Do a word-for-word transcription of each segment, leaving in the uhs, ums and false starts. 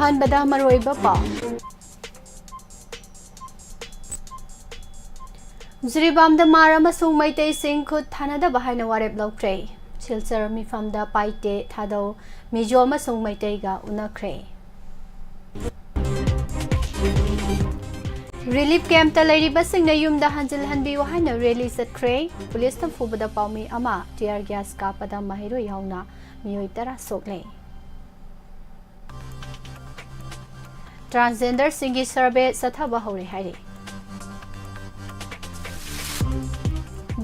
ꯑꯍꯥꯟꯕꯗ ꯃꯔꯨꯑꯣꯏꯕ ꯄꯥꯎ꯫ ꯖꯤꯔꯤꯕꯥꯝꯗ ꯃꯥꯔ ꯑꯃꯁꯨꯡ ꯃꯩꯇꯩꯁꯤꯡ ꯈꯨꯠ ꯊꯥꯅꯗꯕ ꯍꯥꯏꯅ ꯋꯥꯔꯦꯞ ꯂꯧꯈ꯭ꯔꯦ꯫ ꯁꯤꯜꯆꯔ ꯃꯤꯐꯝꯗ ꯄꯥꯏꯇꯦ ꯊꯥꯗꯧ ꯃꯤꯖꯣ ꯑꯃꯁꯨꯡ ꯃꯩꯇꯩꯒ ꯎꯅꯈ꯭ꯔꯦ꯫ ꯔꯤꯂꯤꯐ ꯀꯦꯝꯞꯇ ꯂꯩꯔꯤꯕꯁꯤꯡꯅ ꯌꯨꯝꯗ ꯍꯟꯖꯤꯜꯍꯟꯕꯤꯌꯨ ꯍꯥꯏꯅ ꯔꯦꯂꯤ ꯆꯠꯈ꯭ꯔꯦ꯫ ꯄꯨꯂꯤꯁꯅ ꯐꯨꯕꯗ ꯄꯥꯎꯃꯤ ꯑꯃ, ꯇꯤꯌꯔ ꯒ꯭ꯌꯥꯁ ꯀꯥꯞꯄꯗ ꯃꯍꯩꯔꯣꯏ ꯌꯥꯎꯅ ꯃꯤꯑꯣꯏ ꯇꯔꯥ ꯁꯣꯛꯂꯦ꯫ ꯇ꯭ꯔꯥꯟꯁꯖꯦꯟꯗꯔꯁꯤꯡꯒꯤ ꯁꯔꯚꯦ ꯆꯠꯊꯕ ꯍꯧꯔꯦ ꯍꯥꯏꯔꯤ꯫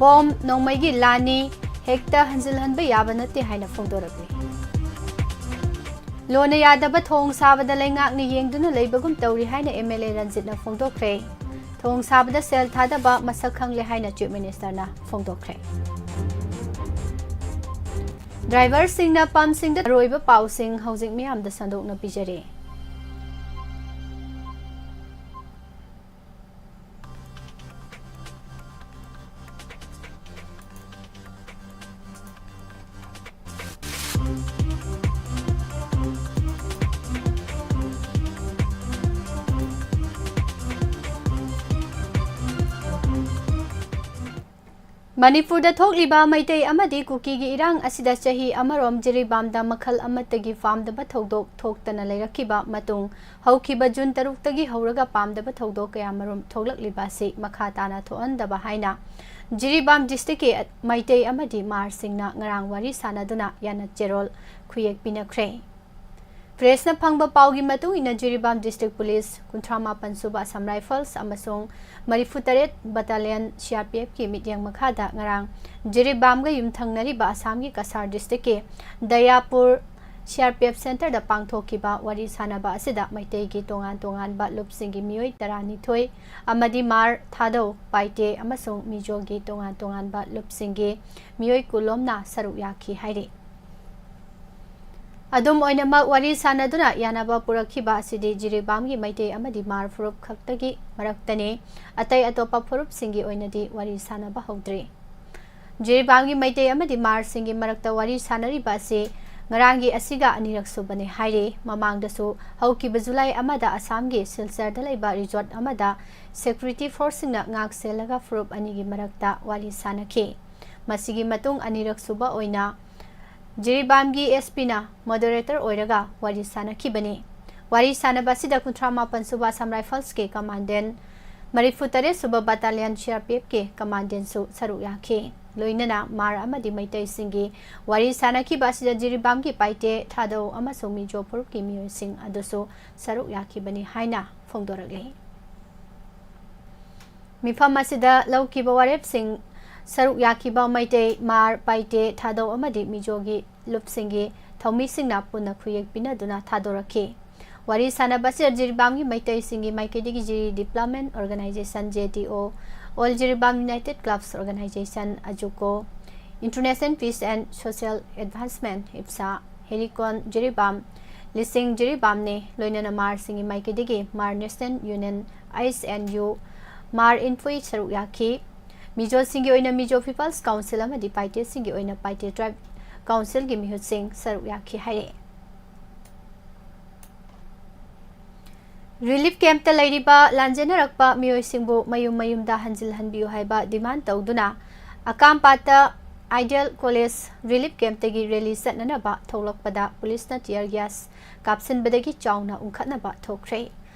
ꯕꯣꯝ ꯅꯣꯡꯃꯩꯒꯤ ꯂꯥꯟꯅꯤ, ꯍꯦꯛꯇ ꯍꯟꯖꯤꯜꯍꯟꯕ ꯌꯥꯕ ꯅꯠꯇꯦ ꯍꯥꯏꯅ ꯐꯣꯡꯗꯣꯔꯛꯂꯤ꯫ ꯂꯣꯟꯅ ꯌꯥꯗꯕ ꯊꯣꯡ ꯁꯥꯕꯗ ꯂꯩꯉꯥꯛꯅ ꯌꯦꯡꯗꯨꯅ ꯂꯩꯕꯒꯨꯝ ꯇꯧꯔꯤ ꯍꯥꯏꯅ ꯑꯦꯝ ꯑꯦꯜ ꯑꯦ ꯔꯟꯖꯤꯠꯅ ꯐꯣꯡꯗꯣꯛꯈ꯭ꯔꯦ꯫ ꯊꯣꯡ ꯁꯥꯕꯗ ꯁꯦꯜ ꯊꯥꯗꯕ ꯃꯁꯛ ꯈꯪꯂꯦ ꯍꯥꯏꯅ ꯆꯤꯐ ꯃꯤꯅꯤꯁꯇꯔꯅ ꯐꯣꯡꯗꯣꯛꯈ꯭ꯔꯦ꯫ ꯗ꯭ꯔꯥꯏꯚꯔꯁꯤꯡꯅ ꯄꯝꯁꯤꯡꯗ ꯑꯔꯣꯏꯕ ꯄꯥꯎꯁꯤꯡ ꯍꯧꯖꯤꯛ ꯃꯤꯌꯥꯝꯗ ꯁꯟꯗꯣꯛꯅ ꯄꯤꯖꯔꯤ꯫ ꯃꯅꯤꯄꯨꯔꯗ ꯊꯣꯛꯂꯤꯕ ꯃꯩꯇꯩ ꯑꯃꯗꯤ ꯀꯨꯀꯤꯒꯤ ꯏꯔꯥꯡ ꯑꯁꯤꯗ ꯆꯍꯤ ꯑꯃꯔꯣꯝ ꯖꯤꯔꯤꯕꯥꯝꯗ ꯃꯈꯜ ꯑꯃꯠꯇꯒꯤ ꯄꯥꯝꯗꯕ ꯊꯧꯗꯣꯛ ꯊꯣꯛꯇꯅ ꯂꯩꯔꯛꯈꯤꯕ ꯃꯇꯨꯡ, ꯍꯧꯈꯤꯕ ꯖꯨꯟ ꯇꯔꯨꯛꯇꯒꯤ ꯍꯧꯔꯒ ꯄꯥꯝꯗꯕ ꯊꯧꯗꯣꯛ ꯀꯌꯥꯃꯔꯨꯝ ꯊꯣꯛꯂꯛꯂꯤꯕ ꯑꯁꯤ ꯃꯈꯥ ꯇꯥꯅ ꯊꯣꯛꯍꯟꯗꯕ ꯍꯥꯏꯅ ꯖꯤꯔꯤꯕꯥꯝ ꯗꯤꯁꯇ꯭ꯔꯤꯛꯀꯤ ꯃꯩꯇꯩ ꯑꯃꯗꯤ ꯃꯥꯔꯁꯤꯡꯅ ꯉꯔꯥꯡ ꯋꯥꯔꯤ ꯁꯥꯅꯗꯨꯅ ꯌꯥꯅ ꯆꯦꯔꯣꯜ ꯈꯨꯌꯦꯛ ꯄꯤꯅꯈ꯭ꯔꯦ꯫ ꯄ꯭ꯔꯦꯁꯅ ꯐꯪꯕ ꯄꯥꯎꯒꯤ ꯃꯇꯨꯡ ꯏꯟꯅ, ꯖꯤꯔꯤꯕꯥꯝ ꯗꯤꯁꯇ꯭ꯔꯤꯛ ꯄꯨꯂꯤꯁ, ꯀꯨꯟꯊ꯭ꯔꯥ ꯃꯥꯄꯟ ꯁꯨꯕ ꯑꯁꯥꯝ ꯔꯥꯏꯐꯜꯁ ꯑꯃꯁꯨꯡ ꯃꯔꯤꯐꯨ ꯇꯔꯦꯠ ꯕꯇꯥꯂꯤꯌꯟ ꯁꯤ ꯑꯥꯔ ꯄꯤ ꯑꯦꯐꯀꯤ ꯃꯤꯠꯌꯦꯡ ꯃꯈꯥꯗ ꯉꯔꯥꯡ ꯖꯤꯔꯤꯕꯥꯝꯒ ꯌꯨꯝꯊꯪꯅꯔꯤꯕ ꯑꯁꯥꯝꯒꯤ ꯀꯁꯥꯔ ꯗꯤꯁꯇ꯭ꯔꯤꯛꯀꯤ ꯗꯌꯥꯄꯨꯔ ꯁꯤ ꯑꯥꯔ ꯄꯤ ꯑꯦꯐ ꯁꯦꯟꯇꯔꯗ ꯄꯥꯡꯊꯣꯛꯈꯤꯕ ꯋꯥꯔꯤ ꯁꯥꯅꯕ ꯑꯁꯤꯗ ꯃꯩꯇꯩꯒꯤ ꯇꯣꯉꯥꯟ ꯇꯣꯉꯥꯟꯕ ꯂꯨꯞꯁꯤꯡꯒꯤ ꯃꯤꯑꯣꯏ ꯇꯔꯥꯅꯤꯊꯣꯏ ꯑꯃꯗꯤ ꯃꯥꯔ, ꯊꯥꯗꯧ, ꯄꯥꯏꯇꯦ ꯑꯃꯁꯨꯡ ꯃꯤꯖꯣꯒꯤ ꯇꯣꯉꯥꯟ ꯇꯣꯉꯥꯟꯕ ꯂꯨꯞꯁꯤꯡꯒꯤ ꯃꯤꯑꯣꯏ ꯀꯨꯟꯂꯣꯝꯅ ꯁꯔꯨꯛ ꯌꯥꯈꯤ ꯍꯥꯏꯔꯤ꯫ ꯑꯗꯨꯝ ꯑꯣꯏꯅꯃꯛ, ꯋꯥꯔꯤ ꯁꯥꯅꯗꯨꯅ ꯌꯥꯅꯕ ꯄꯨꯔꯛꯈꯤꯕ ꯑꯁꯤꯗꯤ ꯖꯤꯔꯤꯕꯥꯝꯒꯤ ꯃꯩꯇꯩ ꯑꯃꯗꯤ ꯃꯥꯔ ꯐꯨꯔꯨꯞ ꯈꯛꯇꯒꯤ ꯃꯔꯛꯇꯅꯤ꯫ ꯑꯇꯩ ꯑꯇꯣꯞꯄ ꯐꯨꯔꯨꯞꯁꯤꯡꯒꯤ ꯑꯣꯏꯅꯗꯤ ꯋꯥꯔꯤ ꯁꯥꯅꯕ ꯍꯧꯗ꯭ꯔꯤ꯫ ꯖꯤꯔꯤꯕꯥꯝꯒꯤ ꯃꯩꯇꯩ ꯑꯃꯗꯤ ꯃꯥꯔꯁꯤꯡꯒꯤ ꯃꯔꯛꯇ ꯋꯥꯔꯤ ꯁꯥꯅꯔꯤꯕ ꯑꯁꯤ ꯉꯔꯥꯡꯒꯤ ꯑꯁꯤꯒ ꯑꯅꯤꯔꯛ ꯁꯨꯕꯅꯤ ꯍꯥꯏꯔꯤ꯫ ꯃꯃꯥꯡꯗꯁꯨ ꯍꯧꯈꯤꯕ ꯖꯨꯂꯥꯏ ꯑꯃꯗ ꯑꯁꯥꯝꯒꯤ ꯁꯤꯜꯆꯔꯗ ꯂꯩꯕ resort ꯑꯃꯗ security forceꯁꯤꯡꯅ ꯉꯥꯛ ꯁꯦꯜꯂꯒ ꯐꯨꯔꯨꯞ ꯑꯅꯤꯒꯤ ꯃꯔꯛꯇ ꯋꯥꯔꯤ ꯁꯥꯅꯈꯤ꯫ ꯃꯁꯤꯒꯤ ꯃꯇꯨꯡ ꯑꯅꯤꯔꯛ ꯁꯨꯕ ꯑꯣꯏꯅ ꯖꯤꯔꯤꯕꯥꯝꯒꯤ S Pꯅ moderator ꯑꯣꯏꯔꯒ ꯋꯥꯔꯤ ꯁꯥꯅꯈꯤꯕꯅꯤ꯫ ꯋꯥꯔꯤ ꯁꯥꯅꯕ ꯑꯁꯤꯗ ꯀꯨꯟꯊ꯭ꯔꯥ ꯃꯥꯄꯟ ꯁꯨꯕ Assam Riflesꯀꯤ commandant, ꯃꯔꯤꯐꯨ ꯇꯔꯦꯠ ꯁꯨꯕ battalion C R P Fꯀꯤ commandantꯁꯨ ꯁꯔꯨꯛ ꯌꯥꯈꯤ꯫ ꯂꯣꯏꯅꯅ ꯃꯥꯔ ꯑꯃꯗꯤ ꯃꯩꯇꯩꯁꯤꯡꯒꯤ ꯋꯥꯔꯤ ꯁꯥꯅꯈꯤꯕ ꯑꯁꯤꯗ ꯖꯤꯔꯤꯕꯥꯝꯒꯤ ꯄꯥꯏꯇꯦ, ꯊꯥꯗꯧ ꯑꯃꯁꯨꯡ ꯃꯤꯖꯣ ꯐꯨꯔꯨꯞꯀꯤ ꯃꯤꯑꯣꯏꯁꯤꯡ ꯑꯗꯨꯁꯨ ꯁꯔꯨꯛ ꯌꯥꯈꯤꯕꯅꯤ ꯍꯥꯏꯅ ꯐꯣꯡꯗꯣꯔꯛꯂꯤ꯫ ꯃꯤꯐꯝ ꯑꯁꯤꯗ ꯂꯧꯈꯤꯕ ꯋꯥꯔꯦꯞꯁꯤꯡ, ꯁꯔꯨꯛ ꯌꯥꯈꯤꯕ ꯃꯩꯇꯩ, ꯃꯥꯔ, ꯄꯥꯏꯇꯦ, ꯊꯥꯗꯧ ꯑꯃꯗꯤ ꯃꯤꯖꯣꯒꯤ ꯂꯨꯞꯁꯤꯡꯒꯤ ꯊꯧꯃꯤꯁꯤꯡꯅ ꯄꯨꯟꯅ ꯈꯨꯌꯦꯛ ꯄꯤꯅꯗꯨꯅ ꯊꯥꯗꯣꯔꯛꯈꯤ꯫ ꯋꯥꯔꯤ ꯁꯥꯅꯕ ꯑꯁꯤꯗ ꯖꯤꯔꯤꯕꯥꯝꯒꯤ ꯃꯩꯇꯩꯁꯤꯡꯒꯤ ꯃꯥꯏꯀꯩꯗꯒꯤ Jiri Development Organisation, J D O, All Jiribam United Clubs Organisation, AJUCO, International Peace and Social Advancement, IPSA, ꯍꯦꯔꯤꯀꯣꯟ Jiribam, ꯂꯤꯁꯤꯡ ꯖꯤꯔꯤꯕꯥꯝꯅꯤ, ꯂꯣꯏꯅꯅ ꯃꯥꯔꯁꯤꯡꯒꯤ ꯃꯥꯏꯀꯩꯗꯒꯤ ꯃꯥꯔ National Union, ISNU, ꯃꯥꯔ ꯏꯟꯐꯨꯏ ꯁꯔꯨꯛ ꯌꯥꯈꯤ꯫ ꯃꯤꯖꯣꯁꯤꯡꯒꯤ ꯑꯣꯏꯅ Mizo People's Council ꯑꯃꯗꯤ ꯄꯥꯏꯇꯦꯁꯤꯡꯒꯤ ꯑꯣꯏꯅ Paite Tribe Councilꯒꯤ ꯃꯤꯍꯨꯠꯁꯤꯡ ꯁꯔꯨꯛ ꯌꯥꯈꯤ ꯍꯥꯏꯔꯛꯑꯦ꯫ Relief campꯇ ꯂꯩꯔꯤꯕ ꯂꯥꯟꯖꯦꯟꯅꯔꯛꯄ ꯃꯤꯑꯣꯏꯁꯤꯡꯕꯨ ꯃꯌꯨꯝ ꯃꯌꯨꯝꯗ ꯍꯟꯖꯤꯜꯍꯟꯕꯤꯌꯨ ꯍꯥꯏꯕ demand ꯇꯧꯗꯨꯅ ꯑꯀꯥꯝꯄꯥꯠꯇ Ideal College Relief Campꯇꯒꯤ rally ꯆꯠꯅꯅꯕ ꯊꯣꯛꯂꯛꯄꯗ ꯄꯨꯂꯤꯁꯅ tear gas ꯀꯥꯞꯁꯤꯟꯕꯗꯒꯤ ꯆꯥꯎꯅ ꯎꯪꯈꯠꯅꯕ ꯊꯣꯛꯈ꯭ꯔꯦ꯫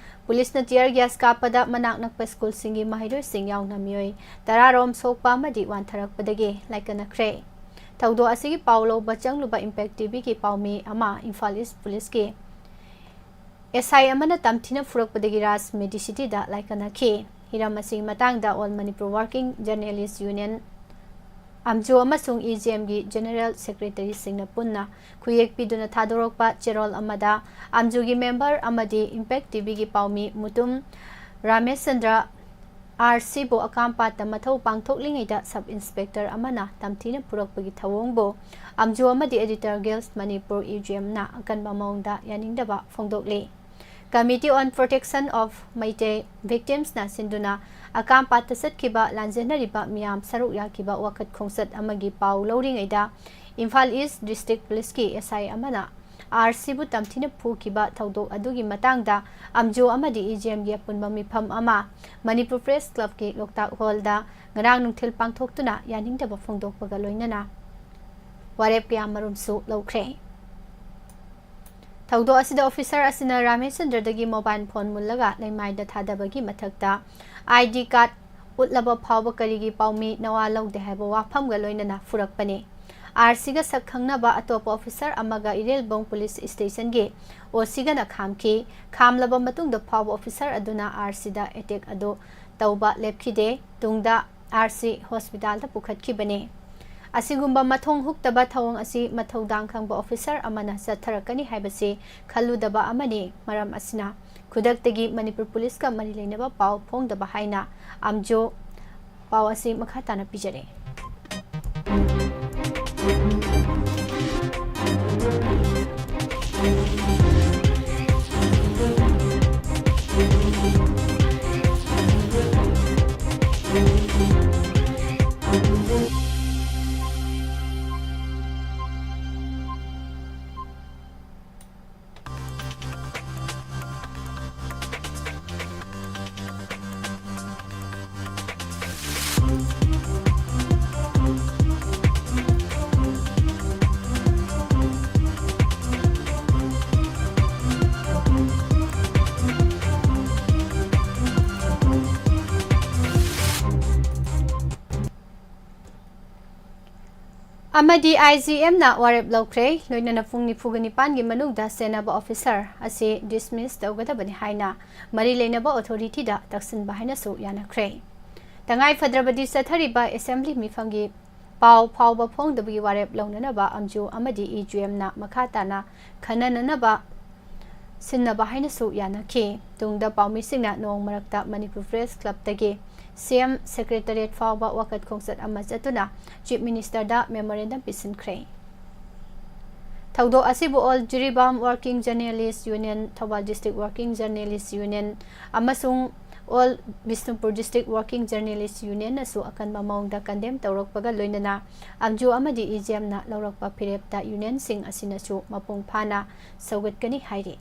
ꯄꯨꯂꯤꯁꯅ tear gas ꯀꯥꯞꯄꯗ ꯃꯅꯥꯛ ꯅꯛꯄ ꯁ꯭ꯀꯨꯜꯁꯤꯡꯒꯤ ꯃꯍꯩꯔꯣꯏꯁꯤꯡ ꯌꯥꯎꯅ ꯃꯤꯑꯣꯏ ꯇꯔꯥꯔꯣꯝ ꯁꯣꯛꯄ ꯑꯃꯗꯤ ꯋꯥꯟꯊꯔꯛꯄꯗꯒꯤ ꯂꯥꯏꯀꯠꯅꯈ꯭ꯔꯦ꯫ ꯊꯧꯗꯣꯛ ꯑꯁꯤꯒꯤ ꯄꯥꯎ ꯂꯧꯕ ꯆꯪꯂꯨꯕ Impact TVꯒꯤ ꯄꯥꯎꯃꯤ ꯑꯃ ꯏꯝꯐꯥꯜ East ꯄꯨꯂꯤꯁꯀꯤ S I ꯑꯃꯅ ꯇꯝꯊꯤꯅ ꯐꯨꯔꯛꯄꯗꯒꯤ ꯔꯥꯖ ꯃꯦꯗꯤꯁꯤꯇꯤꯗ ꯂꯥꯏꯀꯠꯅꯈꯤ꯫ ꯍꯤꯔꯝ ꯑꯁꯤꯒꯤ ꯃꯇꯥꯡꯗ All Manipur Working Journalist Union, ꯑꯝꯖꯣ ꯑꯃꯁꯨꯡ EJMꯒꯤ General Secretaryꯁꯤꯡꯅ ꯄꯨꯟꯅ ꯈꯨꯌꯦꯛ ꯄꯤꯗꯨꯅ ꯊꯥꯗꯣꯔꯛꯄ ꯆꯦꯔꯣꯜ ꯑꯃꯗ ꯑꯝꯖꯣꯒꯤ member ꯑꯃꯗꯤ Impact TVꯒꯤ ꯄꯥꯎꯃꯤ ꯃꯨꯇꯨꯝ ꯔꯥꯃꯦꯁꯆꯟꯗ꯭ꯔ R ꯁꯤꯕꯨ ꯑꯀꯥꯝꯄꯥꯠꯇ ꯃꯊꯧ ꯄꯥꯡꯊꯣꯛꯂꯤꯉꯩꯗ Sub Inspector ꯑꯃꯅ ꯇꯝꯊꯤꯅ ꯐꯨꯔꯛꯄꯒꯤ ꯊꯧꯑꯣꯡꯕꯨ ꯑꯝꯖꯣ ꯑꯃꯗꯤ Editor Guild Manipur, EJMꯅ ꯑꯀꯟꯕ ꯃꯑꯣꯡꯗ ꯌꯥꯅꯤꯡꯗꯕ ꯐꯣꯡꯗꯣꯛꯂꯤ꯫ Committee on Protection of Meitei Victimsꯅ ꯁꯤꯟꯗꯨꯅ ꯑꯀꯥꯝꯄꯥꯠꯇ ꯆꯠꯈꯤꯕ ꯂꯥꯟꯖꯦꯟꯅꯔꯤꯕ ꯃꯤꯌꯥꯝ ꯁꯔꯨꯛ ꯌꯥꯈꯤꯕ ꯋꯥꯀꯠ ꯈꯣꯡꯆꯠ ꯑꯃꯒꯤ ꯄꯥꯎ ꯂꯧꯔꯤꯉꯩꯗ ꯏꯝꯐꯥꯜ ꯏꯁ ꯗꯤꯁꯇ꯭ꯔꯤꯛ ꯄꯨꯂꯤꯁꯀꯤ ꯑꯦꯁ ꯑꯥꯏ ꯑꯃꯅ ꯑꯥꯔ ꯁꯤꯕꯨ ꯇꯝꯊꯤꯅ ꯐꯨꯈꯤꯕ ꯊꯧꯗꯣꯛ ꯑꯗꯨꯒꯤ ꯃꯇꯥꯡꯗ ꯑꯝꯖꯨ ꯑꯃꯗꯤ ꯏ ꯖꯤ ꯑꯦꯝꯒꯤ ꯑꯄꯨꯟꯕ ꯃꯤꯐꯝ ꯑꯃ ꯃꯅꯤꯄꯨꯔ ꯄ꯭ꯔꯦꯁ ꯀ꯭ꯂꯕꯀꯤ ꯂꯣꯛꯇꯥꯛ ꯍꯣꯜꯗ ꯉꯔꯥꯡ ꯅꯨꯡꯊꯤꯜ ꯄꯥꯡꯊꯣꯛꯇꯨꯅ ꯌꯥꯅꯤꯡꯗꯕ ꯐꯣꯡꯗꯣꯛꯄꯒ ꯂꯣꯏꯅꯅ ꯋꯥꯔꯦꯞ ꯀꯌꯥꯃꯔꯨꯝꯁꯨ ꯂꯧꯈ꯭ꯔꯦ꯫ ꯊꯧꯗꯣꯛ ꯑꯁꯤꯗ ꯑꯣꯐꯤꯁꯥꯔ ꯑꯁꯤꯅ ꯔꯥꯃꯦꯁꯆꯟꯗ꯭ꯔꯗꯒꯤ ꯃꯣꯕꯥꯏꯜ ꯐꯣꯟ ꯃꯨꯜꯂꯒ ꯂꯩꯃꯥꯏꯗ ꯊꯥꯗꯕꯒꯤ ꯃꯊꯛꯇ ꯑꯥꯏ ꯗꯤ ꯀꯥꯔꯗ ꯎꯠꯂꯕ ꯐꯥꯎꯕ ꯀꯔꯤꯒꯤ ꯄꯥꯎꯃꯤ ꯅꯋꯥ ꯂꯧꯗꯦ ꯍꯥꯏꯕ ꯋꯥꯐꯝꯒ ꯂꯣꯏꯅꯅ ꯐꯨꯔꯛꯄꯅꯤ꯫ ꯑꯥꯔ ꯁꯤꯒ ꯁꯛ ꯈꯪꯅꯕ ꯑꯇꯣꯞꯄ ꯑꯣꯐꯤꯁꯥꯔ ꯑꯃꯒ ꯏꯔꯦꯜꯕꯣꯡ ꯄꯨꯂꯤꯁ ꯁ꯭ꯇꯦꯁꯟꯒꯤ ꯑꯣ ꯁꯤꯒꯅ ꯈꯥꯝꯈꯤ꯫ ꯈꯥꯝꯂꯕ ꯃꯇꯨꯡꯗ ꯐꯥꯎꯕ ꯑꯣꯐꯤꯁꯥꯔ ꯑꯗꯨꯅ ꯑꯥꯔ ꯁꯤꯗ ꯑꯦꯇꯦꯛ ꯑꯗꯨ ꯇꯧꯕ ꯂꯦꯞꯈꯤꯗꯦ꯫ ꯇꯨꯡꯗ ꯑꯥꯔ ꯁꯤ ꯍꯣꯁꯄꯤꯇꯥꯜꯗ ꯄꯨꯈꯠꯈꯤꯕꯅꯤ꯫ ꯑꯁꯤꯒꯨꯝꯕ ꯃꯊꯣꯡ ꯍꯨꯛꯇꯕ ꯊꯧꯑꯣꯡ ꯑꯁꯤ ꯃꯊꯧꯗꯥꯡ ꯈꯪꯕ ꯑꯣꯐꯤꯁꯥꯔ ꯑꯃꯅ ꯆꯠꯊꯔꯛꯀꯅꯤ ꯍꯥꯏꯕꯁꯤ ꯈꯜꯂꯨꯗꯕ ꯑꯃꯅꯤ꯫ ꯃꯔꯝ ꯑꯁꯤꯅ ꯈꯨꯗꯛꯇꯒꯤ ꯃꯅꯤꯄꯨꯔ ꯄꯨꯂꯤꯁꯀ ꯃꯔꯤ ꯂꯩꯅꯕ ꯄꯥꯎ ꯐꯣꯡꯗꯕ ꯍꯥꯏꯅ ꯑꯝꯖꯨ ꯄꯥꯎ ꯑꯁꯤ ꯃꯈꯥ ꯇꯥꯅ ꯄꯤꯖꯔꯤ꯫ ꯑꯃꯗꯤ ꯑꯥꯏ ꯖꯤ ꯑꯦꯝꯅ ꯋꯥꯔꯦꯞ ꯂꯧꯈ꯭ꯔꯦ꯫ ꯂꯣꯏꯅꯅ ꯄꯨꯡ ꯅꯤꯐꯨꯒ ꯅꯤꯄꯥꯟꯒꯤ ꯃꯅꯨꯡꯗ ꯁꯦꯟꯅꯕ ꯑꯣꯐꯤꯁꯥꯔ ꯑꯁꯤ ꯗꯤꯁꯃꯤꯁ ꯇꯧꯒꯗꯕꯅꯤ ꯍꯥꯏꯅ ꯃꯔꯤ ꯂꯩꯅꯕ ꯑꯣꯊꯣꯔꯤꯇꯤꯗ ꯇꯛꯁꯤꯟꯕ ꯍꯥꯏꯅꯁꯨ ꯌꯥꯅꯈ꯭ꯔꯦ꯫ ꯇꯉꯥꯏ ꯐꯗ꯭ꯔꯕꯗꯤ ꯆꯠꯊꯔꯤꯕ ꯑꯦꯁꯦꯝꯕ꯭ꯂꯤ ꯃꯤꯐꯝꯒꯤ ꯄꯥꯎ ꯐꯥꯎꯕ ꯐꯣꯡꯗꯕꯒꯤ ꯋꯥꯔꯦꯞ ꯂꯧꯅꯅꯕ ꯑꯝꯖꯨ ꯑꯃꯗꯤ ꯏ ꯖꯤ ꯑꯦꯝꯅ ꯃꯈꯥ ꯇꯥꯅ ꯈꯟꯅꯅꯅꯕ ꯁꯤꯟꯅꯕ ꯍꯥꯏꯅꯁꯨ ꯌꯥꯅꯈꯤ꯫ ꯇꯨꯡꯗ ꯄꯥꯎꯃꯤꯁꯤꯡꯅ ꯅꯣꯡ ꯃꯔꯛꯇ ꯃꯅꯤꯄꯨꯔ ꯄ꯭ꯔꯦꯁ ꯀ꯭ꯂꯕꯇꯒꯤ ꯁꯤ ꯑꯦꯝ ꯁꯦꯀ꯭ꯔꯦꯇꯔꯤꯌꯦꯠ ꯐꯥꯎꯕ ꯋꯥꯀꯠ ꯈꯣꯡꯆꯠ ꯑꯃ ꯆꯠꯇꯨꯅ ꯆꯤꯐ ꯃꯤꯅꯤꯁꯇꯔꯗ ꯃꯦꯃꯣꯔꯦꯟꯗꯝ ꯄꯤꯁꯤꯟꯈ꯭ꯔꯦ꯫ ꯊꯧꯗꯣꯛ ꯑꯁꯤꯕꯨ all Jiribam working journalists union, Thoubal district working journalists union ꯑꯃꯁꯨꯡ All Bishnupur District Working Journalist Union ꯅꯁꯨ ꯑꯀꯟꯕ ꯃꯑꯣꯡꯗ condemn ꯇꯧꯔꯛꯄꯒ ꯂꯣꯏꯅꯅ ꯑꯝꯖꯨ ꯑꯃꯗꯤ ꯏꯖꯦꯝꯅ ꯂꯧꯔꯛꯄ ꯐꯤꯔꯦꯞꯇ union ꯁꯤꯡ ꯑꯁꯤꯅꯁꯨ ꯃꯄꯨꯡ ꯐꯥꯅ ꯁꯧꯒꯠꯀꯅꯤ ꯍꯥꯏꯔꯤ꯫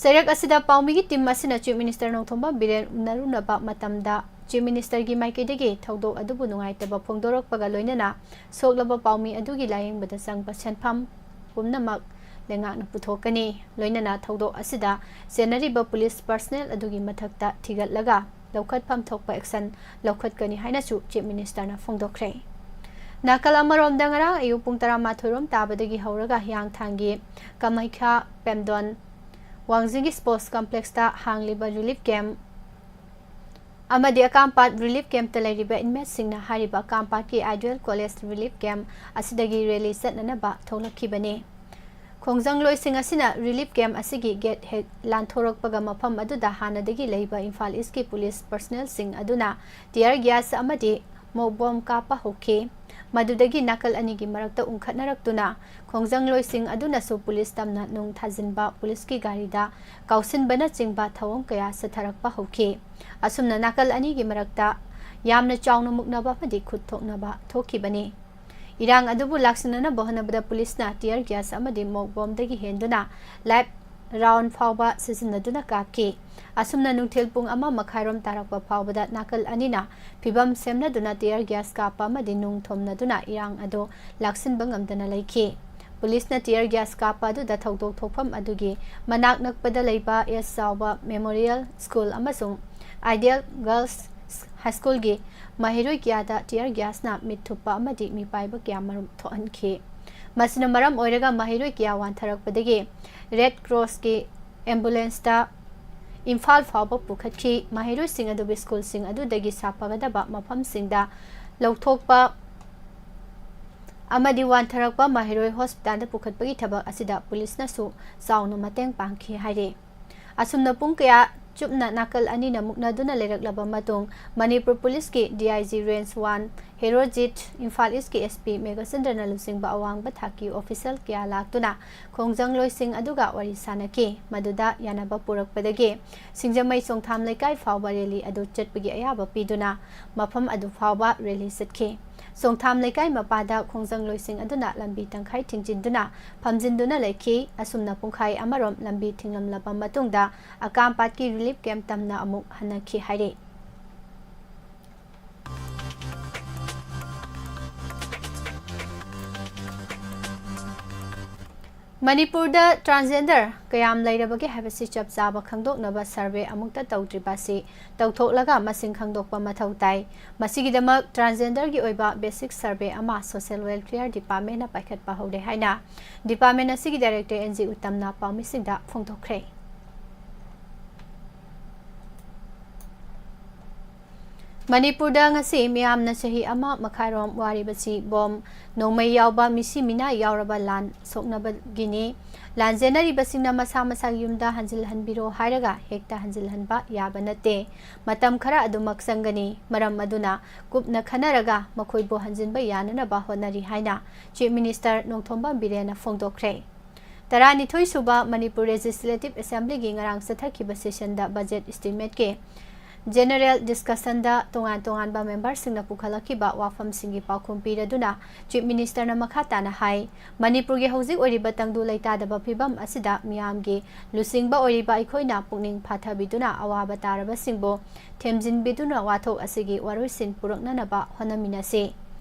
ꯆꯩꯔꯛ ꯑꯁꯤꯗ ꯄꯥꯎꯃꯤꯒꯤ team ꯑꯁꯤꯅ Chief Minister ꯅꯣꯡꯊꯣꯝꯕꯝ ꯕꯤꯔꯦꯟ ꯎꯅꯔꯨꯅꯕ ꯃꯇꯝꯗ Chief Minister ꯒꯤ ꯃꯥꯏꯀꯩꯗꯒꯤ ꯊꯧꯗꯣꯛ ꯑꯗꯨꯕꯨ ꯅꯨꯡꯉꯥꯏꯇꯕ ꯐꯣꯡꯗꯣꯔꯛꯄꯒ ꯂꯣꯏꯅꯅ ꯁꯣꯛꯂꯕ ꯄꯥꯎꯃꯤ ꯑꯗꯨꯒꯤ ꯂꯥꯌꯦꯡꯕꯗ ꯆꯪꯕ ꯁꯦꯟꯐꯝ ꯄꯨꯝꯅꯃꯛ ꯂꯩꯉꯥꯛꯅ ꯄꯨꯊꯣꯛꯀꯅꯤ꯫ ꯂꯣꯏꯅꯅ ꯊꯧꯗꯣꯛ ꯑꯁꯤꯗ ꯆꯦꯟꯅꯔꯤꯕ police personnel ꯑꯗꯨꯒꯤ ꯃꯊꯛꯇ ꯊꯤꯒꯠꯂꯒ ꯂꯧꯈꯠꯐꯝ ꯊꯣꯛꯄ action ꯂꯧꯈꯠꯀꯅꯤ ꯍꯥꯏꯅꯁꯨ Chief Minister ꯅ ꯐꯣꯡꯗꯣꯛꯈ꯭ꯔꯦ꯫ ꯅꯥꯀꯜ ꯑꯃꯔꯣꯝꯗ, ꯉꯔꯥꯡ ꯑꯌꯨꯛ ꯄꯨꯡ ꯇꯔꯥꯃꯥꯊꯣꯏ ꯔꯣꯝ ꯇꯥꯕꯗꯒꯤ ꯍꯧꯔꯒ ꯍꯤꯌꯥꯡꯊꯥꯡꯒꯤ ꯀꯃꯩꯈ꯭ꯌꯥ ꯄꯦꯝꯗꯣꯟ ꯋꯥꯡꯖꯤꯡꯒꯤ sports complex ꯇ ꯍꯥꯡꯂꯤꯕ relief camp ꯑꯃꯗꯤ ꯑꯀꯥꯝꯄꯥꯠ relief camp ꯇ ꯂꯩꯔꯤꯕ inmate ꯁꯤꯡꯅ ꯍꯥꯏꯔꯤꯕ ꯑꯀꯥꯝꯄꯥꯠꯀꯤ Ideal College relief camp ꯑꯁꯤꯗꯒꯤ rally ꯆꯠꯅꯅꯕ ꯊꯣꯛꯂꯛꯈꯤꯕꯅꯤ꯫ ꯈꯣꯡꯖꯪꯂꯣꯏꯁꯤꯡ ꯑꯁꯤꯅ relief camp ꯑꯁꯤꯒꯤ gate ꯍꯦꯛ ꯂꯥꯟꯊꯣꯔꯛꯄꯒ ꯃꯐꯝ ꯑꯗꯨꯗ ꯍꯥꯟꯅꯗꯒꯤ ꯂꯩꯕ ꯏꯝꯐꯥꯜ East ꯀꯤ police personnel ꯁꯤꯡ ꯑꯗꯨꯅ tear gas ꯑꯃꯗꯤ smoke bomb ꯀꯥꯞꯄ ꯍꯧꯈꯤ꯫ ꯃꯗꯨꯗꯒꯤ ꯅꯥꯀꯜ ꯑꯅꯤꯒꯤ ꯃꯔꯛꯇ ꯎꯪꯈꯠꯅꯔꯛꯇꯨꯅ ꯈꯣꯡꯖꯪꯂꯣꯏꯁꯤꯡ ꯑꯗꯨꯅꯁꯨ police ꯇꯝꯅ ꯅꯨꯡ ꯊꯥꯖꯤꯟꯕ, police ꯀꯤ ꯒꯥꯔꯤꯗ ꯀꯥꯎꯁꯤꯟꯕꯅꯆꯤꯡꯕ ꯊꯧꯑꯣꯡ ꯀꯌꯥ ꯆꯠꯊꯔꯛꯄ ꯍꯧꯈꯤ꯫ ꯑꯁꯨꯝꯅ ꯅꯥꯀꯜ ꯑꯅꯤꯒꯤ ꯃꯔꯛꯇ ꯌꯥꯝꯅ ꯆꯥꯎꯅ ꯃꯨꯛꯅꯕ ꯑꯃꯗꯤ ꯈꯨꯠ ꯊꯣꯛꯅꯕ ꯊꯣꯛꯈꯤꯕꯅꯤ꯫ ꯏꯔꯥꯡ ꯑꯗꯨꯕꯨ ꯂꯥꯛꯁꯤꯟꯅꯅꯕ ꯍꯣꯠꯅꯕꯗ police ꯅ tear gas ꯑꯃꯗꯤ smoke bomb ꯗꯒꯤ ꯍꯦꯟꯗꯨꯅ live round ꯐꯥꯎꯕ ꯁꯤꯖꯤꯟꯅꯗꯨꯅ ꯀꯥꯞꯈꯤ꯫ ꯑꯁꯨꯝꯅ ꯅꯨꯡꯊꯤꯜ ꯄꯨꯡ ꯑꯃ ꯃꯈꯥꯏꯔꯣꯝ ꯇꯥꯔꯛꯄ ꯐꯥꯎꯕꯗ ꯅꯥꯀꯜ ꯑꯅꯤꯅ ꯐꯤꯚꯝ ꯁꯦꯝꯅꯗꯨꯅ tear gas ꯀꯥꯞꯄ ꯑꯃꯗꯤ ꯅꯨꯡ ꯊꯣꯝꯅꯗꯨꯅ ꯏꯔꯥꯡ ꯑꯗꯨ ꯂꯥꯛꯁꯤꯟꯕ ꯉꯝꯗꯅ ꯂꯩꯈꯤ꯫ Police ꯅ tear gas ꯀꯥꯞꯄ ꯑꯗꯨꯗ ꯊꯧꯗꯣꯛ ꯊꯣꯛꯐꯝ ꯑꯗꯨꯒꯤ ꯃꯅꯥꯛ ꯅꯛꯄꯗ ꯂꯩꯕ ꯑꯦꯁ ꯆꯥꯎꯕ Memorial School ꯑꯃꯁꯨꯡ Ideal Girls High School ꯒꯤ ꯃꯍꯩꯔꯣꯏ ꯀꯌꯥꯗ tear gas ꯅ ꯃꯤꯠ ꯊꯨꯞꯄ ꯑꯃꯗꯤ ꯃꯤꯄꯥꯏꯕ ꯀꯌꯥꯃꯔꯨꯝ ꯊꯣꯛꯍꯟꯈꯤ꯫ ꯃꯁꯤꯅ ꯃꯔꯝ ꯑꯣꯏꯔꯒ ꯃꯍꯩꯔꯣꯏ ꯀꯌꯥ ꯋꯥꯟꯊꯔꯛꯄꯗꯒꯤ Red Cross ꯀꯤ ambulance ꯇ ꯏꯝꯐꯥꯜ ꯐꯥꯎꯕ ꯄꯨꯈꯠꯈꯤ꯫ ꯃꯍꯩꯔꯣꯏꯁꯤꯡ ꯑꯗꯨꯕꯨ school ꯁꯤꯡ ꯑꯗꯨꯗꯒꯤ ꯁꯥꯐꯒꯗꯕ ꯃꯐꯝꯁꯤꯡꯗ ꯂꯧꯊꯣꯛꯄ ꯑꯃꯗꯤ ꯋꯥꯟꯊꯔꯛꯄ ꯃꯍꯩꯔꯣꯏ hospital ꯗ ꯄꯨꯈꯠꯄꯒꯤ ꯊꯕꯛ ꯑꯁꯤꯗ police ꯅꯁꯨ ꯆꯥꯎꯅ ꯃꯇꯦꯡ ꯄꯥꯡꯈꯤ ꯍꯥꯏꯔꯤ꯫ ꯑꯁꯨꯝꯅ ꯄꯨꯡ ꯀꯌꯥ ꯆꯨꯞꯅ ꯅꯥꯀꯜ ꯑꯅꯤꯅ ꯃꯨꯛꯅꯗꯨꯅ ꯂꯩꯔꯛꯂꯕ ꯃꯇꯨꯡ, ꯃꯅꯤꯄꯨꯔ ꯄꯨꯂꯤꯁꯀꯤ D I G Range one Herojit, Imphal ꯏꯁꯀꯤ S P ꯃꯦꯘꯆꯟꯗ꯭ꯔꯅ ꯂꯨꯆꯤꯡꯕ ꯑꯋꯥꯡꯕ ꯊꯥꯛꯀꯤ ꯑꯣꯐꯤꯁꯤꯌꯦꯜ ꯀꯌꯥ ꯂꯥꯛꯇꯨꯅ ꯈꯣꯡꯖꯪꯂꯣꯏꯁꯤꯡ ꯑꯗꯨꯒ ꯋꯥꯔꯤ ꯁꯥꯅꯈꯤ꯫ ꯃꯗꯨꯗ ꯌꯥꯅꯕ ꯄꯨꯔꯛꯄꯗꯒꯤ ꯁꯤꯡꯖꯃꯩ ꯆꯣꯡꯊꯥꯝ ꯂꯩꯀꯥꯏ ꯐꯥꯎꯕ ꯔꯦꯂꯤ ꯑꯗꯨ ꯆꯠꯄꯒꯤ ꯑꯌꯥꯕ ꯄꯤꯗꯨꯅ ꯃꯐꯝ ꯑꯗꯨ ꯐꯥꯎꯕ ꯔꯦꯂꯤ ꯆꯠꯈꯤ꯫ ꯆꯣꯡꯊꯥꯝ ꯂꯩꯀꯥꯏ ꯃꯄꯥꯗ ꯈꯣꯡꯖꯪꯂꯣꯏꯁꯤꯡ ꯑꯗꯨꯅ ꯂꯝꯕꯤ ꯇꯪꯈꯥꯏ ꯊꯤꯡꯖꯤꯟꯗꯨꯅ ꯐꯝꯖꯤꯟꯗꯨꯅ ꯂꯩꯈꯤ꯫ ꯑꯁꯨꯝꯅ ꯄꯨꯡꯈꯥꯏ ꯑꯃꯔꯣꯝ ꯂꯝꯕꯤ ꯊꯤꯡꯂꯝꯂꯕ ꯃꯇꯨꯡꯗ ꯑꯀꯥꯝꯄꯥꯠꯀꯤ ꯔꯤꯂꯤꯐ ꯀꯦꯝꯞ ꯇꯝꯅ ꯑꯃꯨꯛ ꯍꯟꯅꯈꯤ ꯍꯥꯏꯔꯤ꯫ ꯃꯅꯤꯄꯨꯔꯗ ꯇ꯭ꯔꯥꯟꯁꯖꯦꯟꯗꯔ ꯀꯌꯥꯝ ꯂꯩꯔꯕꯒꯦ ꯍꯥꯏꯕꯁꯤ ꯆꯞ ꯆꯥꯕ ꯈꯪꯗꯣꯛꯅꯕ ꯁꯔꯚꯦ ꯑꯃꯨꯛꯇ ꯇꯧꯗ꯭ꯔꯤꯕ ꯑꯁꯤ ꯇꯧꯊꯣꯛꯂꯒ ꯃꯁꯤꯡ ꯈꯪꯗꯣꯛꯄ ꯃꯊꯧ ꯇꯥꯏ꯫ ꯃꯁꯤꯒꯤꯗꯃꯛ ꯇ꯭ꯔꯥꯟꯁꯖꯦꯟꯗꯔꯒꯤ ꯑꯣꯏꯕ ꯕꯦꯁꯤꯛ ꯁꯔꯚꯦ ꯑꯃ ꯁꯣꯁꯤꯌꯦꯜ ꯋꯦꯜꯐꯤꯌꯔ ꯗꯤꯄꯥꯔꯠꯃꯦꯟꯅ ꯄꯥꯏꯈꯠꯄ ꯍꯧꯔꯦ ꯍꯥꯏꯅ ꯗꯤꯄꯥꯔꯠꯃꯦꯟ ꯑꯁꯤꯒꯤ ꯗꯥꯏꯔꯦꯛꯇꯔ ꯑꯦꯟ ꯖꯤ ꯎꯇꯝꯅ ꯄꯥꯎꯃꯤꯁꯤꯡꯗ ꯐꯣꯡꯗꯣꯛꯈ꯭ꯔꯦ꯫ ꯃꯅꯤꯄꯨꯔꯗ ꯉꯁꯤ ꯃꯤꯌꯥꯝꯅ ꯆꯍꯤ ꯑꯃ ꯃꯈꯥꯏꯔꯣꯝ ꯋꯥꯔꯤꯕꯁꯤ ꯕꯣꯝ ꯅꯣꯡꯃꯩ ꯌꯥꯎꯕ ꯃꯤꯁꯤ ꯃꯤꯅꯥ ꯌꯥꯎꯔꯕ ꯂꯥꯟ ꯁꯣꯛꯅꯕꯒꯤꯅꯤ꯫ ꯂꯥꯟꯖꯦꯟꯅꯔꯤꯕꯁꯤꯡꯅ ꯃꯁꯥ ꯃꯁꯥꯒꯤ ꯌꯨꯝꯗ ꯍꯟꯖꯤꯜꯍꯟꯕꯤꯔꯣ ꯍꯥꯏꯔꯒ ꯍꯦꯛꯇ ꯍꯟꯖꯤꯜꯍꯟꯕ ꯌꯥꯕ ꯅꯠꯇꯦ꯫ ꯃꯇꯝ ꯈꯔ ꯑꯗꯨꯃꯛ ꯆꯪꯒꯅꯤ꯫ ꯃꯔꯝ ꯑꯗꯨꯅ ꯀꯨꯞꯅ ꯈꯟꯅꯔꯒ ꯃꯈꯣꯏꯕꯨ ꯍꯟꯖꯤꯟꯕ ꯌꯥꯅꯅꯕ ꯍꯣꯠꯅꯔꯤ ꯍꯥꯏꯅ ꯆꯤꯐ ꯃꯤꯅꯤꯁꯇꯔ ꯅꯣꯡꯊꯣꯝꯕꯝ ꯕꯤꯔꯦꯟꯅ ꯐꯣꯡꯗꯣꯛꯈ꯭ꯔꯦ꯫ ꯇꯔꯥꯅꯤꯊꯣꯏ ꯁꯨꯕ ꯃꯅꯤꯄꯨꯔ ꯂꯦꯖꯤꯁꯂꯦꯇꯤꯚ ꯑꯦꯁꯦꯝꯕ꯭ꯂꯤꯒꯤ ꯉꯔꯥꯡ ꯆꯠꯊꯈꯤꯕ ꯁꯦꯁꯟꯗ ꯕꯖꯦꯠ ꯏꯁꯇꯤꯃꯦꯠꯀꯤ ꯖꯦꯅꯔꯦꯜ ꯗꯤꯁꯀꯁꯟꯗ ꯇꯣꯉꯥꯟ ꯇꯣꯉꯥꯟꯕ ꯃꯦꯝꯕꯔꯁꯤꯡꯅ ꯄꯨꯈꯠꯂꯛꯈꯤꯕ ꯋꯥꯐꯝꯁꯤꯡꯒꯤ ꯄꯥꯎꯈꯨꯝ ꯄꯤꯔꯗꯨꯅ ꯆꯤꯐ ꯃꯤꯅꯤꯁꯇꯔꯅ ꯃꯈꯥ ꯇꯥꯅ ꯍꯥꯏ, ꯃꯅꯤꯄꯨꯔꯒꯤ ꯍꯧꯖꯤꯛ ꯑꯣꯏꯔꯤꯕ ꯇꯪꯗꯨ ꯂꯩꯇꯥꯗꯕ ꯐꯤꯕꯝ ꯑꯁꯤꯗ ꯃꯤꯌꯥꯝꯒꯤ ꯂꯨꯆꯤꯡꯕ ꯑꯣꯏꯔꯤꯕ ꯑꯩꯈꯣꯏꯅ ꯄꯨꯛꯅꯤꯡ ꯐꯥꯊꯕꯤꯗꯨꯅ ꯑꯋꯥꯕ ꯇꯥꯔꯕꯁꯤꯡꯕꯨ ꯊꯦꯝꯖꯤꯟꯕꯤꯗꯨꯅ ꯋꯥꯊꯣꯛ ꯑꯁꯤꯒꯤ ꯋꯥꯔꯣꯏꯁꯤꯟ ꯄꯨꯔꯛꯅꯅꯕ ꯍꯣꯠꯅꯃꯤꯟꯅꯁꯤ꯫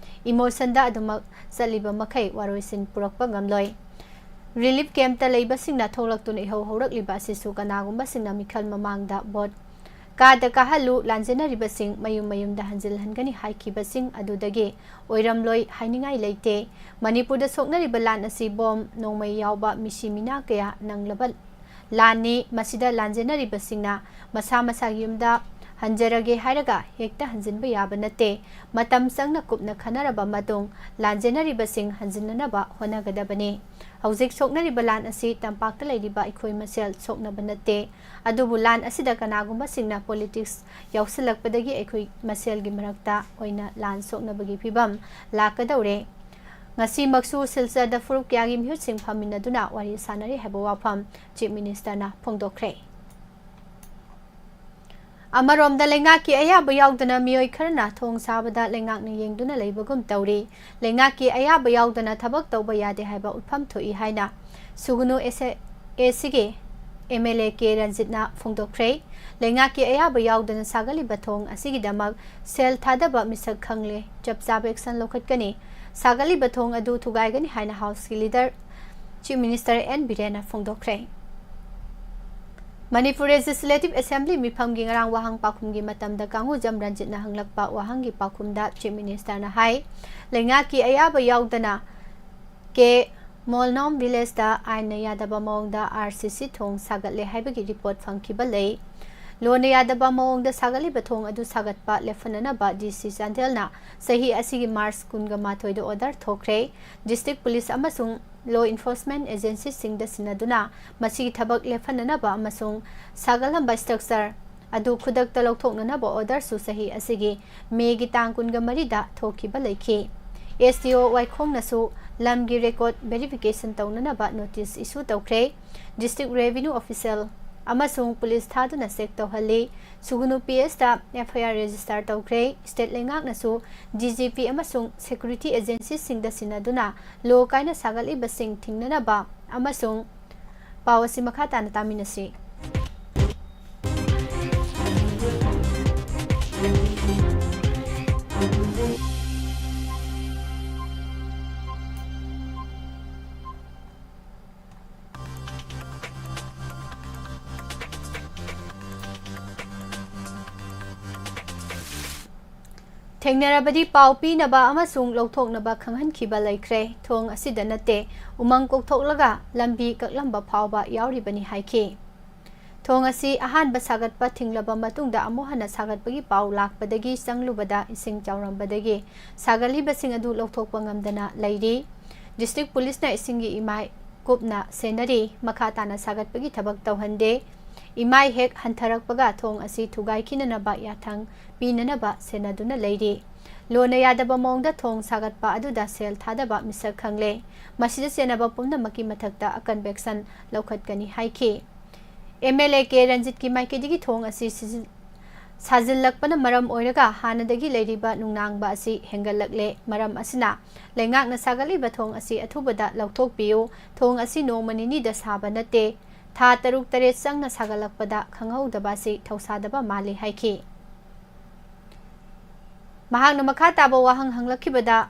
ꯏꯃꯣꯁꯟꯗ ꯑꯗꯨꯃꯛ ꯆꯠꯂꯤꯕ ꯃꯈꯩ ꯋꯥꯔꯣꯏꯁꯤꯟ ꯄꯨꯔꯛꯄ ꯉꯝꯂꯣꯏ꯫ ꯔꯤꯂꯤꯐ ꯀꯦꯝꯞꯇ ꯂꯩꯕꯁꯤꯡꯅ ꯊꯣꯛꯂꯛꯇꯨꯅ ꯏꯍꯧ ꯍꯧꯔꯛꯂꯤꯕ ꯑꯁꯤꯁꯨ ꯀꯅꯥꯒꯨꯝꯕꯁꯤꯡꯅ ꯃꯤꯈꯜ ꯃꯃꯥꯡꯗ ꯚꯣꯠ ꯀꯥꯗ ꯀꯥꯍꯜꯂꯨ, ꯂꯥꯟꯖꯦꯟꯅꯔꯤꯕꯁꯤꯡ ꯃꯌꯨꯝ ꯃꯌꯨꯝꯗ ꯍꯟꯖꯤꯜꯍꯟꯒꯅꯤ ꯍꯥꯏꯈꯤꯕꯁꯤꯡ ꯑꯗꯨꯗꯒꯤ ꯑꯣꯏꯔꯝꯂꯣꯏ ꯍꯥꯏꯅꯤꯡꯉꯥꯏ ꯂꯩꯇꯦ꯫ ꯃꯅꯤꯄꯨꯔꯗ ꯁꯣꯛꯅꯔꯤꯕ ꯂꯥꯟ ꯑꯁꯤ ꯕꯣꯝ ꯅꯣꯡꯃꯩ ꯌꯥꯎꯕ ꯃꯤꯁꯤ ꯃꯤꯅꯥ ꯀꯌꯥ ꯅꯪꯂꯕ ꯂꯥꯟꯅꯤ꯫ ꯃꯁꯤꯗ ꯂꯥꯟꯖꯦꯟꯅꯔꯤꯕꯁꯤꯡꯅ ꯃꯁꯥ ꯃꯁꯥꯒꯤ ꯌꯨꯝꯗ ꯍꯟꯖꯔꯒꯦ ꯍꯥꯏꯔꯒ ꯍꯦꯛꯇ ꯍꯟꯖꯤꯟꯕ ꯌꯥꯕ ꯅꯠꯇꯦ꯫ ꯃꯇꯝ ꯆꯪꯅ ꯀꯨꯞꯅ ꯈꯟꯅꯔꯕ ꯃꯇꯨꯡ ꯂꯥꯟꯖꯦꯟꯅꯔꯤꯕꯁꯤꯡ ꯍꯟꯖꯤꯟꯅꯅꯕ ꯍꯣꯠꯅꯒꯗꯕꯅꯤ꯫ ꯍꯧꯖꯤꯛ ꯁꯣꯛꯅꯔꯤꯕ ꯂꯥꯟ ꯑꯁꯤ ꯇꯝꯄꯥꯛꯇ ꯂꯩꯔꯤꯕ ꯑꯩꯈꯣꯏ ꯃꯁꯦꯜ ꯁꯣꯛꯅꯕ ꯅꯠꯇꯦ, ꯑꯗꯨꯕꯨ ꯂꯥꯟ ꯑꯁꯤꯗ ꯀꯅꯥꯒꯨꯝꯕꯁꯤꯡꯅ politics ꯌꯥꯎꯁꯤꯜꯂꯛꯄꯗꯒꯤ ꯑꯩꯈꯣꯏ ꯃꯁꯦꯜꯒꯤ ꯃꯔꯛꯇ ꯑꯣꯏꯅ ꯂꯥꯟ ꯁꯣꯛꯅꯕꯒꯤ ꯐꯤꯚꯝ ꯂꯥꯛꯀꯗꯧꯔꯦ꯫ ꯉꯁꯤꯃꯛꯁꯨ ꯁꯤꯜꯆꯔꯗ ꯐꯨꯔꯨꯞ ꯀꯌꯥꯒꯤ ꯃꯤꯍꯨꯠꯁꯤꯡ ꯐꯝꯃꯤꯟꯅꯗꯨꯅ ꯋꯥꯔꯤ ꯁꯥꯟꯅꯔꯤ ꯍꯥꯏꯕ ꯋꯥꯐꯝ Chief Minister ꯅ ꯐꯣꯡꯗꯣꯛꯈ꯭ꯔꯦ꯫ ꯑꯃꯔꯣꯝꯗ ꯂꯩꯉꯥꯛꯀꯤ ꯑꯌꯥꯕ ꯌꯥꯎꯗꯅ ꯃꯤꯑꯣꯏ ꯈꯔꯅ ꯊꯣꯡ ꯁꯥꯕꯗ ꯂꯩꯉꯥꯛꯅ ꯌꯦꯡꯗꯨꯅ ꯂꯩꯕꯒꯨꯝ ꯇꯧꯔꯤ꯫ ꯂꯩꯉꯥꯛꯀꯤ ꯑꯌꯥꯕ ꯌꯥꯎꯗꯅ ꯊꯕꯛ ꯇꯧꯕ ꯌꯥꯗꯦ ꯍꯥꯏꯕ ꯎꯠꯐꯝ ꯊꯣꯛꯏ ꯍꯥꯏꯅ ꯁꯨꯒꯨꯅꯨ ꯑꯦꯁ-, ꯑꯦꯁꯤꯒꯤ ꯑꯦꯝ ꯑꯦꯜ ꯑꯦ ꯀꯦ ꯔꯟꯖꯤꯠꯅ ꯐꯣꯡꯗꯣꯛꯈ꯭ꯔꯦ꯫ ꯂꯩꯉꯥꯛꯀꯤ ꯑꯌꯥꯕ ꯌꯥꯎꯗꯅ ꯁꯥꯒꯠꯂꯤꯕ ꯊꯣꯡ ꯑꯁꯤꯒꯤꯗꯃꯛ ꯁꯦꯜ ꯊꯥꯗꯕ ꯃꯤꯁꯛ ꯈꯪꯂꯦ꯫ ꯆꯞ ꯆꯥꯕ action ꯂꯧꯈꯠꯀꯅꯤ꯫ ꯁꯥꯒꯠꯂꯤꯕ ꯊꯣꯡ ꯑꯗꯨ ꯊꯨꯒꯥꯏꯒꯅꯤ ꯍꯥꯏꯅ House ꯀꯤ leader Chief Minister ꯑꯦꯟ ꯕꯤꯔꯦꯟꯅ ꯐꯣꯡꯗꯣꯛꯈ꯭ꯔꯦ꯫ ꯃꯅꯤꯄꯨꯔ Legislative Assembly ꯃꯤꯐꯝꯒꯤ ꯉꯔꯥꯡ ꯋꯥꯍꯪ ꯄꯥꯎꯈꯨꯝꯒꯤ ꯃꯇꯝꯗ ꯀꯥꯡꯉꯨꯖꯝ ꯔꯟꯖꯤꯠꯅ ꯍꯪꯂꯛꯄ ꯋꯥꯍꯪꯒꯤ ꯄꯥꯎꯈꯨꯝꯗ Chief Minister ꯅ ꯍꯥꯏ, ꯂꯩꯉꯥꯛꯀꯤ ꯑꯌꯥꯕ ꯌꯥꯎꯗꯅ ꯀꯦ ꯃꯣꯜꯅꯣꯝ village ꯇ ꯑꯥꯏꯟꯅ ꯌꯥꯗꯕ ꯃꯑꯣꯡꯗ ꯑꯥꯔ ꯁꯤ ꯁꯤ ꯊꯣꯡ ꯁꯥꯒꯠꯂꯦ ꯍꯥꯏꯕꯒꯤ report ꯐꯪꯈꯤꯕ ꯂꯩ꯫ Law ꯅ ꯌꯥꯗꯕ ꯃꯑꯣꯡꯗ ꯁꯥꯒꯠꯂꯤꯕ ꯊꯣꯡ ꯑꯗꯨ ꯁꯥꯒꯠꯄ ꯂꯦꯞꯍꯟꯅꯅꯕ ꯗꯤ ꯁꯤ ꯆꯥꯟꯗꯦꯜꯅ ꯆꯍꯤ ꯑꯁꯤꯒꯤ ꯃꯥꯔꯆ ꯀꯨꯟꯒ ꯃꯥꯊꯣꯏꯗ order ꯊꯣꯛꯈ꯭ꯔꯦ꯫ District Police ꯑꯃꯁꯨꯡ law enforcement agency ꯁꯤꯡꯗ ꯁꯤꯟꯅꯗꯨꯅ ꯃꯁꯤꯒꯤ ꯊꯕꯛ ꯂꯦꯞꯍꯟꯅꯅꯕ ꯑꯃꯁꯨꯡ ꯁꯥꯒꯠꯂꯝꯕ structure ꯑꯗꯨ ꯈꯨꯗꯛꯇ ꯂꯧꯊꯣꯛꯅꯅꯕ order ꯁꯨ ꯆꯍꯤ ꯑꯁꯤꯒꯤ ꯃꯦꯒꯤ ꯇꯥꯡ ꯀꯨꯟꯒ ꯃꯔꯤꯗ ꯊꯣꯛꯈꯤꯕ ꯂꯩꯈꯤ꯫ S D O ꯋꯥꯏꯈꯣꯡꯅꯁꯨ ꯂꯝꯒꯤ record verification ꯇꯧꯅꯅꯕ notice issue ꯇꯧꯈ꯭ꯔꯦ꯫ District Revenue Official ꯑꯃꯁꯨꯡ police ꯊꯥꯗꯨꯅ check ꯇꯧꯍꯜꯂꯤ꯫ ꯁꯨꯒꯨꯅꯨ P S ꯇ F I R register ꯇꯧꯈ꯭ꯔꯦ꯫ State ꯂꯩꯉꯥꯛꯅꯁꯨ D G P ꯑꯃꯁꯨꯡ security agency ꯁꯤꯡꯗ ꯁꯤꯟꯅꯗꯨꯅ law ꯀꯥꯏꯅ ꯁꯥꯒꯠꯂꯤꯕꯁꯤꯡ ꯊꯤꯡꯅꯅꯕ ꯑꯃꯁꯨꯡ ꯄꯥꯎ ꯑꯁꯤ ꯃꯈꯥ ꯇꯥꯅ ꯇꯥꯃꯤꯟꯅꯁꯤ꯫ ꯊꯦꯡꯅꯔꯕꯗꯤ ꯄꯥꯎ ꯄꯤꯅꯕ ꯑꯃꯁꯨꯡ ꯂꯧꯊꯣꯛꯅꯕ ꯈꯪꯍꯟꯈꯤꯕ ꯂꯩꯈ꯭ꯔꯦ꯫ ꯊꯣꯡ ꯑꯁꯤꯗ ꯅꯠꯇꯦ, ꯎꯃꯪ ꯀꯣꯛꯊꯣꯛꯂꯒ ꯂꯝꯕꯤ ꯀꯛꯂꯝꯕ ꯐꯥꯎꯕ ꯌꯥꯎꯔꯤꯕꯅꯤ ꯍꯥꯏꯈꯤ꯫ ꯊꯣꯡ ꯑꯁꯤ ꯑꯍꯥꯟꯕ ꯁꯥꯒꯠꯄ ꯊꯤꯡꯂꯕ ꯃꯇꯨꯡꯗ ꯑꯃꯨꯛ ꯍꯟꯅ ꯁꯥꯒꯠꯄꯒꯤ ꯄꯥꯎ ꯂꯥꯛꯄꯗꯒꯤ ꯆꯪꯂꯨꯕꯗ ꯏꯁꯤꯡ ꯆꯥꯎꯔꯝꯕꯗꯒꯤ ꯁꯥꯒꯠꯂꯤꯕꯁꯤꯡ ꯑꯗꯨ ꯂꯧꯊꯣꯛꯄ ꯉꯝꯗꯅ ꯂꯩꯔꯤ꯫ ꯗꯤꯁꯇ꯭ꯔꯤꯛ ꯄꯨꯂꯤꯁꯅ ꯏꯁꯤꯡꯒꯤ ꯏꯃꯥꯏ ꯀꯨꯞꯅ ꯁꯦꯟꯅꯔꯤ, ꯃꯈꯥ ꯇꯥꯅ ꯁꯥꯒꯠꯄꯒꯤ ꯊꯕꯛ ꯇꯧꯍꯟꯗꯦ꯫ ꯏꯃꯥꯏ ꯍꯦꯛ ꯍꯟꯊꯔꯛꯄꯒ ꯊꯣꯡ ꯑꯁꯤ ꯊꯨꯒꯥꯏꯈꯤꯅꯅꯕ ꯌꯥꯊꯪ ꯄꯤꯅꯅꯕ ꯁꯦꯟꯅꯗꯨꯅ ꯂꯩꯔꯤ꯫ ꯂꯣꯟꯅ ꯌꯥꯗꯕ ꯃꯑꯣꯡꯗ ꯊꯣꯡ ꯁꯥꯒꯠꯄ ꯑꯗꯨꯗ ꯁꯦꯜ ꯊꯥꯗꯕ ꯃꯤꯁꯛ ꯈꯪꯂꯦ꯫ ꯃꯁꯤꯗ ꯆꯦꯟꯅꯕ ꯄꯨꯝꯅꯃꯛꯀꯤ ꯃꯊꯛꯇ ꯑꯀꯟꯕ action ꯂꯧꯈꯠꯀꯅꯤ ꯍꯥꯏꯈꯤ꯫ ꯑꯦꯝ ꯑꯦꯜ ꯑꯦ ꯀꯦ ꯔꯟꯖꯤꯠꯀꯤ ꯃꯥꯏꯀꯩꯗꯒꯤ ꯊꯣꯡ ꯑꯁꯤ ꯁꯤꯖꯤꯟ-, ꯁꯥꯖꯤꯜꯂꯛꯄꯅ ꯃꯔꯝ ꯑꯣꯏꯔꯒ ꯍꯥꯟꯅꯗꯒꯤ ꯂꯩꯔꯤꯕ ꯅꯨꯡꯅꯥꯡꯕ ꯑꯁꯤ ꯍꯦꯟꯒꯠꯂꯛꯂꯦ꯫ ꯃꯔꯝ ꯑꯁꯤꯅ ꯂꯩꯉꯥꯛꯅ ꯁꯥꯒꯠꯂꯤꯕ ꯊꯣꯡ ꯑꯁꯤ ꯑꯊꯨꯕꯗ ꯂꯧꯊꯣꯛꯄꯤꯌꯨ꯫ ꯊꯣꯡ ꯑꯁꯤ ꯅꯣꯡꯃ ꯅꯤꯅꯤꯗ ꯁꯥꯕ ꯅꯠꯇꯦ꯫ ꯊꯥ ꯇꯔꯨꯛ ꯇꯔꯦꯠ ꯆꯪꯅ ꯁꯥꯒꯠꯂꯛꯄꯗ ꯈꯪꯍꯧꯗꯕ ꯑꯁꯤ ꯊꯧꯁꯥꯗꯕ ꯃꯥꯜꯂꯤ ꯍꯥꯏꯈꯤ꯫ ꯃꯍꯥꯛꯅ ꯃꯈꯥ ꯇꯥꯕ ꯋꯥꯍꯪ ꯍꯪꯂꯛꯈꯤꯕꯗ,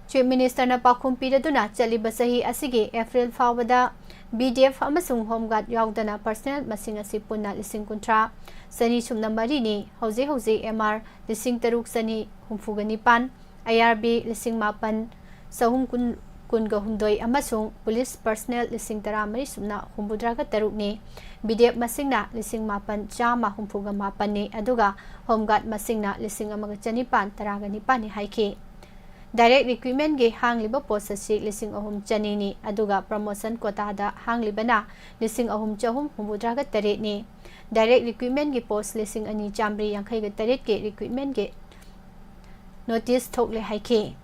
ꯆꯤꯐ ꯃꯤꯅꯤꯁꯇꯔꯅ ꯄꯥꯎꯈꯨꯝ ꯄꯤꯔꯗꯨꯅ ꯆꯠꯂꯤꯕ ꯆꯍꯤ ꯑꯁꯤꯒꯤ ꯑꯦꯄ꯭ꯔꯤꯜ ꯐꯥꯎꯕꯗ ꯕꯤ ꯗꯤ ꯑꯦꯐ ꯑꯃꯁꯨꯡ ꯍꯣꯝ ꯒꯥꯔꯗ ꯌꯥꯎꯗꯅ ꯄꯔꯁꯅꯦꯜ ꯃꯁꯤꯡ ꯑꯁꯤ ꯄꯨꯟꯅ ꯂꯤꯁꯤꯡ ꯀꯨꯟꯊ꯭ꯔꯥ, ꯆꯅꯤ ꯁꯨꯞꯅ ꯃꯔꯤꯅꯤ꯫ ꯍꯧꯖꯤꯛ ꯍꯧꯖꯤꯛ ꯑꯦꯝ ꯑꯥꯔ ꯂꯤꯁꯤꯡ ꯇꯔꯨꯛ ꯆꯅꯤ ꯍꯨꯝꯐꯨꯒ ꯅꯤꯄꯥꯟ, ꯑꯥꯏ ꯑꯥꯔ ꯕꯤ ꯂꯤꯁꯤꯡ ꯃꯥꯄꯟ, ꯆꯍꯨꯝ ꯀꯨꯟ, ꯀꯨꯟꯒ ꯍꯨꯝꯗꯣꯏ ꯑꯃꯁꯨꯡ ꯄꯨꯂꯤꯁ ꯄꯔꯁꯅꯦꯜ ꯂꯤꯁꯤꯡ ꯇꯔꯥꯃꯔꯤ ꯁꯨꯞꯅ ꯍꯨꯝꯐꯨꯇꯔꯥꯒ ꯇꯔꯨꯛꯅꯤ꯫ ꯕꯤ ꯗꯤ ꯑꯦꯐ ꯃꯁꯤꯡꯅ ꯂꯤꯁꯤꯡ ꯃꯥꯄꯟ ꯆꯥꯝꯃ ꯍꯨꯝꯐꯨꯒ ꯃꯥꯄꯟꯅꯤ, ꯑꯗꯨꯒ ꯍꯣꯝ ꯒꯥꯔꯗ ꯃꯁꯤꯡꯅ ꯂꯤꯁꯤꯡ ꯑꯃꯒ ꯆꯅꯤꯄꯥꯟ ꯇꯔꯥꯒ ꯅꯤꯄꯥꯟꯅꯤ ꯍꯥꯏꯈꯤ꯫ ꯗꯥꯏꯔꯦꯛ ꯔꯤꯀ꯭ꯔꯨꯏꯠꯃꯦꯟꯒꯤ ꯍꯥꯡꯂꯤꯕ ꯄꯣꯁ ꯑꯁꯤ ꯂꯤꯁꯤꯡ ꯑꯍꯨꯝ ꯆꯅꯤꯅꯤ, ꯑꯗꯨꯒ ꯄ꯭ꯔꯃꯣꯁꯟ ꯀꯣꯇꯥꯗ ꯍꯥꯡꯂꯤꯕꯅ ꯂꯤꯁꯤꯡ ꯑꯍꯨꯝ ꯆꯍꯨꯝ ꯍꯨꯝꯐꯨꯇꯔꯥꯒ ꯇꯔꯦꯠꯅꯤ꯫ ꯗꯥꯏꯔꯦꯛ ꯔꯤꯀ꯭ꯔꯨꯏꯠꯃꯦꯟꯒꯤ ꯄꯣꯁ ꯂꯤꯁꯤꯡ ꯑꯅꯤ ꯆꯥꯃꯔꯤ ꯌꯥꯡꯈꯩꯒ ꯇꯔꯦꯠꯀꯤ ꯔꯤꯀ꯭ꯔꯨꯏꯠꯃꯦꯟꯒꯤ ꯅꯣꯇꯤꯁ ꯊꯣꯛꯂꯦ ꯍꯥꯏꯈꯤ꯫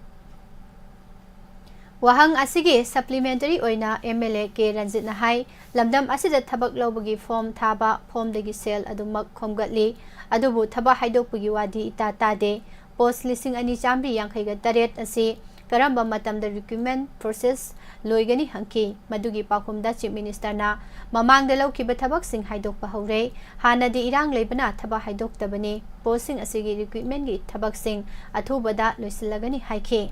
ꯋꯥꯍꯪ ꯑꯁꯤꯒꯤ ꯁꯄ꯭ꯂꯤꯃꯦꯟꯇꯔꯤ ꯑꯣꯏꯅ ꯑꯦꯝ ꯑꯦꯜ ꯑꯦ ꯀꯦ ꯔꯟꯖꯤꯠꯅ ꯍꯥꯏ, ꯂꯝꯗꯝ ꯑꯁꯤꯗ ꯊꯕꯛ ꯂꯧꯕꯒꯤ ꯐꯣꯔꯝ ꯊꯥꯕ, ꯐꯣꯔꯝꯗꯒꯤ ꯁꯦꯜ ꯑꯗꯨꯃꯛ ꯈꯣꯝꯒꯠꯂꯤ, ꯑꯗꯨꯕꯨ ꯊꯕꯛ ꯍꯥꯏꯗꯣꯛꯄꯒꯤ ꯋꯥꯗꯤ ꯏꯇꯥ ꯇꯥꯗꯦ꯫ ꯄꯣꯁ ꯂꯤꯁꯤꯡ ꯑꯅꯤ ꯆꯥꯃꯔꯤ ꯌꯥꯡꯈꯩꯒ ꯇꯔꯦꯠ ꯑꯁꯤ ꯀꯔꯝꯕ ꯃꯇꯝꯗ ꯔꯤꯀ꯭ꯔꯨꯏꯠꯃꯦꯟ ꯄ꯭ꯔꯣꯁꯦꯁ ꯂꯣꯏꯒꯅꯤ ꯍꯪꯈꯤ꯫ ꯃꯗꯨꯒꯤ ꯄꯥꯎꯈꯨꯝꯗ ꯆꯤꯐ ꯃꯤꯅꯤꯁꯇꯔꯅ ꯃꯃꯥꯡꯗ ꯂꯧꯈꯤꯕ ꯊꯕꯛꯁꯤꯡ ꯍꯥꯏꯗꯣꯛꯄ ꯍꯧꯔꯦ꯫ ꯍꯥꯟꯅꯗꯤ ꯏꯔꯥꯡ ꯂꯩꯕꯅ ꯊꯕꯛ ꯍꯥꯏꯗꯣꯛꯇꯕꯅꯤ꯫ ꯄꯣꯁꯁꯤꯡ ꯑꯁꯤꯒꯤ ꯔꯤꯀ꯭ꯔꯨꯏꯠꯃꯦꯟꯒꯤ ꯊꯕꯛꯁꯤꯡ ꯑꯊꯨꯕꯗ ꯂꯣꯏꯁꯤꯜꯂꯒꯅꯤ ꯍꯥꯏꯈꯤ꯫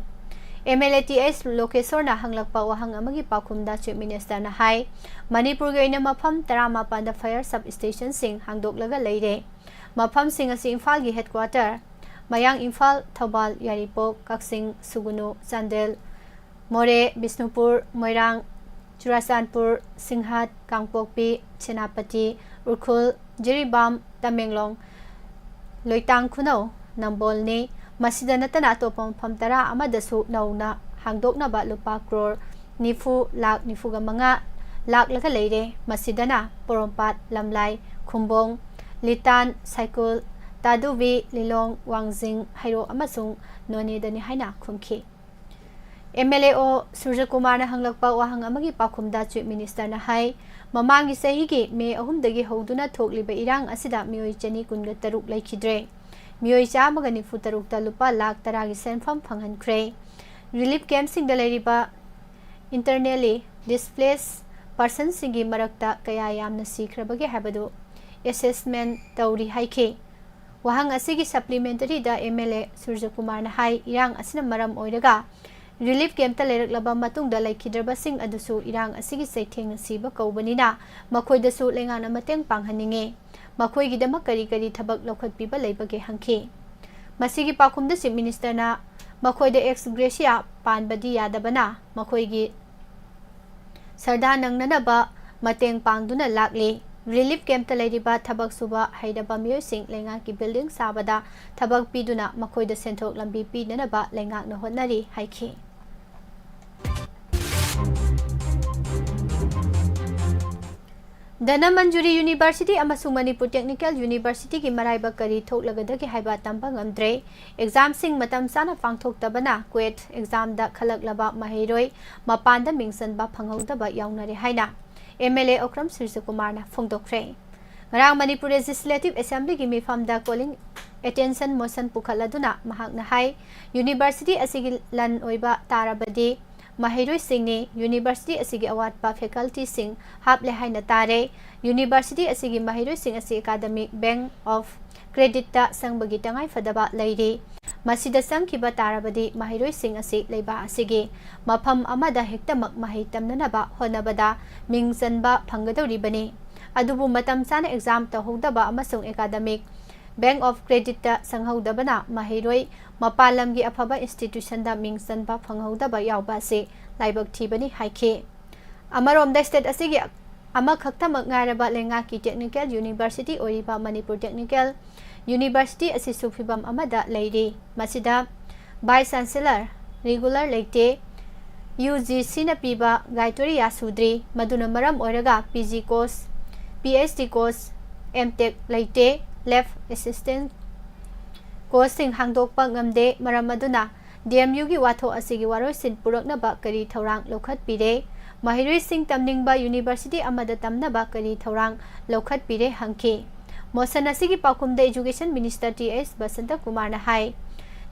M L A T H ꯂꯣꯀꯦꯁꯣꯔꯅ ꯍꯪꯂꯛꯄ ꯋꯥꯍꯪ ꯑꯃꯒꯤ ꯄꯥꯎꯈꯨꯝꯗ ꯆꯤꯐ ꯃꯤꯅꯤꯁꯇꯔꯅ ꯍꯥꯏ, ꯃꯅꯤꯄꯨꯔꯒꯤ ꯑꯣꯏꯅ ꯃꯐꯝ ꯇꯔꯥꯃꯥꯄꯟꯗ ꯐꯥꯌꯔ ꯁꯕ ꯁ꯭ꯇꯦꯁꯟꯁꯤꯡ ꯍꯥꯡꯗꯣꯛꯂꯒ ꯂꯩꯔꯦ꯫ ꯃꯐꯝꯁꯤꯡ ꯑꯁꯤ ꯏꯝꯐꯥꯜꯒꯤ ꯍꯦꯗꯀ꯭ꯋꯥꯇꯔ, ꯃꯌꯥꯡ ꯏꯝꯐꯥꯜ, ꯊꯧꯕꯥꯜ, ꯌꯥꯏꯔꯤꯄꯣꯛ, ꯀꯛꯆꯤꯡ, ꯁꯨꯒꯨꯅꯨ, ꯆꯥꯟꯗꯦꯜ, ꯃꯣꯔꯦ, ꯕꯤꯁꯅꯨꯄꯨꯔ, ꯃꯣꯏꯔꯥꯡ, ꯆꯨꯔꯥꯆꯥꯟꯄꯨꯔ, ꯁꯤꯡꯍꯥꯠ, ꯀꯥꯡꯄꯣꯛꯄꯤ, ꯁꯦꯅꯥꯄꯇꯤ, ꯎꯈ꯭ꯔꯨꯜ, ꯖꯤꯔꯤꯕꯥꯝ, ꯇꯃꯦꯡꯂꯣꯡ, ꯂꯣꯏꯇꯥꯡ ꯈꯨꯅꯧ, ꯅꯝꯕꯣꯜꯅꯤ꯫ ꯃꯁꯤꯗ ꯅꯠꯇꯅ ꯑꯇꯣꯞꯄ ꯃꯐꯝ ꯇꯔꯥ ꯑꯃꯗꯁꯨ ꯅꯧꯅ ꯍꯥꯡꯗꯣꯛꯅꯕ ꯂꯨꯄꯥ ꯀ꯭ꯔꯣꯔ ꯅꯤꯐꯨ ꯂꯥꯈ ꯅꯤꯐꯨꯒ ꯃꯉꯥ ꯂꯥꯛꯂꯒ ꯂꯩꯔꯦ꯫ ꯃꯁꯤꯗꯅ ꯄꯣꯔꯣꯝꯄꯥꯠ, ꯂꯝꯂꯥꯏ, ꯈꯨꯝꯕꯣꯡ, ꯂꯤꯇꯥꯟ, ꯁꯥꯏꯀꯨꯜ, ꯇꯥꯗꯨꯕꯤ, ꯂꯤꯂꯣꯡ, ꯋꯥꯡꯖꯤꯡ, ꯍꯩꯔꯣꯛ ꯑꯃꯁꯨꯡ ꯅꯣꯅꯦꯗꯅꯤ ꯍꯥꯏꯅ ꯈꯨꯝꯈꯤ꯫ ꯑꯦꯝ ꯑꯦꯜ ꯑꯦ ꯑꯣ ꯁꯨꯔꯖꯀꯨꯃꯥꯔꯅ ꯍꯪꯂꯛꯄ ꯋꯥꯍꯪ ꯑꯃꯒꯤ ꯄꯥꯎꯈꯨꯝꯗ ꯆꯤꯐ ꯃꯤꯅꯤꯁꯇꯔꯅ ꯍꯥꯏ, ꯃꯃꯥꯡꯒꯤ ꯆꯍꯤꯒꯤ ꯃꯦ ꯑꯍꯨꯝꯗꯒꯤ ꯍꯧꯗꯨꯅ ꯊꯣꯛꯂꯤꯕ ꯏꯔꯥꯡ ꯑꯁꯤꯗ ꯃꯤꯑꯣꯏ ꯆꯅꯤ ꯀꯨꯟꯒ ꯇꯔꯨꯛ ꯂꯩꯈꯤꯗ꯭ꯔꯦ꯫ ꯃꯤꯑꯣꯏ ꯆꯥꯝꯃꯒ ꯅꯤꯐꯨ ꯇꯔꯨꯛꯇ ꯂꯨꯄꯥ ꯂꯥꯈ ꯇꯔꯥꯒꯤ ꯁꯦꯟꯐꯝ ꯐꯪꯍꯟꯈ꯭ꯔꯦ꯫ ꯔꯤꯂꯤꯐ ꯀꯦꯝꯞꯁꯤꯡꯗ ꯂꯩꯔꯤꯕ internally displaced personꯁꯤꯡꯒꯤ ꯃꯔꯛꯇ ꯀꯌꯥ ꯌꯥꯝꯅ ꯁꯤꯈ꯭ꯔꯕꯒꯦ ꯍꯥꯏꯕꯗꯨ ꯑꯦꯁꯦꯁꯃꯦꯟ ꯇꯧꯔꯤ ꯍꯥꯏꯈꯤ꯫ ꯋꯥꯍꯪ ꯑꯁꯤꯒꯤ ꯁꯄ꯭ꯂꯤꯃꯦꯟꯇꯔꯤꯗ ꯑꯦꯝ ꯑꯦꯜ ꯑꯦ ꯁꯨꯔꯖꯀꯨꯃꯥꯔꯅ ꯍꯥꯏ, ꯏꯔꯥꯡ ꯑꯁꯤꯅ ꯃꯔꯝ ꯑꯣꯏꯔꯒ ꯔꯤꯂꯤꯐ ꯀꯦꯝꯞꯇ ꯂꯩꯔꯛꯂꯕ ꯃꯇꯨꯡꯗ ꯂꯩꯈꯤꯗ꯭ꯔꯕꯁꯤꯡ ꯑꯗꯨꯁꯨ ꯏꯔꯥꯡ ꯑꯁꯤꯒꯤ ꯆꯩꯊꯦꯡꯅ ꯁꯤꯕ ꯀꯧꯕꯅꯤꯅ ꯃꯈꯣꯏꯗꯁꯨ ꯂꯩꯉꯥꯛꯅ ꯃꯇꯦꯡ ꯄꯥꯡꯍꯟꯅꯤꯡꯉꯤ꯫ ꯃꯈꯣꯏꯒꯤꯗꯃꯛ ꯀꯔꯤ ꯀꯔꯤ ꯊꯕꯛ ꯂꯧꯈꯠꯄꯤꯕ ꯂꯩꯕꯒꯦ ꯍꯪꯈꯤ꯫ ꯃꯁꯤꯒꯤ ꯄꯥꯎꯈꯨꯝꯗ ꯆꯤꯐ ꯃꯤꯅꯤꯁꯇꯔꯅ ꯃꯈꯣꯏꯗ ex gratia ꯄꯥꯟꯕꯗꯤ ꯌꯥꯗꯕꯅ ꯃꯈꯣꯏꯒꯤ ꯁꯔꯗꯥ ꯅꯪꯅꯅꯕ ꯃꯇꯦꯡ ꯄꯥꯡꯗꯨꯅ ꯂꯥꯛꯂꯤ꯫ ꯔꯤꯂꯤꯐ ꯀꯦꯝꯞꯇ ꯂꯩꯔꯤꯕ ꯊꯕꯛ ꯁꯨꯕ ꯍꯩꯔꯕ ꯃꯤꯑꯣꯏꯁꯤꯡ ꯂꯩꯉꯥꯛꯀꯤ ꯕꯤꯜꯗꯤꯡ ꯁꯥꯕꯗ ꯊꯕꯛ ꯄꯤꯗꯨꯅ ꯃꯈꯣꯏꯗ ꯁꯦꯟꯊꯣꯛ ꯂꯝꯕꯤ ꯄꯤꯅꯅꯕ ꯂꯩꯉꯥꯛꯅ ꯍꯣꯠꯅꯔꯤ ꯍꯥꯏꯈꯤ꯫ ꯙꯅꯃꯟꯖꯨꯔꯤ ꯌꯨꯅꯤꯚꯔꯁꯤꯇꯤ ꯑꯃꯁꯨꯡ ꯃꯅꯤꯄꯨꯔ ꯇꯦꯛꯅꯤꯀꯦꯜ ꯌꯨꯅꯤꯚꯔꯁꯤꯇꯤꯒꯤ ꯃꯔꯥꯏꯕꯛ ꯀꯔꯤ ꯊꯣꯛꯂꯒꯗꯒꯦ ꯍꯥꯏꯕ ꯇꯝꯕ ꯉꯝꯗ꯭ꯔꯦ꯫ ꯑꯦꯛꯖꯥꯝꯁꯤꯡ ꯃꯇꯝ ꯆꯥꯅ ꯄꯥꯡꯊꯣꯛꯇꯕꯅ ꯀ꯭ꯋꯦꯠ ꯑꯦꯛꯖꯥꯝꯗ ꯈꯜꯂꯛꯂꯕ ꯃꯍꯩꯔꯣꯏ ꯃꯄꯥꯟꯗ ꯃꯤꯡ ꯆꯟꯕ ꯐꯪꯍꯧꯗꯕ ꯌꯥꯎꯅꯔꯦ ꯍꯥꯏꯅ ꯑꯦꯝ ꯑꯦꯜ ꯑꯦ ꯑꯣꯀ꯭ꯔꯝ ꯁꯨꯔꯖꯀꯨꯃꯥꯔꯅ ꯐꯣꯡꯗꯣꯛꯈ꯭ꯔꯦ꯫ ꯉꯔꯥꯡ ꯃꯅꯤꯄꯨꯔ ꯂꯦꯖꯤꯁꯂꯦꯇꯤꯚ ꯑꯦꯁꯦꯝꯕ꯭ꯂꯤꯒꯤ ꯃꯤꯐꯝꯗ ꯀꯣꯂꯤꯡ ꯑꯦꯇꯦꯟꯁꯟ ꯃꯣꯁꯟ ꯄꯨꯈꯠꯂꯗꯨꯅ ꯃꯍꯥꯛꯅ ꯍꯥꯏ, ꯌꯨꯅꯤꯚꯔꯁꯤꯇꯤ ꯑꯁꯤꯒꯤ ꯂꯟ ꯑꯣꯏꯕ ꯇꯥꯔꯕꯗꯤ ꯃꯍꯩꯔꯣꯏꯁꯤꯡꯅꯤ꯫ ꯌꯨꯅꯤꯚꯔꯁꯤꯇꯤ ꯑꯁꯤꯒꯤ ꯑꯋꯥꯠꯄ ꯐꯦꯀꯜꯇꯤꯁꯤꯡ ꯍꯥꯞꯂꯦ ꯍꯥꯏꯅ ꯇꯥꯔꯦ꯫ ꯌꯨꯅꯤꯚꯔꯁꯤꯇꯤ ꯑꯁꯤꯒꯤ ꯃꯍꯩꯔꯣꯏꯁꯤꯡ ꯑꯁꯤ ꯑꯦꯀꯥꯗꯃꯤꯛ ꯕꯦꯡꯛ ꯑꯣꯐ ꯀ꯭ꯔꯦꯗꯤꯠꯇ ꯆꯪꯕꯒꯤ ꯇꯉꯥꯏꯐꯗꯕ ꯂꯩꯔꯤ꯫ ꯃꯁꯤꯗ ꯆꯪꯈꯤꯕ ꯇꯥꯔꯕꯗꯤ ꯃꯍꯩꯔꯣꯏꯁꯤꯡ ꯑꯁꯤ ꯂꯩꯕꯥꯛ ꯑꯁꯤꯒꯤ ꯃꯐꯝ ꯑꯃꯗ ꯍꯦꯛꯇꯃꯛ ꯃꯍꯩ ꯇꯝꯅꯅꯕ ꯍꯣꯠꯅꯕꯗ ꯃꯤꯡ ꯆꯟꯕ ꯐꯪꯒꯗꯧꯔꯤꯕꯅꯤ꯫ ꯑꯗꯨꯕꯨ ꯃꯇꯝ ꯆꯥꯅ ꯑꯦꯛꯖꯥꯝ ꯇꯧꯍꯧꯗꯕ ꯑꯃꯁꯨꯡ ꯑꯦꯀꯥꯗꯃꯤꯛ ꯕꯦꯡꯛ ꯑꯣꯐ ꯀ꯭ꯔꯦꯗꯤꯠꯇ ꯆꯪꯍꯧꯗꯕꯅ ꯃꯍꯩꯔꯣꯏ ꯃꯄꯥꯟ ꯂꯝꯒꯤ ꯑꯐꯕ ꯏꯟꯁꯇꯤꯇ꯭ꯌꯨꯁꯟꯗ ꯃꯤꯡ ꯆꯟꯕ ꯐꯪꯍꯧꯗꯕ ꯌꯥꯎꯕ ꯑꯁꯤ ꯂꯥꯏꯕꯛ ꯊꯤꯕꯅꯤ ꯍꯥꯏꯈꯤ꯫ ꯑꯃꯔꯣꯝꯗ ꯁ꯭ꯇꯦꯠ ꯑꯁꯤꯒꯤ ꯑꯃꯈꯛꯇꯃꯛ ꯉꯥꯏꯔꯕ ꯂꯩꯉꯥꯛꯀꯤ ꯇꯦꯛꯅꯤꯀꯦꯜ ꯌꯨꯅꯤꯚꯔꯁꯤꯇꯤ ꯑꯣꯏꯔꯤꯕ ꯃꯅꯤꯄꯨꯔ ꯇꯦꯛꯅꯤꯀꯦꯜ ꯌꯨꯅꯤꯚꯔꯁꯤꯇꯤ ꯑꯁꯤꯁꯨ ꯐꯤꯚꯝ ꯑꯃꯗ ꯂꯩꯔꯤ꯫ ꯃꯁꯤꯗ ꯚꯥꯏꯁ ꯆꯥꯟꯁꯦꯂꯔ ꯔꯤꯒꯨꯂꯔ ꯂꯩꯇꯦ꯫ ꯌꯨ ꯖꯤ ꯁꯤꯅ ꯄꯤꯕ ꯒꯥꯏꯇꯣꯔꯤꯌꯥ ꯁꯨꯗ꯭ꯔꯤ꯫ ꯃꯗꯨꯅ ꯃꯔꯝ ꯑꯣꯏꯔꯒ P G course, P H D course, M tech ꯂꯩꯇꯦ꯫ ꯂꯦꯞ ꯑꯦꯁꯤꯁꯇꯦꯟ ꯀꯣꯔꯁꯁꯤꯡ ꯍꯥꯡꯗꯣꯛꯄ ꯉꯝꯗꯦ꯫ ꯃꯔꯝ ꯑꯗꯨꯅ ꯗꯤ ꯑꯦꯝ ꯌꯨꯒꯤ ꯋꯥꯊꯣꯛ ꯑꯁꯤꯒꯤ ꯋꯥꯔꯣꯏꯁꯤꯟ ꯄꯨꯔꯛꯅꯕ ꯀꯔꯤ ꯊꯧꯔꯥꯡ ꯂꯧꯈꯠꯄꯤꯔꯦ? ꯃꯍꯩꯔꯣꯏꯁꯤꯡ ꯇꯝꯅꯤꯡꯕ ꯌꯨꯅꯤꯚꯔꯁꯤꯇꯤ ꯑꯃꯗ ꯇꯝꯅꯕ ꯀꯔꯤ ꯊꯧꯔꯥꯡ ꯂꯧꯈꯠꯄꯤꯔꯦ ꯍꯪꯈꯤ꯫ ꯃꯣꯁꯟ ꯑꯁꯤꯒꯤ ꯄꯥꯎꯈꯨꯝꯗ ꯏꯖꯨꯀꯦꯁꯟ ꯃꯤꯅꯤꯁꯇꯔ ꯇꯤ ꯑꯦꯁ ꯕꯁꯟꯇ ꯀꯨꯃꯥꯔꯅ ꯍꯥꯏ,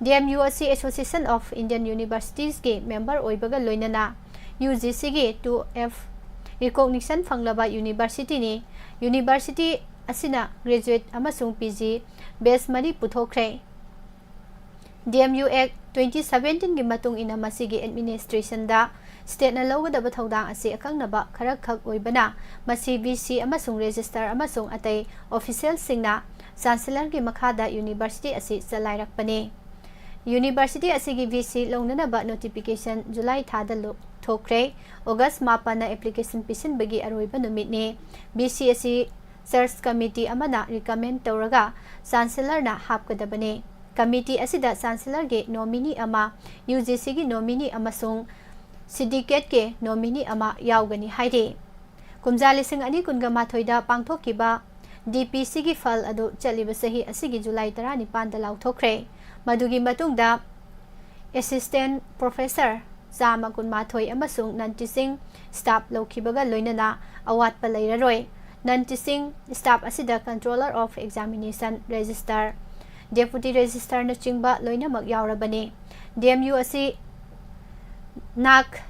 ꯗꯤ ꯑꯦꯝ ꯌꯨ ꯑꯁꯤ ꯑꯦꯁꯣꯁꯤꯌꯦꯁꯟ ꯑꯣꯐ ꯏꯟꯗꯤꯌꯟ ꯌꯨꯅꯤꯚꯔꯁꯤꯇꯤꯁꯀꯤ ꯃꯦꯝꯕꯔ ꯑꯣꯏꯕꯒ ꯂꯣꯏꯅꯅ ꯌꯨ ꯖꯤ ꯁꯤꯒꯤ ꯇꯨ ꯑꯦꯐ ꯔꯤꯀꯣꯛꯅꯤꯁꯟ ꯐꯪꯂꯕ ꯌꯨꯅꯤꯚꯔꯁꯤꯇꯤꯅꯤ꯫ ꯌꯨꯅꯤꯚꯔꯁꯤꯇꯤ ꯑꯁꯤꯅ ꯒ꯭ꯔꯦꯖꯨꯑꯦꯠ ꯑꯃꯁꯨꯡ ꯄꯤ ꯖꯤ ꯕꯦꯆ ꯃꯔꯤ ꯄꯨꯊꯣꯛꯈ꯭ꯔꯦ꯫ ꯗꯤ ꯑꯦꯝ ꯌꯨ ꯑꯦꯛ ꯇ꯭ꯋꯦꯟꯇꯤ ꯁꯕꯦꯟꯇꯤꯟꯒꯤ ꯃꯇꯨꯡ ꯏꯟꯅ ꯃꯁꯤꯒꯤ ꯑꯦꯗꯃꯤꯅꯤꯁꯇ꯭ꯔꯦꯁꯟꯗ ꯁ꯭ꯇꯦꯠꯅ ꯂꯧꯒꯗꯕ ꯊꯧꯗꯥꯡ ꯑꯁꯤ ꯑꯀꯛꯅꯕ ꯈꯔꯈꯛ ꯑꯣꯏꯕꯅ, ꯃꯁꯤ ꯚꯤ ꯁꯤ ꯑꯃꯁꯨꯡ ꯔꯦꯖꯤꯁꯇꯔ ꯑꯃꯁꯨꯡ ꯑꯇꯩ ꯑꯣꯐꯤꯁꯤꯌꯦꯜꯁꯤꯡꯅ ꯆꯥꯟꯁꯦꯂꯔꯒꯤ ꯃꯈꯥꯗ ꯌꯨꯅꯤꯚꯔꯁꯤꯇꯤ ꯑꯁꯤ ꯆꯂꯥꯏꯔꯛꯄꯅꯤ꯫ ꯌꯨꯅꯤꯚꯔꯁꯤꯇꯤ ꯑꯁꯤꯒꯤ ꯚꯤ ꯁꯤ ꯂꯧꯅꯅꯕ ꯅꯣꯇꯤꯐꯤꯀꯦꯁꯟ ꯖꯨꯂꯥꯏ ꯊꯥꯗ ꯂꯧ-, ꯊꯣꯛꯈ꯭ꯔꯦ꯫ ꯑꯣꯒꯁ ꯃꯥꯄꯟꯅ ꯑꯦꯄ꯭ꯂꯤꯀꯦꯁꯟ ꯄꯤꯁꯤꯟꯕꯒꯤ ꯑꯔꯣꯏꯕ ꯅꯨꯃꯤꯠꯅꯤ꯫ ꯚꯤ ꯁꯤ ꯑꯁꯤ ꯁꯔꯆ ꯀꯃꯤꯇꯤ ꯑꯃꯅ ꯔꯤꯀꯃꯦꯟ ꯇꯧꯔꯒ ꯆꯥꯟꯁꯦꯂꯔꯅ ꯍꯥꯞꯀꯗꯕꯅꯤ꯫ ꯀꯃꯤꯇꯤ ꯑꯁꯤꯗ ꯆꯥꯟꯁꯦꯂꯔꯒꯤ ꯅꯣꯃꯤꯅꯤ ꯑꯃ, ꯌꯨ ꯖꯤ ꯁꯤꯒꯤ ꯅꯣꯃꯤꯅꯤ ꯑꯃꯁꯨꯡ ꯁꯤꯟꯗꯤꯀꯦꯠꯀꯤ ꯅꯣꯃꯤꯅꯤ ꯑꯃ ꯌꯥꯎꯒꯅꯤ ꯍꯥꯏꯔꯤ꯫ ꯀꯨꯝꯖꯥ ꯂꯤꯁꯤꯡ ꯑꯅꯤ ꯀꯨꯟꯒ ꯃꯥꯊꯣꯏꯗ ꯄꯥꯡꯊꯣꯛꯈꯤꯕ ꯗꯤ ꯄꯤ ꯁꯤꯒꯤ ꯐꯜ ꯑꯗꯨ ꯆꯠꯂꯤꯕ ꯆꯍꯤ ꯑꯁꯤꯒꯤ ꯖꯨꯂꯥꯏ ꯇꯔꯥꯅꯤꯄꯥꯟꯗ ꯂꯥꯎꯊꯣꯛꯈ꯭ꯔꯦ꯫ ꯃꯗꯨꯒꯤ ꯃꯇꯨꯡꯗ ꯑꯦꯁꯤꯁꯇꯦꯟ ꯄ꯭ꯔꯣꯐꯦꯁꯔ ꯆꯥꯝꯃ ꯀꯨꯟꯃꯥꯊꯣꯏ ꯑꯃꯁꯨꯡ ꯅꯟ ꯇꯤꯆꯤꯡ ꯁ꯭ꯇꯥꯐ ꯂꯧꯈꯤꯕꯒ ꯂꯣꯏꯅꯅ ꯑꯋꯥꯠꯄ ꯂꯩꯔꯔꯣꯏ꯫ ꯅꯟ ꯇꯤꯆꯤꯡ ꯁ꯭ꯇꯥꯐ ꯑꯁꯤꯗ ꯀꯟꯇ꯭ꯔꯣꯂꯔ ꯑꯣꯐ ꯑꯦꯛꯖꯥꯃꯤꯅꯦꯁꯟ, ꯔꯦꯖꯤꯁꯇꯔ, ꯗꯦꯄꯨꯇꯤ ꯔꯦꯖꯤꯁꯇꯔꯅꯆꯤꯡꯕ ꯂꯣꯏꯅꯃꯛ ꯌꯥꯎꯔꯕꯅꯤ꯫ ꯗꯤ ꯑꯦꯝ ꯌꯨ ꯑꯁꯤ ꯅꯥꯛ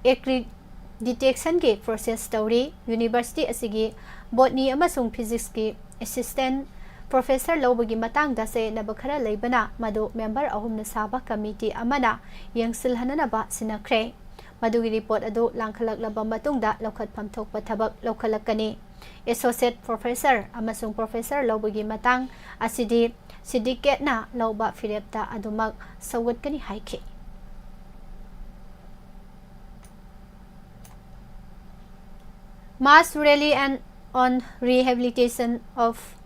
ꯑꯦꯀ꯭ꯔꯤꯗꯤꯇꯦꯁꯟꯒꯤ ꯄ꯭ꯔꯣꯁꯦꯁ ꯇꯧꯔꯤ꯫ ꯌꯨꯅꯤꯚꯔꯁꯤꯇꯤ ꯑꯁꯤꯒꯤ ꯕꯣꯠꯅꯤ ꯑꯃꯁꯨꯡ ꯐꯤꯖꯤꯛꯁꯀꯤ ꯑꯦꯁꯤꯁꯇꯦꯟ ꯄ꯭ꯔꯣꯐꯦꯁꯔ ꯂꯧꯕꯒꯤ ꯃꯇꯥꯡꯗ ꯆꯌꯦꯠꯅꯕ ꯈꯔ ꯂꯩꯕꯅ, ꯃꯗꯨ ꯃꯦꯝꯕꯔ ꯑꯍꯨꯝꯅ ꯁꯥꯕ ꯀꯃꯤꯇꯤ ꯑꯃꯅ ꯌꯦꯡꯁꯤꯜꯍꯟꯅꯅꯕ ꯁꯤꯟꯅꯈ꯭ꯔꯦ꯫ ꯃꯗꯨꯒꯤ ꯔꯤꯄꯣꯔꯠ ꯑꯗꯨ ꯂꯥꯡꯈꯠꯂꯛꯂꯕ ꯃꯇꯨꯡꯗ ꯂꯧꯈꯠꯐꯝ ꯊꯣꯛꯄ ꯊꯕꯛ ꯂꯧꯈꯠꯂꯛꯀꯅꯤ꯫ ꯑꯦꯁꯣꯁꯤꯌꯦꯠ ꯄ꯭ꯔꯣꯐꯦꯁꯔ ꯑꯃꯁꯨꯡ ꯄ꯭ꯔꯣꯐꯦꯁꯔ ꯂꯧꯕꯒꯤ ꯃꯇꯥꯡ ꯑꯁꯤꯗꯤ ꯁꯤꯟꯗꯤꯀꯦꯠꯅ ꯂꯧꯕ ꯐꯤꯔꯦꯞꯇ ꯑꯗꯨꯃꯛ ꯁꯧꯒꯠꯀꯅꯤ ꯍꯥꯏꯈꯤ꯫ Mass Rally and on Rehabilitation of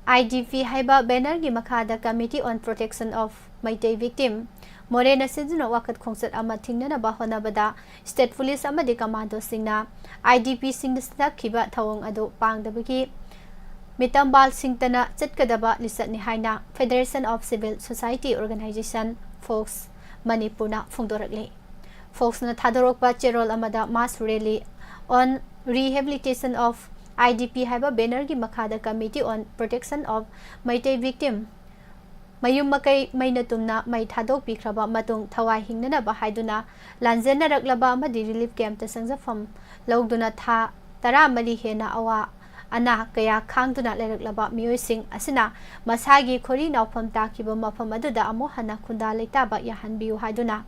I D P ꯍꯥꯏꯕ ꯕꯦꯅꯔꯒꯤ ꯃꯈꯥꯗ Committee on Protection of Meitei Victim, ꯃꯣꯔꯦꯅ ꯁꯤꯟꯗꯨꯅ ꯋꯥꯀꯠ ꯈꯣꯡꯆꯠ ꯑꯃ ꯊꯤꯡꯅꯅꯕ ꯍꯣꯠꯅꯕꯗ state police ꯑꯃꯗꯤ commandoꯁꯤꯡꯅ IDPꯁꯤꯡꯗ ꯆꯠꯊꯈꯤꯕ ꯊꯧꯑꯣꯡ ꯑꯗꯨ ꯄꯥꯡꯗꯕꯒꯤ ꯃꯤꯇꯝꯕꯥꯜ ꯁꯤꯡꯇꯅ ꯆꯠꯀꯗꯕ ꯂꯤꯆꯠꯅꯤ ꯍꯥꯏꯅ Federation of Civil Society Organisation, fox, ꯃꯅꯤꯄꯨꯔꯅ ꯐꯣꯡꯗꯣꯔꯛꯂꯤ꯫ ꯐꯣꯛꯁꯅ ꯊꯥꯗꯣꯔꯛꯄ ꯆꯦꯔꯣꯜ ꯑꯃꯗ mass rally on rehabilitation of IDP ꯍꯥꯏꯕ bannerꯒꯤ ꯃꯈꯥꯗ Committee on Protection of Meitei Victim, ꯃꯌꯨꯝ ꯃꯀꯩ ꯃꯩꯅ ꯇꯨꯝꯅ ꯃꯩ ꯊꯥꯗꯣꯛꯄꯤꯈ꯭ꯔꯕ ꯃꯇꯨꯡ ꯊꯋꯥꯏ ꯍꯤꯡꯅꯅꯕ ꯍꯥꯏꯗꯨꯅ ꯂꯥꯟꯖꯦꯟꯅꯔꯛꯂꯕ ꯑꯃꯗꯤ relief campꯇ ꯆꯪꯖꯐꯝ ꯂꯧꯗꯨꯅ ꯊꯥ ꯇꯔꯥꯃꯔꯤ ꯍꯦꯟꯅ ꯑꯋꯥ ꯑꯅꯥ ꯀꯌꯥ ꯈꯥꯡꯗꯨꯅ ꯂꯩꯔꯛꯂꯕ ꯃꯤꯑꯣꯏꯁꯤꯡ ꯑꯁꯤꯅ ꯃꯁꯥꯒꯤ ꯈꯣꯔꯤ ꯅꯥꯎꯐꯝ ꯇꯥꯈꯤꯕ ꯃꯐꯝ ꯑꯗꯨꯗ ꯑꯃꯨꯛ ꯍꯟꯅ ꯈꯨꯟꯗꯥ ꯂꯩꯇꯥꯕ ꯌꯥꯍꯟꯕꯤꯌꯨ ꯍꯥꯏꯗꯨꯅ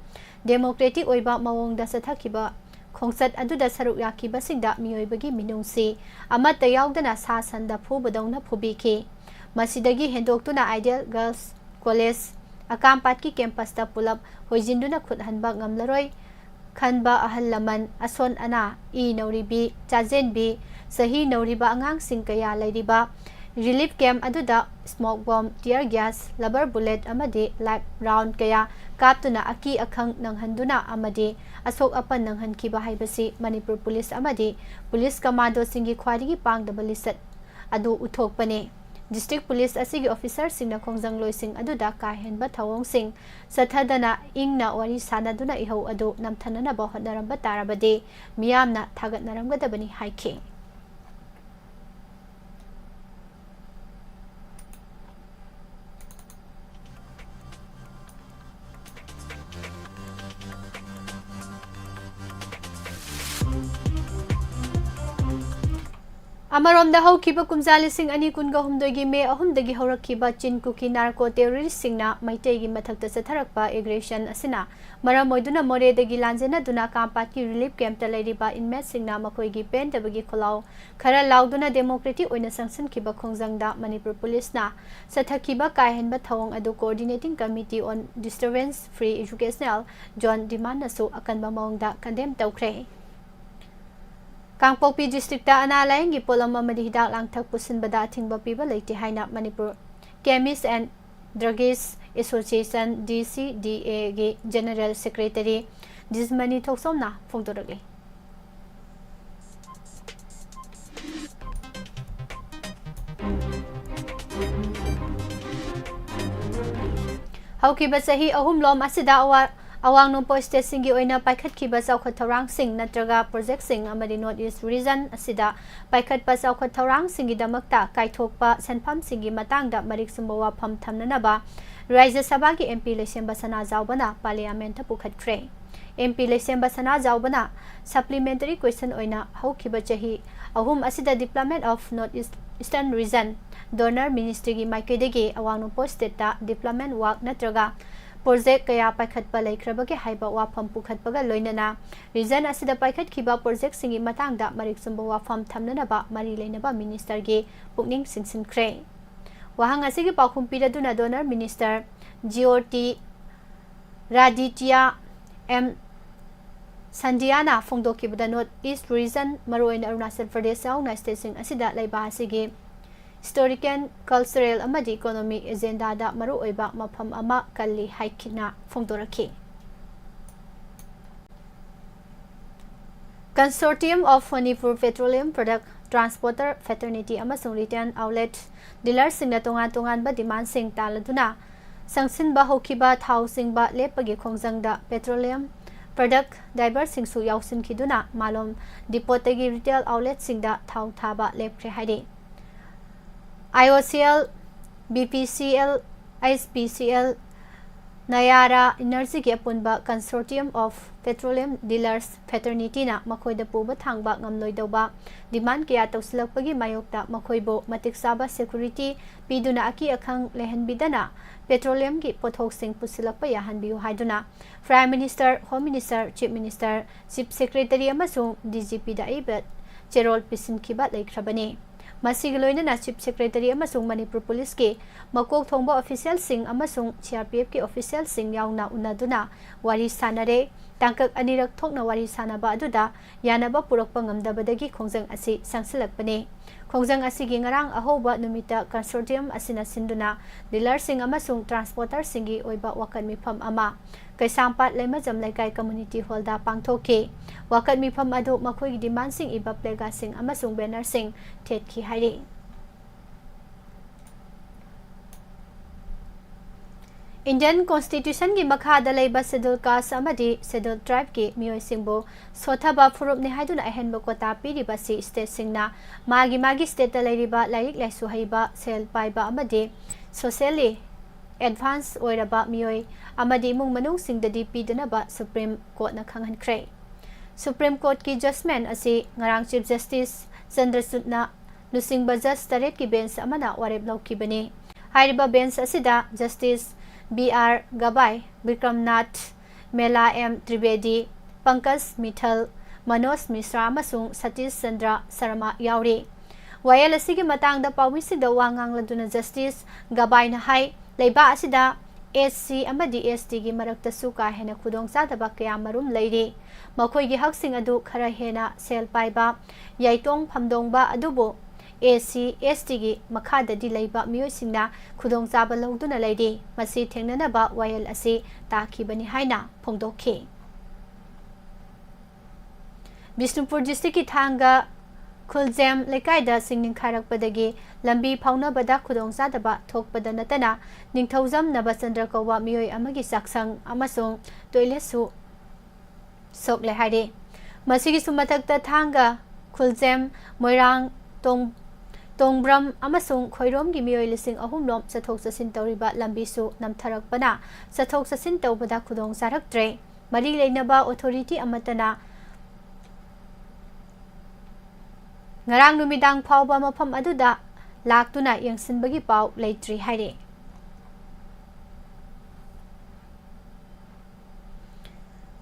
democratic ꯑꯣꯏꯕ ꯃꯑꯣꯡꯗ ꯆꯠꯊꯈꯤꯕ ꯈꯣꯡꯆꯠ ꯑꯗꯨꯗ ꯁꯔꯨꯛ ꯌꯥꯈꯤꯕꯁꯤꯡꯗ ꯃꯤꯑꯣꯏꯕꯒꯤ ꯃꯤꯅꯨꯡꯁꯤ ꯑꯃꯠꯇ ꯌꯥꯎꯗꯅ ꯁꯥ ꯁꯟꯗ ꯐꯨꯕꯗꯧꯅ ꯐꯨꯕꯤꯈꯤ꯫ ꯃꯁꯤꯗꯒꯤ ꯍꯦꯟꯗꯣꯛꯇꯨꯅ Ideal Girls College ꯑꯀꯥꯝꯄꯥꯠꯀꯤ campusꯇ ꯄꯨꯂꯞ ꯍꯣꯏꯖꯤꯟꯗꯨꯅ ꯈꯨꯠ ꯍꯟꯕ ꯉꯝꯂꯔꯣꯏ ꯈꯟꯕ ꯑꯍꯜ ꯂꯃꯟ, ꯑꯁꯣꯟ ꯑꯅꯥ, ꯏ ꯅꯧꯔꯤꯕꯤ, ꯆꯥꯖꯦꯟꯕꯤ, ꯆꯍꯤ ꯅꯧꯔꯤꯕ ꯑꯉꯥꯡꯁꯤꯡ ꯀꯌꯥ ꯂꯩꯔꯤꯕ relief camp ꯑꯗꯨꯗ smoke bomb, tear gas, rubber bullet ꯑꯃꯗꯤ live round ꯀꯌꯥ ꯀꯥꯞꯇꯨꯅ ꯑꯀꯤ ꯑꯈꯪ ꯅꯪꯍꯟꯗꯨꯅ ꯑꯃꯗꯤ ꯑꯁꯣꯛ ꯑꯄꯟ ꯅꯪꯍꯟꯈꯤꯕ ꯍꯥꯏꯕꯁꯤ ꯃꯅꯤꯄꯨꯔ police ꯑꯃꯗꯤ police commandoꯁꯤꯡꯒꯤ ꯈ꯭ꯋꯥꯏꯗꯒꯤ ꯄꯥꯡꯗꯕ ꯂꯤꯆꯠ ꯑꯗꯨ ꯎꯠꯊꯣꯛꯄꯅꯤ꯫ District police ꯑꯁꯤꯒꯤ officerꯁꯤꯡꯅ ꯈꯣꯡꯖꯪꯂꯣꯏꯁꯤꯡ ꯑꯗꯨꯗ ꯀꯥ ꯍꯦꯟꯕ ꯊꯧꯑꯣꯡꯁꯤꯡ ꯆꯠꯊꯗꯅ ꯏꯪꯅ ꯋꯥꯔꯤ ꯁꯥꯅꯗꯨꯅ ꯏꯍꯧ ꯑꯗꯨ ꯅꯝꯊꯅꯅꯕ ꯍꯣꯠꯅꯔꯝꯕ ꯇꯥꯔꯕꯗꯤ ꯃꯤꯌꯥꯝꯅ ꯊꯥꯒꯠꯅꯔꯝꯒꯗꯕꯅꯤ ꯍꯥꯏꯈꯤ꯫ ꯑꯃꯔꯣꯝꯗ, ꯍꯧꯈꯤꯕ ꯀꯨꯝꯖꯥ ꯂꯤꯁꯤꯡ ꯑꯅꯤ ꯀꯨꯟꯒ ꯍꯨꯝꯗꯣꯏꯒꯤ ꯃꯦ ꯑꯍꯨꯝꯗꯒꯤ ꯍꯧꯔꯛꯈꯤꯕ ꯆꯤꯟ ꯀꯨꯀꯤ narco terroristꯁꯤꯡꯅ ꯃꯩꯇꯩꯒꯤ ꯃꯊꯛꯇ ꯆꯠꯊꯔꯛꯄ aggression ꯑꯁꯤꯅ ꯃꯔꯝ ꯑꯣꯏꯗꯨꯅ ꯃꯣꯔꯦꯗꯒꯤ ꯂꯥꯟꯖꯦꯟꯅꯗꯨꯅ ꯀꯥꯝꯄꯥꯠꯀꯤ relief campꯇ ꯂꯩꯔꯤꯕ inmateꯁꯤꯡꯅ ꯃꯈꯣꯏꯒꯤ ꯄꯦꯟꯗꯕꯒꯤ ꯈꯣꯜꯂꯥꯎ ꯈꯔ ꯂꯥꯎꯗꯨꯅ democratic ꯑꯣꯏꯅ ꯆꯪꯁꯤꯟꯈꯤꯕ ꯈꯣꯡꯖꯪꯗ ꯃꯅꯤꯄꯨꯔ policeꯅ ꯆꯠꯊꯈꯤꯕ ꯀꯥ ꯍꯦꯟꯕ ꯊꯧꯑꯣꯡ ꯑꯗꯨ Coordinating Committee on Disturbance Free Educational Zone demandꯅꯁꯨ ꯑꯀꯟꯕ ꯃꯑꯣꯡꯗ condemn ꯇꯧꯈ꯭ꯔꯦ꯫ ꯀꯥꯡꯄꯣꯛꯄꯤ districtꯇ ꯑꯅꯥ ꯂꯥꯌꯦꯡꯒꯤ ꯄꯣꯠꯂꯝ ꯑꯃꯗꯤ ꯍꯤꯗꯥꯛ ꯂꯥꯡꯊꯛ ꯄꯨꯁꯤꯟꯕꯗ ꯑꯊꯤꯡꯕ ꯄꯤꯕ ꯂꯩꯇꯦ ꯍꯥꯏꯅ Manipur Chemist and Druggist Association, D C D A ꯒꯤ General Secretary ꯗꯤꯖꯃꯅꯤ ꯊꯣꯛꯆꯣꯝꯅ ꯐꯣꯡꯗꯣꯔꯛꯂꯤ꯫ ꯍꯧꯈꯤꯕ ꯆꯍꯤ ꯑꯍꯨꯝꯂꯣꯝ ꯑꯁꯤꯗ ꯑꯋꯥ-, ꯑꯋꯥꯡ ꯅꯣꯡꯄꯣꯛ stateꯁꯤꯡꯒꯤ ꯑꯣꯏꯅ ꯄꯥꯏꯈꯠꯈꯤꯕ ꯆꯥꯎꯈꯠ ꯊꯧꯔꯥꯡꯁꯤꯡ ꯅꯠꯇ꯭ꯔꯒ projectꯁꯤꯡ ꯑꯃꯗꯤ North East Region ꯑꯁꯤꯗ ꯄꯥꯏꯈꯠꯄ ꯆꯥꯎꯈꯠ ꯊꯧꯔꯥꯡꯁꯤꯡꯒꯤꯗꯃꯛꯇ ꯀꯥꯏꯊꯣꯛꯄ ꯁꯦꯟꯐꯝꯁꯤꯡꯒꯤ ꯃꯇꯥꯡꯗ ꯃꯔꯤꯛ ꯆꯨꯝꯕ ꯋꯥꯐꯝ ꯊꯝꯅꯅꯕ ꯔꯥꯖ꯭ꯌ ꯁꯚꯥꯒꯤ M P ꯂꯩꯁꯦꯝꯕ ꯁꯅꯥꯖꯥꯎꯕꯅ Parliamentꯇ ꯄꯨꯈꯠꯈ꯭ꯔꯦ꯫ M P ꯂꯩꯁꯦꯝꯕ ꯁꯅꯥꯖꯥꯎꯕꯅ supplementary question ꯑꯣꯏꯅ ꯍꯧꯈꯤꯕ ꯆꯍꯤ ꯑꯍꯨꯝ ꯑꯁꯤꯗ Development of North East, Eastern Region Donor Ministryꯒꯤ ꯃꯥꯏꯀꯩꯗꯒꯤ ꯑꯋꯥꯡ ꯅꯣꯡꯄꯣꯛ stateꯇ development work ꯅꯠꯇ꯭ꯔꯒ project ꯀꯌꯥ ꯄꯥꯏꯈꯠꯄ ꯂꯩꯈ꯭ꯔꯕꯒꯦ ꯍꯥꯏꯕ ꯋꯥꯐꯝ ꯄꯨꯈꯠꯄꯒ ꯂꯣꯏꯅꯅ region ꯑꯁꯤꯗ ꯄꯥꯏꯈꯠꯈꯤꯕ projectꯁꯤꯡꯒꯤ ꯃꯇꯥꯡꯗ ꯃꯔꯤꯛ ꯆꯨꯝꯕ ꯋꯥꯐꯝ ꯊꯝꯅꯅꯕ ꯃꯔꯤ ꯂꯩꯅꯕ ministerꯒꯤ ꯄꯨꯛꯅꯤꯡ ꯆꯤꯡꯁꯤꯟꯈ꯭ꯔꯦ꯫ ꯋꯥꯍꯪ ꯑꯁꯤꯒꯤ ꯄꯥꯎꯈꯨꯝ ꯄꯤꯔꯗꯨꯅ Donor Minister Jyoti Raditya M Scindiaꯅ ꯐꯣꯡꯗꯣꯛꯈꯤꯕꯗ, North East Region, ꯃꯔꯨꯑꯣꯏꯅ ꯑꯔꯨꯅꯥꯆꯜ ꯄ꯭ꯔꯗꯦꯁ ꯌꯥꯎꯅ stateꯁꯤꯡ ꯑꯁꯤꯗ ꯂꯩꯕꯥꯛ ꯑꯁꯤꯒꯤ historical, cultural ꯑꯃꯗꯤ economic agendaꯗ ꯃꯔꯨꯑꯣꯏꯕ ꯃꯐꯝ ꯑꯃ ꯀꯜꯂꯤ ꯍꯥꯏꯈꯤꯅ ꯐꯣꯡꯗꯣꯔꯛꯈꯤ꯫ Consortium of Manipur Petroleum Product Transporter Fraternity ꯑꯃꯁꯨꯡ Retail Outlet Dealersꯁꯤꯡꯅ ꯇꯣꯉꯥꯟ ꯇꯣꯉꯥꯟꯕ demandꯁꯤꯡ ꯇꯥꯜꯂꯗꯨꯅ ꯆꯪꯁꯤꯟꯕ ꯍꯧꯈꯤꯕ ꯊꯥꯎ ꯆꯤꯡꯕ ꯂꯦꯞꯄꯒꯤ ꯈꯣꯡꯖꯪꯗ petroleum product diverꯁꯤꯡꯁꯨ ꯌꯥꯎꯁꯤꯟꯈꯤꯗꯨꯅ ꯃꯥꯂꯣꯝ depotꯇꯒꯤ retail outletꯁꯤꯡꯗ ꯊꯥꯎ ꯊꯥꯕ ꯂꯦꯞꯈ꯭ꯔꯦ ꯍꯥꯏꯔꯤ꯫ I O C L, B P C L, H P C L, Nayara Energyꯒꯤ ꯑꯄꯨꯟꯕ Consortium of Petroleum Dealers Fraternityꯅ ꯃꯈꯣꯏꯗ ꯄꯨꯕ ꯊꯥꯡꯕ ꯉꯝꯂꯣꯏꯗꯧꯕ demand ꯀꯌꯥ ꯇꯧꯁꯤꯜꯂꯛꯄꯒꯤ ꯃꯥꯌꯣꯛꯇ ꯃꯈꯣꯏꯕꯨ ꯃꯇꯤꯛ ꯆꯥꯕ security ꯄꯤꯗꯨꯅ ꯑꯀꯤ ꯑꯈꯪ ꯂꯩꯍꯟꯕꯤꯗꯅ petroleumꯒꯤ ꯄꯣꯠꯊꯣꯛꯁꯤꯡ ꯄꯨꯁꯤꯜꯂꯛꯄ ꯌꯥꯍꯟꯕꯤꯌꯨ ꯍꯥꯏꯗꯨꯅ Prime Minister, Home Minister, Chief Minister, Chief Secretary ꯑꯃꯁꯨꯡ D G Pꯗ ꯑꯏꯕ ꯆꯦꯔꯣꯜ ꯄꯤꯁꯤꯟꯈꯤꯕ ꯂꯩꯈ꯭ꯔꯕꯅꯤ꯫ ꯃꯁꯤꯒ ꯂꯣꯏꯅꯅ Chief Secretary ꯑꯃꯁꯨꯡ ꯃꯅꯤꯄꯨꯔ ꯄꯨꯂꯤꯁꯀꯤ ꯃꯀꯣꯛ ꯊꯣꯡꯕ officialꯁꯤꯡ ꯑꯃꯁꯨꯡ C R P Fꯀꯤ officialꯁꯤꯡ ꯌꯥꯎꯅ ꯎꯅꯗꯨꯅ ꯋꯥꯔꯤ ꯁꯥꯅꯔꯦ꯫ ꯇꯥꯡꯀꯛ ꯑꯅꯤꯔꯛ ꯊꯣꯛꯅ ꯋꯥꯔꯤ ꯁꯥꯅꯕ ꯑꯗꯨꯗ ꯌꯥꯅꯕ ꯄꯨꯔꯛꯄ ꯉꯝꯗꯕꯗꯒꯤ ꯈꯣꯡꯖꯪ ꯑꯁꯤ ꯁꯪꯁꯤꯜꯂꯛꯄꯅꯤ꯫ ꯈꯣꯡꯖꯪ ꯑꯁꯤꯒꯤ ꯉꯔꯥꯡ ꯑꯍꯧꯕ ꯅꯨꯃꯤꯠꯇ consortium ꯑꯁꯤꯅ ꯁꯤꯟꯗꯨꯅ dealerꯁꯤꯡ ꯑꯃꯁꯨꯡ transporterꯁꯤꯡꯒꯤ ꯑꯣꯏꯕ ꯋꯥꯀꯠ ꯃꯤꯐꯝ ꯑꯃ ꯀꯩꯁꯥꯝꯄꯥꯠ ꯂꯩꯃꯖꯝ ꯂꯩꯀꯥꯏ community hallꯗ ꯄꯥꯡꯊꯣꯛꯈꯤ꯫ ꯋꯥꯀꯠ ꯃꯤꯐꯝ ꯑꯗꯨ ꯃꯈꯣꯏꯒꯤ demandꯁꯤꯡ ꯏꯕ placardꯁꯤꯡ ꯑꯃꯁꯨꯡ bannerꯁꯤꯡ ꯊꯦꯠꯈꯤ ꯍꯥꯏꯔꯤ꯫ Indian Constitutionꯒꯤ ꯃꯈꯥꯗ ꯂꯩꯕ Scheduled Caste ꯑꯃꯗꯤ Scheduled Tribeꯀꯤ ꯃꯤꯑꯣꯏꯁꯤꯡꯕꯨ ꯁꯣꯠꯊꯕ ꯐꯨꯔꯨꯞꯅꯤ ꯍꯥꯏꯗꯨꯅ ꯑꯍꯦꯟꯕ quota ꯄꯤꯔꯤꯕ ꯑꯁꯤ stateꯁꯤꯡꯅ ꯃꯥꯒꯤ ꯃꯥꯒꯤ stateꯇ ꯂꯩꯔꯤꯕ ꯂꯥꯏꯔꯤꯛ ꯂꯥꯏꯁꯨ ꯍꯩꯕ, ꯁꯦꯜ ꯄꯥꯏꯕ ꯑꯃꯗꯤ socially advance ꯑꯣꯏꯔꯕ ꯃꯤꯑꯣꯏ ꯑꯃꯗꯤ ꯏꯃꯨꯡ ꯃꯅꯨꯡꯁꯤꯡꯗꯗꯤ ꯄꯤꯗꯅꯕ Supreme Courtꯅ ꯈꯪꯍꯟꯈ꯭ꯔꯦ꯫ Supreme Courtꯀꯤ judgement ꯑꯁꯤ ꯉꯔꯥꯡ Chief Justice ꯆꯟꯗ꯭ꯔꯆꯨꯗꯅ ꯂꯨꯆꯤꯡꯕ judge ꯇꯔꯦꯠꯀꯤ bench ꯑꯃꯅ ꯋꯥꯔꯦꯞ ꯂꯧꯈꯤꯕꯅꯤ꯫ ꯍꯥꯏꯔꯤꯕ bench ꯑꯁꯤꯗ Justice B R ꯒꯕꯥꯏ, ꯕꯤꯀ꯭ꯔꯝꯅꯥꯊ ꯃꯦꯂꯥ ꯑꯦꯝ ꯇ꯭ꯔꯤꯕꯦꯗꯤ, ꯄꯪꯀꯖ ꯃꯤꯊꯜ, ꯃꯅꯣꯖ ꯃꯤꯁ꯭ꯔꯥ ꯑꯃꯁꯨꯡ ꯁꯇꯤꯁ ꯆꯟꯗ꯭ꯔ ꯁꯔꯃ ꯌꯥꯎꯔꯤ꯫ ꯋꯥꯌꯦꯜ ꯑꯁꯤꯒꯤ ꯃꯇꯥꯡꯗ ꯄꯥꯎꯃꯤꯁꯤꯡꯗ ꯋꯥ ꯉꯥꯡꯂꯗꯨꯅ Justice ꯒꯕꯥꯏꯅ ꯍꯥꯏ, ꯂꯩꯕꯥꯛ ꯑꯁꯤꯗ SC ꯑꯃꯗꯤ STꯒꯤ ꯃꯔꯛꯇꯁꯨ ꯀꯥ ꯍꯦꯟꯅ ꯈꯨꯗꯣꯡꯆꯥꯗꯕ ꯀꯌꯥ ꯃꯔꯨꯝ ꯂꯩꯔꯤ꯫ ꯃꯈꯣꯏꯒꯤ ꯍꯛꯁꯤꯡ ꯑꯗꯨ ꯈꯔ ꯍꯦꯟꯅ ꯁꯦꯜ ꯄꯥꯏꯕ, ꯌꯥꯏꯇꯣꯡ ꯐꯝꯗꯣꯡꯕ ꯑꯗꯨꯕꯨ SC STꯒꯤ ꯃꯈꯥꯗꯗꯤ ꯂꯩꯕ ꯃꯤꯑꯣꯏꯁꯤꯡꯅ ꯈꯨꯗꯣꯡꯆꯥꯕ ꯂꯧꯗꯨꯅ ꯂꯩꯔꯤ꯫ ꯃꯁꯤ ꯊꯦꯡꯅꯅꯕ ꯋꯥꯌꯦꯜ ꯑꯁꯤ ꯇꯥꯈꯤꯕꯅꯤ ꯍꯥꯏꯅ ꯐꯣꯡꯗꯣꯛꯈꯤ꯫ ꯕꯤꯁꯅꯨꯄꯨꯔ districtꯀꯤ ꯊꯥꯡꯒ ꯈꯨꯜꯖꯦꯝ ꯂꯩꯀꯥꯏꯗ ꯁꯤꯡ ꯅꯤꯡꯈꯥꯏꯔꯛꯄꯗꯒꯤ ꯂꯝꯕꯤ ꯐꯥꯎꯅꯕꯗ ꯈꯨꯗꯣꯡꯆꯥꯗꯕ ꯊꯣꯛꯄꯗ ꯅꯠꯇꯅ, ꯅꯤꯡꯊꯧꯖꯝ ꯅꯕꯆꯟꯗ꯭ꯔ ꯀꯧꯕ ꯃꯤꯑꯣꯏ ꯑꯃꯒꯤ ꯆꯥꯛꯁꯪ ꯑꯃꯁꯨꯡ toiletꯁꯨ ꯁꯣꯛꯂꯦ ꯍꯥꯏꯔꯤ꯫ ꯃꯁꯤꯒꯤꯁꯨ ꯃꯊꯛꯇ ꯊꯥꯡꯒ ꯈꯨꯜꯖꯦꯝ, ꯃꯣꯏꯔꯥꯡ, ꯇꯣꯡ-, ꯇꯣꯡꯕ꯭ꯔꯝ ꯑꯃꯁꯨꯡ ꯈꯣꯏꯔꯣꯝꯒꯤ ꯃꯤꯑꯣꯏ ꯂꯤꯁꯤꯡ ꯑꯍꯨꯝ ꯂꯣꯝ ꯆꯠꯊꯣꯛ ꯆꯠꯁꯤꯟ ꯇꯧꯔꯤꯕ ꯂꯝꯕꯤꯁꯨ ꯅꯝꯊꯔꯛꯄꯅ ꯆꯠꯊꯣꯛ ꯆꯠꯁꯤꯟ ꯇꯧꯕꯗ ꯈꯨꯗꯣꯡ ꯆꯥꯔꯛꯇ꯭ꯔꯦ꯫ ꯃꯔꯤ ꯂꯩꯅꯕ authority ꯑꯃꯠꯇꯅ ꯉꯔꯥꯡ ꯅꯨꯃꯤꯗꯥꯡ ꯐꯥꯎꯕ ꯃꯐꯝ ꯑꯗꯨꯗ ꯂꯥꯛꯇꯨꯅ ꯌꯦꯡꯁꯤꯟꯕꯒꯤ ꯄꯥꯎ ꯂꯩꯇ꯭ꯔꯤ ꯍꯥꯏꯔꯤ꯫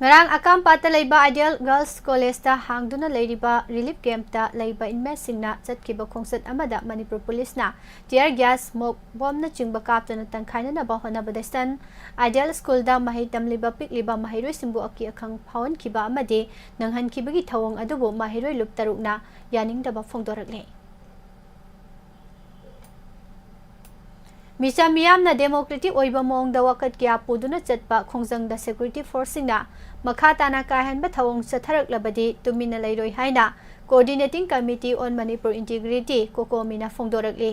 ꯉꯔꯥꯡ ꯑꯀꯥꯝꯄꯥꯠꯇ ꯂꯩꯕ Ideal Girls College ꯇ ꯍꯥꯡꯗꯨꯅ ꯂꯩꯔꯤꯕ relief camp ꯇ ꯂꯩꯕ inmate ꯁꯤꯡꯅ ꯆꯠꯈꯤꯕ ꯈꯣꯡꯆꯠ ꯑꯃꯗ ꯃꯅꯤꯄꯨꯔ ꯄꯨꯂꯤꯁꯅ tear gas, ꯃꯣꯛ ꯕꯣꯝꯅꯆꯤꯡꯕ ꯀꯥꯞꯇꯨꯅ ꯇꯪꯈꯥꯏꯅꯅꯕ ꯍꯣꯠꯅꯕꯗ ꯁꯟ Ideal School ꯗ ꯃꯍꯩ ꯇꯝꯂꯤꯕ ꯄꯤꯛꯂꯤꯕ ꯃꯍꯩꯔꯣꯏꯁꯤꯡꯕꯨ ꯑꯀꯤ ꯑꯈꯪ ꯐꯥꯎꯍꯟꯈꯤꯕ ꯑꯃꯗꯤ ꯅꯪꯍꯟꯈꯤꯕꯒꯤ ꯊꯧꯑꯣꯡ ꯑꯗꯨꯕꯨ ꯃꯍꯩꯔꯣꯏ ꯂꯨꯞ ꯇꯔꯨꯛꯅ ꯌꯥꯅꯤꯡꯗꯕ ꯐꯣꯡꯗꯣꯔꯛꯂꯤ꯫ ꯃꯤꯆꯝ ꯃꯤꯌꯥꯝꯅ democratic ꯑꯣꯏꯕ ꯃꯑꯣꯡꯗ ꯋꯥꯀꯠ ꯀꯌꯥ ꯄꯨꯗꯨꯅ ꯆꯠꯄ ꯈꯣꯡꯖꯪꯗ security force ꯁꯤꯡꯅ ꯃꯈꯥ ꯇꯥꯅ ꯀꯥꯏꯍꯟꯕ ꯊꯧꯑꯣꯡ ꯆꯠꯊꯔꯛꯂꯕꯗꯤ ꯇꯨꯃꯤꯟꯅ ꯂꯩꯔꯣꯏ ꯍꯥꯏꯅ Coordinating Committee on Manipur Integrity, COCOMI ꯅ ꯐꯣꯡꯗꯣꯔꯛꯂꯤ꯫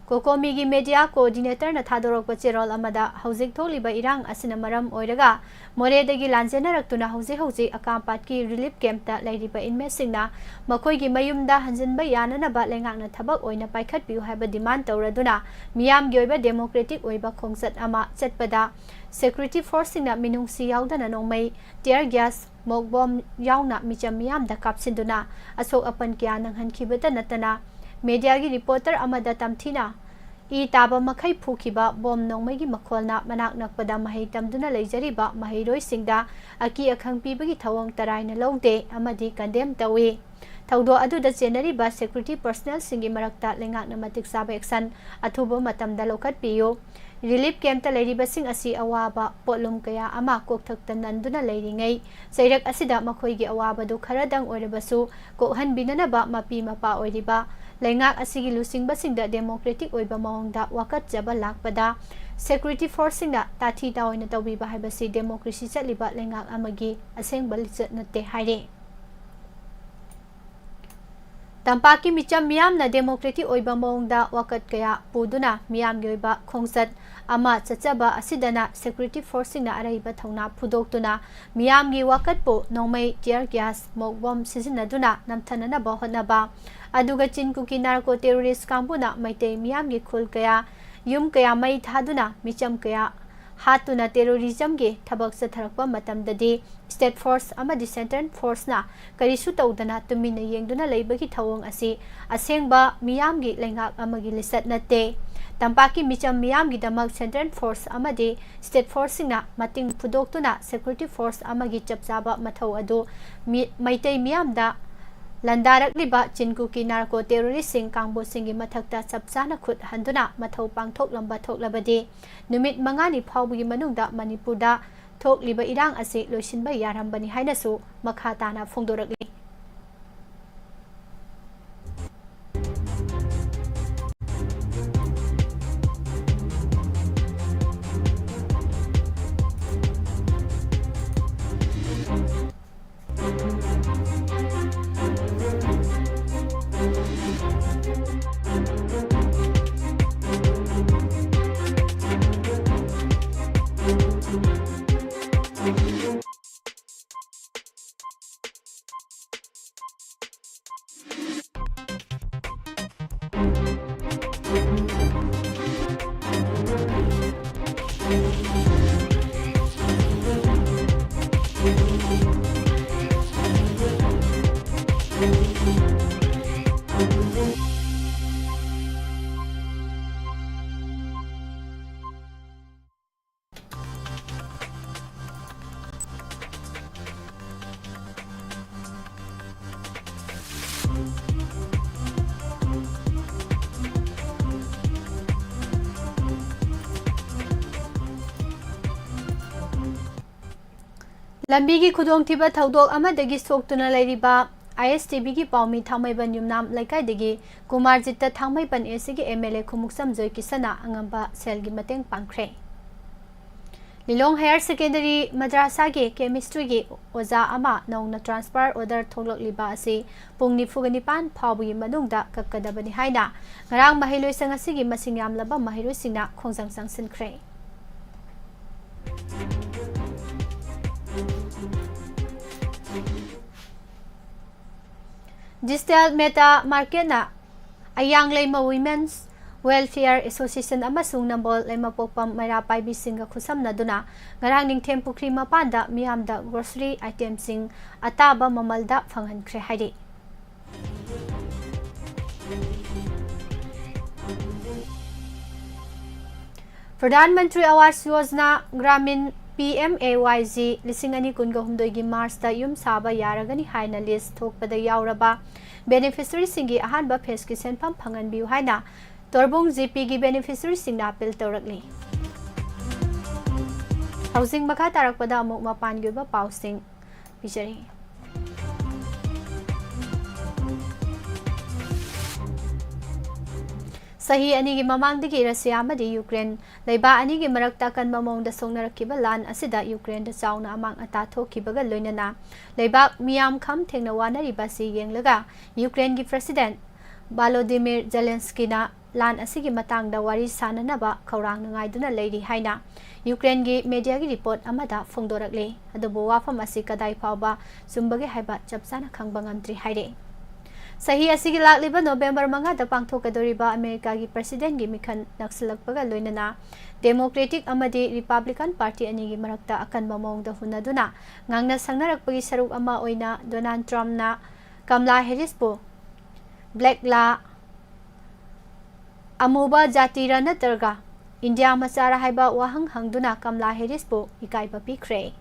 COCOMI ꯒꯤ media coordinator ꯅ ꯊꯥꯗꯣꯔꯛꯄ ꯆꯦꯔꯣꯜ ꯑꯃꯗ, ꯍꯧꯖꯤꯛ ꯊꯣꯛꯂꯤꯕ ꯏꯔꯥꯡ ꯑꯁꯤꯅ ꯃꯔꯝ ꯑꯣꯏꯔꯒ ꯃꯣꯔꯦꯗꯒꯤ ꯂꯥꯟꯖꯦꯟꯅꯔꯛꯇꯨꯅ ꯍꯧꯖꯤꯛ ꯍꯧꯖꯤꯛ ꯑꯀꯥꯝꯄꯥꯠꯀꯤ relief camp ꯇ ꯂꯩꯔꯤꯕ inmate ꯁꯤꯡꯅ ꯃꯈꯣꯏꯒꯤ ꯃꯌꯨꯝꯗ ꯍꯟꯖꯤꯟꯕ ꯌꯥꯅꯅꯕ ꯂꯩꯉꯥꯛꯅ ꯊꯕꯛ ꯑꯣꯏꯅ ꯄꯥꯏꯈꯠꯄꯤꯌꯨ ꯍꯥꯏꯕ demand ꯇꯧꯔꯗꯨꯅ ꯃꯤꯌꯥꯝꯒꯤ ꯑꯣꯏꯕ democratic ꯑꯣꯏꯕ ꯈꯣꯡꯆꯠ ꯑꯃ ꯆꯠꯄꯗ security force ꯁꯤꯡꯅ ꯃꯤꯅꯨꯡꯁꯤ ꯌꯥꯎꯗꯅ ꯅꯣꯡꯃꯩ, tear gas, ꯃꯣꯛ ꯕꯣꯝ ꯌꯥꯎꯅ ꯃꯤꯆꯝ ꯃꯤꯌꯥꯝꯗ ꯀꯥꯞꯁꯤꯟꯗꯨꯅ ꯑꯁꯣꯛ ꯑꯄꯟ ꯀꯌꯥ ꯅꯪꯍꯟꯈꯤꯕꯇ ꯅꯠꯇꯅ media ꯒꯤ reporter ꯑꯃꯗ ꯇꯝꯊꯤꯅ ꯏ ꯇꯥꯕ ꯃꯈꯩ ꯐꯨꯈꯤꯕ ꯕꯣꯝ ꯅꯣꯡꯃꯩꯒꯤ ꯃꯈꯣꯜꯅ ꯃꯅꯥꯛ ꯅꯛꯄꯗ ꯃꯍꯩ ꯇꯝꯗꯨꯅ ꯂꯩꯖꯔꯤꯕ ꯃꯍꯩꯔꯣꯏꯁꯤꯡꯗ ꯑꯀꯤ ꯑꯈꯪ ꯄꯤꯕꯒꯤ ꯊꯧꯑꯣꯡ ꯇꯔꯥꯏꯅ ꯂꯧꯗꯦ ꯑꯃꯗꯤ condemn ꯇꯧꯏ꯫ ꯊꯧꯗꯣꯛ ꯑꯗꯨꯗ ꯆꯦꯟꯅꯔꯤꯕ security personnel ꯁꯤꯡꯒꯤ ꯃꯔꯛꯇ ꯂꯩꯉꯥꯛꯅ ꯃꯇꯤꯛ ꯆꯥꯕ action ꯑꯊꯨꯕ ꯃꯇꯝꯗ ꯂꯧꯈꯠꯄꯤꯌꯨ꯫ Relief camp ꯇ ꯂꯩꯔꯤꯕꯁꯤꯡ ꯑꯁꯤ ꯑꯋꯥꯕ ꯄꯣꯠꯂꯨꯝ ꯀꯌꯥ ꯑꯃ ꯀꯣꯛꯊꯛꯇ ꯅꯟꯗꯨꯅ ꯂꯩꯔꯤꯉꯩ ꯆꯩꯔꯛ ꯑꯁꯤꯗ ꯃꯈꯣꯏꯒꯤ ꯑꯋꯥꯕꯗꯨ ꯈꯔꯗꯪ ꯑꯣꯏꯔꯕꯁꯨ ꯀꯣꯛꯍꯟꯕꯤꯅꯅꯕ ꯃꯄꯤ ꯃꯄꯥ ꯑꯣꯏꯔꯤꯕ ꯂꯩꯉꯥꯛ ꯑꯁꯤꯒꯤ ꯂꯨꯆꯤꯡꯕꯁꯤꯡꯗ democratic ꯑꯣꯏꯕ ꯃꯑꯣꯡꯗ ꯋꯥꯀꯠꯆꯕ ꯂꯥꯛꯄꯗ security force ꯁꯤꯡꯅ ꯇꯥꯊꯤ ꯇꯥꯑꯣꯏꯅ ꯇꯧꯕꯤꯕ ꯍꯥꯏꯕꯁꯤ democracy ꯆꯠꯂꯤꯕ ꯂꯩꯉꯥꯛ ꯑꯃꯒꯤ ꯑꯁꯦꯡꯕ ꯂꯤꯆꯠ ꯅꯠꯇꯦ ꯍꯥꯏꯔꯤ꯫ ꯇꯝꯄꯥꯛꯀꯤ ꯃꯤꯆꯝ ꯃꯤꯌꯥꯝꯅ democratic ꯑꯣꯏꯕ ꯃꯑꯣꯡꯗ ꯋꯥꯀꯠ ꯀꯌꯥ ꯄꯨꯗꯨꯅ ꯃꯤꯌꯥꯝꯒꯤ ꯑꯣꯏꯕ ꯈꯣꯡꯆꯠ ꯑꯃ ꯆꯠꯆꯕ ꯑꯁꯤꯗꯅ security force ꯁꯤꯡꯅ ꯑꯔꯩꯕ ꯊꯧꯅꯥ ꯐꯨꯗꯣꯛꯇꯨꯅ ꯃꯤꯌꯥꯝꯒꯤ ꯋꯥꯀꯠꯄꯨ ꯅꯣꯡꯃꯩ, tear gas, ꯃꯣꯛ ꯕꯣꯝ ꯁꯤꯖꯤꯟꯅꯗꯨꯅ ꯅꯝꯊꯅꯅꯕ ꯍꯣꯠꯅꯕ, ꯑꯗꯨꯒ ꯆꯤꯟ ꯀꯨꯀꯤ narco terrorist ꯀꯥꯡꯕꯨꯅ ꯃꯩꯇꯩ ꯃꯤꯌꯥꯝꯒꯤ ꯈꯨꯜ ꯀꯌꯥ, ꯌꯨꯝ ꯀꯌꯥ ꯃꯩ ꯊꯥꯗꯨꯅ ꯃꯤꯆꯝ ꯀꯌꯥ ꯍꯥꯠꯇꯨꯅ terrorism ꯒꯤ ꯊꯕꯛ ꯆꯠꯊꯔꯛꯄ ꯃꯇꯝꯗꯗꯤ state force ꯑꯃꯗꯤ central force ꯅ ꯀꯔꯤꯁꯨ ꯇꯧꯗꯅ ꯇꯨꯃꯤꯟꯅ ꯌꯦꯡꯗꯨꯅ ꯂꯩꯕꯒꯤ ꯊꯧꯑꯣꯡ ꯑꯁꯤ ꯑꯁꯦꯡꯕ ꯃꯤꯌꯥꯝꯒꯤ ꯂꯩꯉꯥꯛ ꯑꯃꯒꯤ ꯂꯤꯆꯠ ꯅꯠꯇꯦ꯫ ꯇꯝꯄꯥꯛꯀꯤ ꯃꯤꯆꯝ ꯃꯤꯌꯥꯝꯒꯤꯗꯃꯛ central force ꯑꯃꯗꯤ state forceꯁꯤꯡꯅ ꯃꯇꯦꯡ ꯐꯨꯗꯣꯛꯇꯨꯅ security force ꯑꯃꯒꯤ ꯆꯞ ꯆꯥꯕ ꯃꯊꯧ ꯑꯗꯨ ꯃꯤ-, ꯃꯩꯇꯩ ꯃꯤꯌꯥꯝꯗ ꯂꯥꯟꯗꯥꯔꯛꯂꯤꯕ ꯆꯤꯟ ꯀꯨꯀꯤ narco terroristꯁꯤꯡ ꯀꯥꯡꯕꯨꯁꯤꯡꯒꯤ ꯃꯊꯛꯇ ꯆꯞ ꯆꯥꯅ ꯈꯨꯠ ꯍꯟꯗꯨꯅ ꯃꯊꯧ ꯄꯥꯡꯊꯣꯛꯂꯝꯕ ꯊꯣꯛꯂꯕꯗꯤ ꯅꯨꯃꯤꯠ ꯃꯉꯥꯅꯤ ꯐꯥꯎꯕꯒꯤ ꯃꯅꯨꯡꯗ ꯃꯅꯤꯄꯨꯔꯗ ꯊꯣꯛꯂꯤꯕ ꯏꯔꯥꯡ ꯑꯁꯤ ꯂꯣꯏꯁꯤꯟꯕ ꯌꯥꯔꯝꯕꯅꯤ ꯍꯥꯏꯅꯁꯨ ꯃꯈꯥ ꯇꯥꯅ ꯐꯣꯡꯗꯣꯔꯛꯂꯤ꯫ ꯂꯝꯕꯤꯒꯤ ꯈꯨꯗꯣꯡꯊꯤꯕ ꯊꯧꯗꯣꯛ ꯑꯃꯗꯒꯤ ꯁꯣꯛꯇꯨꯅ ꯂꯩꯔꯤꯕ ISTVꯒꯤ ꯄꯥꯎꯃꯤ ꯊꯥꯡꯃꯩꯕꯟ ꯌꯨꯝꯅꯥꯝ ꯂꯩꯀꯥꯏꯗꯒꯤ ꯀꯨꯃꯥꯔꯖꯤꯠꯇ ꯊꯥꯡꯃꯩꯕꯟ ACꯒꯤ MLA ꯈꯨꯃꯨꯛꯆꯝ ꯖꯣꯏꯀꯤꯁꯟꯅ ꯑꯉꯝꯕ ꯁꯦꯜꯒꯤ ꯃꯇꯦꯡ ꯄꯥꯡꯈ꯭ꯔꯦ꯫ ꯂꯤꯂꯣꯡ Higher Secondary ꯃꯗ꯭ꯔꯥꯁꯥꯒꯤ chemistryꯒꯤ ꯑꯣꯖꯥ ꯑꯃ ꯅꯧꯅ transfer order ꯊꯣꯛꯂꯛꯂꯤꯕ ꯑꯁꯤ ꯄꯨꯡ ꯅꯤꯐꯨꯒ ꯅꯤꯄꯥꯟ ꯐꯥꯎꯕꯒꯤ ꯃꯅꯨꯡꯗ ꯀꯛꯀꯗꯕꯅꯤ ꯍꯥꯏꯅ ꯉꯔꯥꯡ ꯃꯍꯩꯂꯣꯏꯁꯪ ꯑꯁꯤꯒꯤ ꯃꯁꯤꯡ ꯌꯥꯝꯂꯕ ꯃꯍꯩꯔꯣꯏꯁꯤꯡꯅ ꯈꯣꯡꯖꯪ ꯆꯪꯁꯤꯟꯈ꯭ꯔꯦ꯫ Digital Media Marketꯅ ꯑꯌꯥꯡ ꯂꯩꯃ Women's Welfare Association ꯑꯃꯁꯨꯡ ꯅꯝꯕꯣꯜ ꯂꯩꯃꯄꯣꯛꯄꯝ ꯃꯩꯔꯥ ꯄꯥꯏꯕꯤꯁꯤꯡꯒ ꯈꯨꯠꯁꯝꯅꯗꯨꯅ ꯉꯔꯥꯡ ꯅꯤꯡꯊꯦꯝ ꯄꯨꯈ꯭ꯔꯤ ꯃꯄꯥꯟꯗ ꯃꯤꯌꯥꯝꯗ grocery itemꯁꯤꯡ ꯑꯇꯥꯕ ꯃꯃꯜꯗ ꯐꯪꯍꯟꯈ꯭ꯔꯦ ꯍꯥꯏꯔꯤ꯫ Pradhan Mantri Awas Yojana Gramin, P M A Y G, ꯂꯤꯁꯤꯡ ꯑꯅꯤ ꯀꯨꯟꯒ ꯍꯨꯝꯗꯣꯏꯒꯤ ꯃꯥꯔꯆꯇ ꯌꯨꯝ ꯁꯥꯕ ꯌꯥꯔꯒꯅꯤ ꯍꯥꯏꯅ ꯂꯤꯁ ꯊꯣꯛꯄꯗ ꯌꯥꯎꯔꯕ ꯕꯦꯅꯤꯐꯤꯁꯔꯤꯁꯤꯡꯒꯤ ꯑꯍꯥꯟꯕ ꯐꯦꯁꯀꯤ ꯁꯦꯟꯐꯝ ꯐꯪꯍꯟꯕꯤꯌꯨ ꯍꯥꯏꯅ ꯇꯣꯔꯕꯨꯡ ꯖꯤ ꯄꯤꯒꯤ ꯕꯦꯅꯤꯐꯤꯁꯔꯤꯁꯤꯡꯅ ꯑꯄꯤꯜ ꯇꯧꯔꯛꯂꯤ꯫ ꯍꯧꯖꯤꯛ ꯃꯈꯥ ꯇꯥꯔꯛꯄꯗ ꯑꯃꯨꯛ ꯃꯄꯥꯟꯒꯤ ꯑꯣꯏꯕ ꯄꯥꯎꯁꯤꯡ ꯄꯤꯖꯔꯤ꯫ ꯆꯍꯤ ꯑꯅꯤꯒꯤ ꯃꯃꯥꯡꯗꯒꯤ ꯔꯁꯤꯌꯥ ꯑꯃꯗꯤ ꯌꯨꯀ꯭ꯔꯦꯟ ꯂꯩꯕꯥꯛ ꯑꯅꯤꯒꯤ ꯃꯔꯛꯇ ꯑꯀꯟꯕ ꯃꯑꯣꯡꯗ ꯁꯣꯛꯅꯔꯛꯈꯤꯕ ꯂꯥꯟ ꯑꯁꯤꯗ ꯌꯨꯀ꯭ꯔꯦꯟꯗ ꯆꯥꯎꯅ ꯑꯃꯥꯡ ꯑꯇꯥ ꯊꯣꯛꯈꯤꯕꯒ ꯂꯣꯏꯅꯅ ꯂꯩꯕꯥꯛ ꯃꯤꯌꯥꯝ ꯈꯝ ꯊꯦꯡꯅ ꯋꯥꯅꯔꯤꯕ ꯑꯁꯤ ꯌꯦꯡꯂꯒ ꯌꯨꯀ꯭ꯔꯦꯟꯒꯤ ꯄ꯭ꯔꯁꯤꯗꯦꯟꯠ ꯚꯥꯂꯣꯗꯤꯃꯤꯔ ꯖꯦꯂꯦꯟꯁꯀꯤꯅ ꯂꯥꯟ ꯑꯁꯤꯒꯤ ꯃꯇꯥꯡꯗ ꯋꯥꯔꯤ ꯁꯥꯅꯅꯕ ꯈꯧꯔꯥꯡꯅ ꯉꯥꯏꯗꯨꯅ ꯂꯩꯔꯤ ꯍꯥꯏꯅ ꯌꯨꯀ꯭ꯔꯦꯟꯒꯤ ꯃꯦꯗꯤꯌꯥꯒꯤ ꯔꯤꯄꯣꯔꯠ ꯑꯃꯗ ꯐꯣꯡꯗꯣꯔꯛꯂꯤ꯫ ꯑꯗꯨꯕꯨ ꯋꯥꯐꯝ ꯑꯁꯤ ꯀꯗꯥꯏ ꯐꯥꯎꯕ ꯆꯨꯝꯕꯒꯦ ꯍꯥꯏꯕ ꯆꯞ ꯆꯥꯅ ꯈꯪꯕ ꯉꯝꯗ꯭ꯔꯤ ꯍꯥꯏꯔꯤ꯫ ꯆꯍꯤ ꯑꯁꯤꯒꯤ ꯂꯥꯛꯂꯤꯕ ꯅꯣꯕꯦꯝꯕꯔ ꯃꯉꯥꯗ ꯄꯥꯡꯊꯣꯛꯀꯗꯧꯔꯤꯕ ꯑꯃꯦꯔꯤꯀꯥꯒꯤ ꯄ꯭ꯔꯁꯤꯗꯦꯟꯠꯒꯤ ꯃꯤꯈꯜ ꯅꯛꯁꯤꯜꯂꯛꯄꯒ ꯂꯣꯏꯅꯅ ꯗꯦꯃꯣꯀ꯭ꯔꯦꯇꯤꯛ ꯑꯃꯗꯤ ꯔꯤꯄꯕ꯭ꯂꯤꯀꯥꯟ ꯄꯥꯔꯇꯤ ꯑꯅꯤꯒꯤ ꯃꯔꯛꯇ ꯑꯀꯟꯕ ꯃꯑꯣꯡꯗ ꯍꯨꯟꯅꯗꯨꯅ ꯉꯥꯡꯅ ꯁꯛꯅꯔꯛꯄꯒꯤ ꯁꯔꯨꯛ ꯑꯃ ꯑꯣꯏꯅ ꯗꯣꯅꯥꯜꯗ ꯇ꯭ꯔꯝꯞꯅ ꯀꯝꯂꯥ ꯍꯦꯔꯤꯁꯄꯨ ꯕ꯭ꯂꯦꯛꯂꯥ, ꯑꯃꯨꯕ ꯖꯥꯇꯤꯔ ꯅꯠꯇ꯭ꯔꯒ ꯏꯟꯗꯤꯌꯥ ꯃꯆꯥꯔ ꯍꯥꯏꯕ ꯋꯥꯍꯪ ꯍꯪꯗꯨꯅ ꯀꯝꯂꯥ ꯍꯦꯔꯤꯁꯄꯨ ꯏꯀꯥꯏꯕ ꯄꯤꯈ꯭ꯔꯦ꯫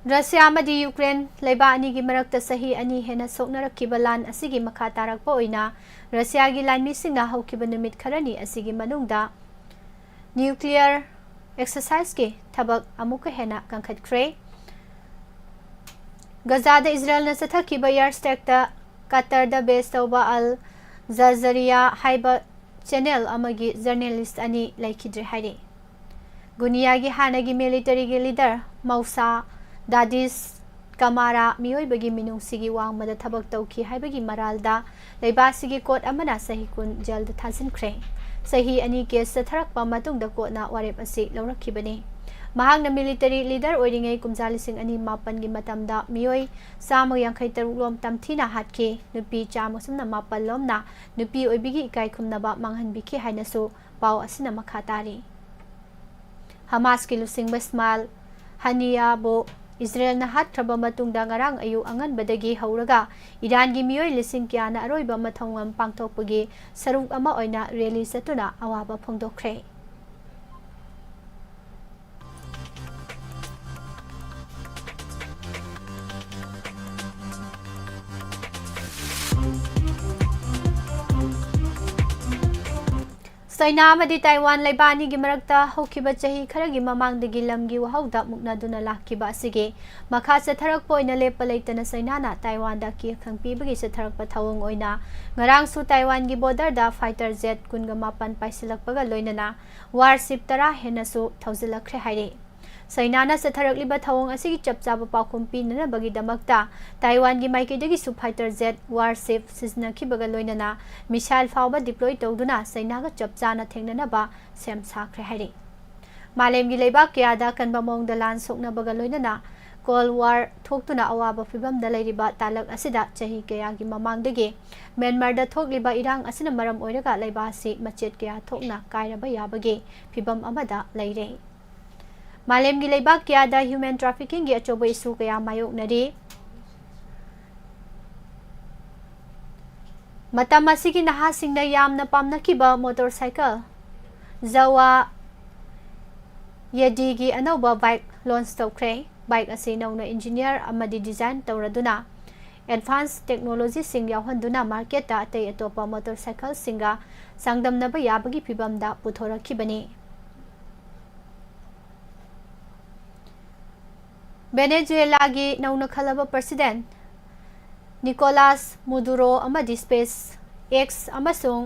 ꯔꯁꯤꯌꯥ ꯑꯃꯗꯤ ꯌꯨꯀ꯭ꯔꯦꯟ ꯂꯩꯕꯥꯛ ꯑꯅꯤꯒꯤ ꯃꯔꯛꯇ ꯆꯍꯤ ꯑꯅꯤ ꯍꯦꯟꯅ ꯁꯣꯛꯅꯔꯛꯈꯤꯕ ꯂꯥꯟ ꯑꯁꯤꯒꯤ ꯃꯈꯥ ꯇꯥꯔꯛꯄ ꯑꯣꯏꯅ ꯔꯁꯤꯌꯥꯒꯤ ꯂꯥꯟꯃꯤꯁꯤꯡꯅ ꯍꯧꯈꯤꯕ ꯅꯨꯃꯤꯠ ꯈꯔꯅꯤ ꯑꯁꯤꯒꯤ ꯃꯅꯨꯡꯗ ꯅ꯭ꯌꯨꯀ꯭ꯂꯤꯌꯔ ꯑꯦꯛꯁꯔꯁꯥꯏꯖꯀꯤ ꯊꯕꯛ ꯑꯃꯨꯛꯀ ꯍꯦꯟꯅ ꯀꯟꯈꯠꯈ꯭ꯔꯦ꯫ ꯒꯖꯥꯗ ꯏꯖꯔꯦꯜꯅ ꯆꯠꯊꯈꯤꯕ ꯑꯦꯌꯔ ꯁ꯭ꯇ꯭ꯔꯥꯏꯛꯇ ꯀꯇꯔꯗ ꯕꯦꯁ ꯇꯧꯕ ꯑꯜ ꯖꯖꯔꯤꯌꯥ ꯍꯥꯏꯕ ꯆꯦꯅꯦꯜ ꯑꯃꯒꯤ ꯖꯔꯅꯦꯂꯤꯁ ꯑꯅꯤ ꯂꯩꯈꯤꯗ꯭ꯔꯦ ꯍꯥꯏꯔꯤ꯫ ꯒꯨꯅꯤꯌꯥꯒꯤ ꯍꯥꯟꯅꯒꯤ ꯃꯤꯂꯤꯇꯔꯤꯒꯤ ꯂꯤꯗꯔ ꯃꯧꯁꯥ ꯗꯥꯗꯤꯁ ꯀꯃꯥꯔꯥ ꯃꯤꯑꯣꯏꯕꯒꯤ ꯃꯤꯅꯨꯡꯁꯤꯒꯤ ꯋꯥꯡꯃꯗ ꯊꯕꯛ ꯇꯧꯈꯤ ꯍꯥꯏꯕꯒꯤ ꯃꯔꯥꯜꯗ ꯂꯩꯕꯥꯛ ꯑꯁꯤꯒꯤ ꯀꯣꯔꯠ ꯑꯃꯅ ꯆꯍꯤ ꯀꯨꯟ ꯖꯦꯜꯗ ꯊꯥꯖꯤꯟꯈ꯭ꯔꯦ꯫ ꯆꯍꯤ ꯑꯅꯤ ꯀꯦꯁ ꯆꯠꯊꯔꯛꯄ ꯃꯇꯨꯡꯗ ꯀꯣꯔꯠꯅ ꯋꯥꯔꯦꯞ ꯑꯁꯤ ꯂꯧꯔꯛꯈꯤꯕꯅꯤ꯫ ꯃꯍꯥꯛꯅ ꯃꯤꯂꯤꯇꯔꯤ ꯂꯤꯗꯔ ꯑꯣꯏꯔꯤꯉꯩ ꯀꯨꯝꯖꯥ ꯂꯤꯁꯤꯡ ꯑꯅꯤ ꯃꯥꯄꯟꯒꯤ ꯃꯇꯝꯗ ꯃꯤꯑꯣꯏ ꯆꯥꯝꯃ ꯌꯥꯡꯈꯩ ꯇꯔꯨꯛ ꯂꯣꯝ ꯇꯝꯊꯤꯅ ꯍꯥꯠꯈꯤ, ꯅꯨꯄꯤ ꯆꯥꯝꯃ ꯁꯨꯞꯅ ꯃꯥꯄꯟ ꯂꯣꯝꯅ ꯅꯨꯄꯤ ꯑꯣꯏꯕꯤꯒꯤ ꯏꯀꯥꯏ ꯈꯨꯝꯅꯕ ꯃꯥꯡꯍꯟꯕꯤꯈꯤ ꯍꯥꯏꯅꯁꯨ ꯄꯥꯎ ꯑꯁꯤꯅ ꯃꯈꯥ ꯇꯥꯔꯤ꯫ ꯍꯃꯥꯁꯀꯤ ꯂꯨꯆꯤꯡꯕ ꯏꯁꯃꯥꯏꯜ ꯍꯅꯤꯌꯥꯕꯨ ꯏꯖꯔꯦꯜꯅ ꯍꯥꯠꯈ꯭ꯔꯕ ꯃꯇꯨꯡꯗ ꯉꯔꯥꯡ ꯑꯌꯨꯛ ꯑꯉꯟꯕꯗꯒꯤ ꯍꯧꯔꯒ ꯏꯔꯥꯟꯒꯤ ꯃꯤꯑꯣꯏ ꯂꯤꯁꯤꯡ ꯀꯌꯥꯅ ꯑꯔꯣꯏꯕ ꯃꯊꯧꯉꯝ ꯄꯥꯡꯊꯣꯛꯄꯒꯤ ꯁꯔꯨꯛ ꯑꯃ ꯑꯣꯏꯅ ꯔꯦꯂꯤ ꯆꯠꯇꯨꯅ ꯑꯋꯥꯕ ꯐꯣꯡꯗꯣꯛꯈ꯭ꯔꯦ꯫ ꯆꯥꯏꯅꯥ ꯑꯃꯗꯤ ꯇꯥꯏꯋꯥꯟ ꯂꯩꯕꯥꯛ ꯑꯅꯤꯒꯤ ꯃꯔꯛꯇ ꯍꯧꯈꯤꯕ ꯆꯍꯤ ꯈꯔꯒꯤ ꯃꯃꯥꯡꯗꯒꯤ ꯂꯝꯒꯤ ꯋꯥꯍꯧꯗ ꯃꯨꯛꯅꯗꯨꯅ ꯂꯥꯛꯈꯤꯕ ꯑꯁꯤꯒꯤ ꯃꯈꯥ ꯆꯠꯊꯔꯛꯄ ꯑꯣꯏꯅ ꯂꯦꯞꯄ ꯂꯩꯇꯅ ꯆꯥꯏꯅꯥꯅ ꯇꯥꯏꯋꯥꯟꯗ ꯑꯀꯤꯈꯪ ꯄꯤꯕꯒꯤ ꯆꯠꯊꯔꯛꯄ ꯊꯧꯑꯣꯡ ꯑꯣꯏꯅ ꯉꯔꯥꯡꯁꯨ ꯇꯥꯏꯋꯥꯟꯒꯤ ꯕꯣꯔꯗꯔꯗ ꯐꯥꯏꯇꯔ ꯖꯦꯠ ꯀꯨꯟꯒ ꯃꯥꯄꯟ ꯄꯥꯏꯁꯤꯜꯂꯛꯄꯒ ꯂꯣꯏꯅꯅ ꯋꯥꯔꯁꯤꯞ ꯇꯔꯥ ꯍꯦꯟꯅꯁꯨ ꯊꯧꯖꯤꯜꯂꯛꯈ꯭ꯔꯦ ꯍꯥꯏꯔꯤ꯫ ꯆꯥꯏꯅꯥꯅ ꯆꯠꯊꯔꯛꯂꯤꯕ ꯊꯧꯑꯣꯡ ꯑꯁꯤꯒꯤ ꯆꯞ ꯆꯥꯕ ꯄꯥꯎꯈꯨꯝ ꯄꯤꯅꯅꯕꯒꯤꯗꯃꯛꯇ ꯇꯥꯏꯋꯥꯟꯒꯤ ꯃꯥꯏꯀꯩꯗꯒꯤꯁꯨ ꯐꯥꯏꯇꯔ ꯖꯦꯠ ꯋꯥꯔꯁꯤꯞ ꯁꯤꯖꯤꯟꯅꯈꯤꯕꯒ ꯂꯣꯏꯅꯅ ꯃꯤꯁꯥꯏꯜ ꯐꯥꯎꯕ ꯗꯤꯄ꯭ꯂꯣꯏ ꯇꯧꯗꯨꯅ ꯆꯥꯏꯅꯥꯒ ꯆꯞ ꯆꯥꯅ ꯊꯦꯡꯅꯅꯕ ꯁꯦꯝ ꯁꯥꯈ꯭ꯔꯦ ꯍꯥꯏꯔꯤ꯫ ꯃꯥꯂꯦꯝꯒꯤ ꯂꯩꯕꯥꯛ ꯀꯌꯥꯗ ꯑꯀꯟꯕ ꯃꯑꯣꯡꯗ ꯂꯥꯟ ꯁꯣꯛꯅꯕꯒ ꯂꯣꯏꯅꯅ ꯀꯣꯜ ꯋꯥꯔ ꯊꯣꯛꯇꯨꯅ ꯑꯋꯥꯕ ꯐꯤꯕꯝꯗ ꯂꯩꯔꯤꯕ ꯇꯥꯂꯛ ꯑꯁꯤꯗ ꯆꯍꯤ ꯀꯌꯥꯒꯤ ꯃꯃꯥꯡꯗꯒꯤ ꯃ꯭ꯌꯥꯟꯃꯥꯔꯗ ꯊꯣꯛꯂꯤꯕ ꯏꯔꯥꯡ ꯑꯁꯤꯅ ꯃꯔꯝ ꯑꯣꯏꯔꯒ ꯂꯩꯕꯥꯛ ꯑꯁꯤ ꯃꯆꯦꯠ ꯀꯌꯥ ꯊꯣꯛꯅ ꯀꯥꯏꯔꯕ ꯌꯥꯕꯒꯤ ꯐꯤꯕꯝ ꯑꯃꯗ ꯂꯩꯔꯦ꯫ ꯃꯥꯂꯦꯝꯒꯤ ꯂꯩꯕꯥꯛ ꯀꯌꯥꯗ ꯍ꯭ꯌꯨꯃꯦꯟ ꯇ꯭ꯔꯥꯐꯤꯀꯤꯡꯒꯤ ꯑꯆꯧꯕ ꯏꯁꯨ ꯀꯌꯥ ꯃꯥꯌꯣꯛꯅꯔꯤ꯫ ꯃꯇꯝ ꯑꯁꯤꯒꯤ ꯅꯍꯥꯁꯤꯡꯅ ꯌꯥꯝꯅ ꯄꯥꯝꯅꯈꯤꯕ ꯃꯣꯇꯣꯔꯁꯥꯏꯀꯜ ꯖꯋꯥ ꯌꯦꯗꯤꯒꯤ ꯑꯅꯧꯕ ꯕꯥꯏꯛ ꯂꯣꯟꯆ ꯇꯧꯈ꯭ꯔꯦ꯫ ꯕꯥꯏꯛ ꯑꯁꯤ ꯅꯧꯅ ꯏꯟꯖꯤꯅꯤꯌꯔ ꯑꯃꯗꯤ ꯗꯤꯖꯥꯏꯟ ꯇꯧꯔꯗꯨꯅ ꯑꯦꯗꯚꯥꯟꯁ ꯇꯦꯛꯅꯣꯂꯣꯖꯤꯁꯤꯡ ꯌꯥꯎꯍꯟꯗꯨꯅ ꯃꯥꯔꯀꯦꯠꯇ ꯑꯇꯩ ꯑꯇꯣꯞꯄ ꯃꯣꯇꯣꯔꯁꯥꯏꯀꯜꯁꯤꯡꯒ ꯆꯥꯡꯗꯝꯅꯕ ꯌꯥꯕꯒꯤ ꯐꯤꯕꯝꯗ ꯄꯨꯊꯣꯔꯛꯈꯤꯕꯅꯤ꯫ ꯚꯦꯅꯦꯖꯨꯌꯦꯂꯥꯒꯤ ꯅꯧꯅ ꯈꯜꯂꯕ ꯄ꯭ꯔꯁꯤꯗꯦꯟꯠ ꯅꯤꯀꯣꯂꯥꯁ ꯃꯗꯨꯔꯣ ꯑꯃꯗꯤ ꯁ꯭ꯄꯦꯁ ꯑꯦꯛꯁ ꯑꯃꯁꯨꯡ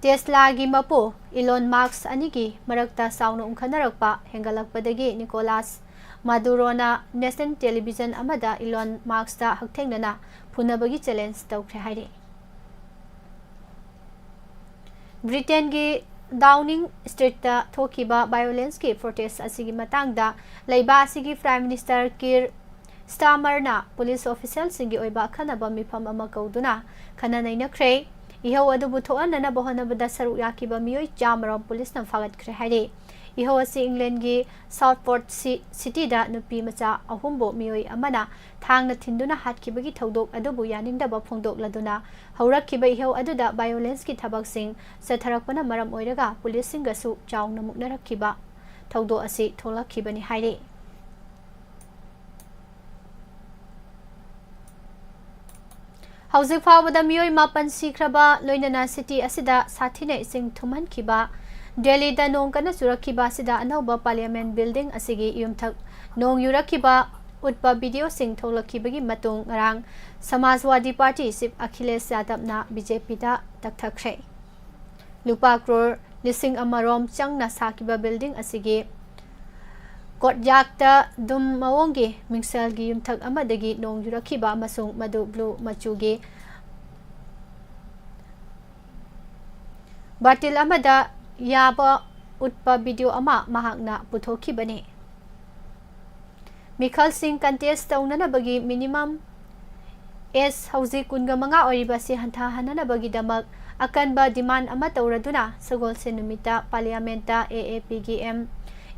ꯇꯦꯁꯂꯥꯒꯤ ꯃꯄꯨ ꯏꯂꯣꯟ ꯃꯥꯛꯁ ꯑꯅꯤꯒꯤ ꯃꯔꯛꯇ ꯆꯥꯎꯅ ꯎꯪꯈꯠꯅꯔꯛꯄ ꯍꯦꯟꯒꯠꯂꯛꯄꯗꯒꯤ ꯅꯤꯀꯣꯂꯥꯁ ꯃꯗꯨꯔꯣꯅ ꯅꯦꯁꯅꯦꯜ ꯇꯦꯂꯤꯚꯤꯖꯟ ꯑꯃꯗ ꯏꯂꯣꯟ ꯃꯥꯛꯁꯇ ꯍꯛꯊꯦꯡꯅꯅ ꯐꯨꯅꯕꯒꯤ ꯆꯦꯂꯦꯟꯖ ꯇꯧꯈ꯭ꯔꯦ ꯍꯥꯏꯔꯤ꯫ ꯕ꯭ꯔꯤꯇꯦꯟꯒꯤ ꯗꯥꯎꯅꯤꯡ ꯁ꯭ꯇ꯭ꯔꯤꯠꯇ ꯊꯣꯛꯈꯤꯕ ꯚꯥꯏꯑꯣꯂꯦꯟꯁꯀꯤ ꯄ꯭ꯔꯣꯇꯦꯁ ꯑꯁꯤꯒꯤ ꯃꯇꯥꯡꯗ ꯂꯩꯕꯥꯛ ꯑꯁꯤꯒꯤ ꯄ꯭ꯔꯥꯏꯝ ꯃꯤꯅꯤꯁꯇꯔ ꯀꯤꯔ ꯁ꯭ꯇꯥꯃꯔꯅ ꯄꯨꯂꯤꯁ ꯑꯣꯐꯤꯁꯤꯌꯦꯜꯁꯤꯡꯒꯤ ꯑꯣꯏꯕ ꯑꯈꯟꯅꯕ ꯃꯤꯐꯝ ꯑꯃ ꯀꯧꯗꯨꯅ ꯈꯟꯅ ꯅꯩꯅꯈ꯭ꯔꯦ꯫ ꯏꯍꯧ ꯑꯗꯨꯕꯨ ꯊꯣꯛꯍꯟꯅꯅꯕ ꯍꯣꯠꯅꯕꯗ ꯁꯔꯨꯛ ꯌꯥꯈꯤꯕ ꯃꯤꯑꯣꯏ ꯆꯥꯝꯃꯔꯣꯝ ꯄꯨꯂꯤꯁꯅ ꯐꯥꯒꯠꯈ꯭ꯔꯦ ꯍꯥꯏꯔꯤ꯫ ꯏꯍꯧ ꯑꯁꯤ ꯏꯪꯂꯦꯟꯒꯤ ꯁꯥꯎꯠꯐꯣꯔꯗ ꯁꯤ-, ꯁꯤꯇꯤꯗ ꯅꯨꯄꯤ ꯃꯆꯥ ꯑꯍꯨꯝꯕꯨ ꯃꯤꯑꯣꯏ ꯑꯃꯅ ꯊꯥꯡꯅ ꯊꯤꯟꯗꯨꯅ ꯍꯥꯠꯈꯤꯕꯒꯤ ꯊꯧꯗꯣꯛ ꯑꯗꯨꯕꯨ ꯌꯥꯅꯤꯡꯗꯕ ꯐꯣꯡꯗꯣꯛꯂꯗꯨꯅ ꯍꯧꯔꯛꯈꯤꯕ ꯏꯍꯧ ꯑꯗꯨꯗ ꯚꯥꯏꯑꯣꯂꯦꯟꯁꯀꯤ ꯊꯕꯛꯁꯤꯡ ꯆꯠꯊꯔꯛꯄꯅ ꯃꯔꯝ ꯑꯣꯏꯔꯒ ꯄꯨꯂꯤꯁꯁꯤꯡꯒꯁꯨ ꯆꯥꯎꯅ ꯃꯨꯛꯅꯔꯛꯈꯤꯕ ꯊꯧꯗꯣꯛ ꯑꯁꯤ ꯊꯣꯛꯂꯛꯈꯤꯕꯅꯤ ꯍꯥꯏꯔꯤ꯫ ꯍꯧꯖꯤꯛ ꯐꯥꯎꯕꯗ ꯃꯤꯑꯣꯏ ꯃꯥꯄꯟ ꯁꯤꯈ꯭ꯔꯕ, ꯂꯣꯏꯅꯅ ꯁꯤꯇꯤ ꯑꯁꯤꯗ ꯁꯥꯊꯤꯅ ꯏꯁꯤꯡ ꯊꯨꯝꯍꯟꯈꯤꯕ꯫ ꯗꯦꯜꯂꯤꯗ ꯅꯣꯡ ꯀꯟꯅ ꯆꯨꯔꯛꯈꯤꯕ ꯑꯁꯤꯗ ꯑꯅꯧꯕ ꯄꯥꯔꯂꯤꯌꯥꯃꯦꯟ ꯕꯤꯜꯗꯤꯡ ꯑꯁꯤꯒꯤ ꯌꯨꯝꯊꯛ ꯅꯣꯡ ꯌꯨꯔꯛꯈꯤꯕ ꯎꯠꯄ ꯚꯤꯗꯤꯑꯣꯁꯤꯡ ꯊꯣꯛꯂꯛꯈꯤꯕꯒꯤ ꯃꯇꯨꯡ ꯉꯔꯥꯡ ꯁꯃꯥꯖꯋꯥꯗꯤ party chief Akhilesh ꯌꯥꯗꯕꯅ B J ꯄꯤꯗ ꯇꯛꯊꯈ꯭ꯔꯦ꯫ ꯂꯨꯄꯥ ꯀ꯭ꯔꯣꯔ ꯂꯤꯁꯤꯡ ꯑꯃꯔꯣꯝ ꯆꯪꯅ ꯁꯥꯈꯤꯕ ꯕꯤꯜꯗꯤꯡ ꯑꯁꯤꯒꯤ ꯀꯣꯠꯌꯥꯛꯇ ꯗꯨꯝ ꯃꯑꯣꯡꯒꯤ ꯃꯤꯡꯁꯦꯜꯒꯤ ꯌꯨꯝꯊꯛ ꯑꯃꯗꯒꯤ ꯅꯣꯡ ꯌꯨꯔꯛꯈꯤꯕ ꯑꯃꯁꯨꯡ ꯃꯗꯨ ꯕ꯭ꯂꯨ ꯃꯆꯨꯒꯤ ꯕꯥꯇꯤꯜ ꯑꯃꯗ ꯌꯥꯕ ꯎꯠꯄ ꯚꯤꯗꯤꯑꯣ ꯑꯃ ꯃꯍꯥꯛꯅ ꯄꯨꯊꯣꯛꯈꯤꯕꯅꯤ꯫ ꯃꯤꯈꯜꯁꯤꯡ ꯀꯟꯇꯦꯁ ꯇꯧꯅꯅꯕꯒꯤ ꯃꯤꯅꯤꯃꯝ ꯑꯦꯖ ꯍꯧꯖꯤꯛ ꯀꯨꯟꯒ ꯃꯉꯥ ꯑꯣꯏꯔꯤꯕ ꯑꯁꯤ ꯍꯟꯊꯍꯟꯅꯅꯕꯒꯤꯗꯃꯛ ꯑꯀꯟꯕ ꯗꯤꯃꯥꯟ ꯑꯃ ꯇꯧꯔꯗꯨꯅ ꯁꯒꯣꯜꯁꯦꯟ ꯅꯨꯃꯤꯠꯇ ꯄꯥꯔꯂꯤꯌꯥꯃꯦꯟꯠꯇ ꯑꯦ ꯑꯦ ꯄꯤꯒꯤ ꯑꯦꯝ,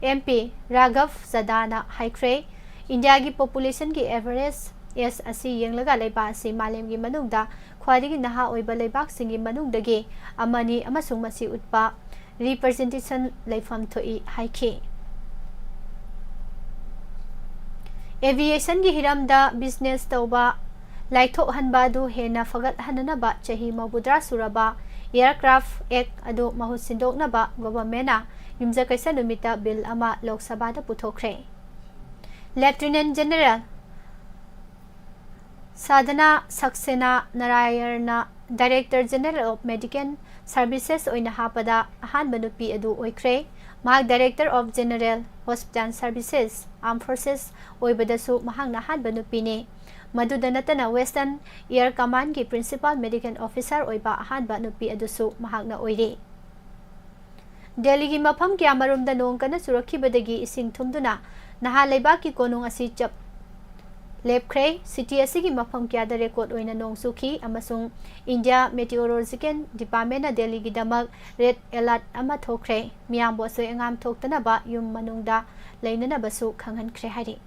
ꯑꯦꯝ ꯄꯤ ꯔꯥꯘꯕ ꯖꯗꯥꯅ ꯍꯥꯏꯈ꯭ꯔꯦ꯫ ꯏꯟꯗꯤꯌꯥꯒꯤ ꯄꯣꯄꯨꯂꯦꯁꯟꯒꯤ ꯑꯦꯚꯔꯦꯖ ꯑꯦꯖ ꯑꯁꯤ ꯌꯦꯡꯂꯒ ꯂꯩꯕꯥꯛ ꯑꯁꯤ ꯃꯥꯂꯦꯝꯒꯤ ꯃꯅꯨꯡꯗ ꯈ꯭ꯋꯥꯏꯗꯒꯤ ꯅꯍꯥ ꯑꯣꯏꯕ ꯂꯩꯕꯥꯛꯁꯤꯡꯒꯤ ꯃꯅꯨꯡꯗꯒꯤ ꯑꯃꯅꯤ ꯑꯃꯁꯨꯡ ꯃꯁꯤ ꯎꯠꯄ ꯔꯤꯄ꯭ꯔꯖꯦꯟꯇꯦꯁꯟ ꯂꯩꯐꯝ ꯊꯣꯛꯏ ꯍꯥꯏꯈꯤ꯫ ꯑꯦꯚꯤꯌꯦꯁꯟꯒꯤ ꯍꯤꯔꯝꯗ ꯕꯤꯖꯤꯅꯦꯁ ꯇꯧꯕ ꯂꯥꯏꯊꯣꯛꯍꯟꯕ ꯑꯗꯨ ꯍꯦꯟꯅ ꯐꯒꯠꯍꯟꯅꯅꯕ ꯆꯍꯤ ꯃꯧꯗ꯭ꯔꯥ ꯁꯨꯔꯕ ꯑꯦꯌꯔꯀ꯭ꯔꯥꯐ ꯑꯦꯛ ꯑꯗꯨ ꯃꯍꯨꯠ ꯁꯤꯟꯗꯣꯛꯅꯕ ꯒꯣꯚꯔꯟꯃꯦꯟꯠꯅ ꯌꯨꯝꯖꯀꯩꯁ ꯅꯨꯃꯤꯠꯇ ꯕꯤꯜ ꯑꯃ ꯂꯣꯛ ꯁꯚꯥꯗ ꯄꯨꯊꯣꯛꯈ꯭ꯔꯦ꯫ ꯂꯦꯐꯇꯤꯅꯦꯟꯠ ꯖꯦꯅꯔꯦꯜ ꯁꯥꯙꯅꯥ ꯁꯛꯁꯦꯅꯥ ꯅꯥꯔꯥꯌꯔꯅ director general of medical services ꯑꯣꯏꯅ ꯍꯥꯞꯄꯗ ꯑꯍꯥꯟꯕ ꯅꯨꯄꯤ ꯑꯗꯨ ꯑꯣꯏꯈ꯭ꯔꯦ꯫ ꯃꯍꯥꯛ director of general hospital services, armed forces ꯑꯣꯏꯕꯗꯁꯨ ꯃꯍꯥꯛꯅ ꯑꯍꯥꯟꯕ ꯅꯨꯄꯤꯅꯤ꯫ ꯃꯗꯨꯗ ꯅꯠꯇꯅ ꯋꯦꯁꯇꯔꯟ ꯑꯦꯌꯔ ꯀꯃꯥꯟꯒꯤ ꯄ꯭ꯔꯤꯟꯁꯤꯄꯥꯜ ꯃꯦꯗꯤꯀꯦꯜ ꯑꯣꯐꯤꯁꯥꯔ ꯑꯣꯏꯕ ꯑꯍꯥꯟꯕ ꯅꯨꯄꯤ ꯑꯗꯨꯁꯨ ꯃꯍꯥꯛꯅ ꯑꯣꯏꯔꯤ꯫ ꯗꯦꯜꯂꯤꯒꯤ ꯃꯐꯝ ꯀꯌꯥꯃꯔꯨꯝꯗ ꯅꯣꯡ ꯀꯟꯅ ꯆꯨꯔꯛꯈꯤꯕꯗꯒꯤ ꯏꯁꯤꯡ ꯊꯨꯝꯗꯨꯅ ꯅꯍꯥ ꯂꯩꯕꯥꯛꯀꯤ ꯀꯣꯅꯨꯡ ꯑꯁꯤ ꯆꯞ-, ꯂꯦꯞꯈ꯭ꯔꯦ꯫ City ꯑꯁꯤꯒꯤ ꯃꯐꯝ ꯀꯌꯥꯗ record ꯑꯣꯏꯅ ꯅꯣꯡ ꯆꯨꯈꯤ ꯑꯃꯁꯨꯡ India Meteorological Departmentꯅ ꯗꯦꯜꯂꯤꯒꯤꯗꯃꯛ red alert ꯑꯃ ꯊꯣꯛꯈ꯭ꯔꯦ꯫ ꯃꯤꯌꯥꯝꯕꯨ ꯑꯁꯣꯏ ꯑꯉꯥꯝ ꯊꯣꯛꯇꯅꯕ ꯌꯨꯝ ꯃꯅꯨꯡꯗ ꯂꯩꯅꯅꯕꯁꯨ ꯈꯪꯍꯟꯈ꯭ꯔꯦ ꯍꯥꯏꯔꯤ꯫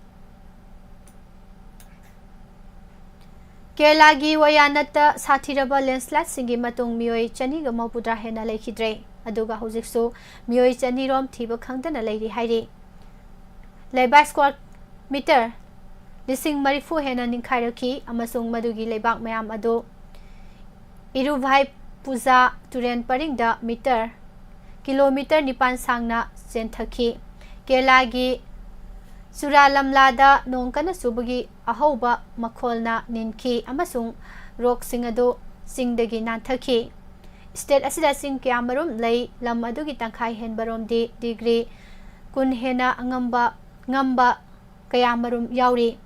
ꯀꯦꯔꯂꯥꯒꯤ ꯋꯥꯌꯥꯅꯠꯇ ꯁꯥꯊꯤꯔꯕ landslideꯁꯤꯡꯒꯤ ꯃꯇꯨꯡ ꯃꯤꯑꯣꯏ ꯆꯅꯤꯒ ꯃꯧꯗ꯭ꯔꯥ ꯍꯦꯟꯅ ꯂꯩꯈꯤꯗ꯭ꯔꯦ, ꯑꯗꯨꯒ ꯍꯧꯖꯤꯛꯁꯨ ꯃꯤꯑꯣꯏ ꯆꯅꯤꯔꯣꯝ ꯊꯤꯕ ꯈꯪꯗꯅ ꯂꯩꯔꯤ ꯍꯥꯏꯔꯤ꯫ ꯂꯩꯕꯥꯛ square meter ꯂꯤꯁꯤꯡ ꯃꯔꯤꯐꯨ ꯍꯦꯟꯅ ꯅꯤꯡꯈꯥꯏꯔꯛꯈꯤ ꯑꯃꯁꯨꯡ ꯃꯗꯨꯒꯤ ꯂꯩꯕꯥꯛ ꯃꯌꯥꯝ ꯑꯗꯨ ꯏꯔꯨꯚꯥꯏ ꯄꯨꯖꯥ ꯇꯨꯔꯦꯜ ꯄꯔꯤꯡꯗ meter, kilometre ꯅꯤꯄꯥꯟ ꯁꯥꯡꯅ ꯆꯦꯟꯊꯈꯤ꯫ ꯀꯦꯔꯂꯥꯒꯤ ꯆꯨꯔꯥꯂꯝꯂꯥꯗ ꯅꯣꯡ ꯀꯟꯅ ꯆꯨꯕꯒꯤ ꯑꯍꯧꯕ ꯃꯈꯣꯜꯅ ꯅꯤꯟꯈꯤ ꯑꯃꯁꯨꯡ ꯔꯣꯛꯁꯤꯡ ꯑꯗꯨ ꯆꯤꯡꯗꯒꯤ ꯅꯥꯟꯊꯈꯤ꯫ State ꯑꯁꯤꯗ ꯆꯤꯡ ꯀꯌꯥꯃꯔꯨꯝ ꯂꯩ꯫ ꯂꯝ ꯑꯗꯨꯒꯤ ꯇꯪꯈꯥꯏ ꯍꯦꯟꯕꯔꯣꯝꯗꯤ degree ꯀꯨꯟ ꯍꯦꯟꯅ ꯑꯉꯝꯕ, ꯉꯝꯕ ꯀꯌꯥꯃꯔꯨꯝ ꯌꯥꯎꯔꯤ꯫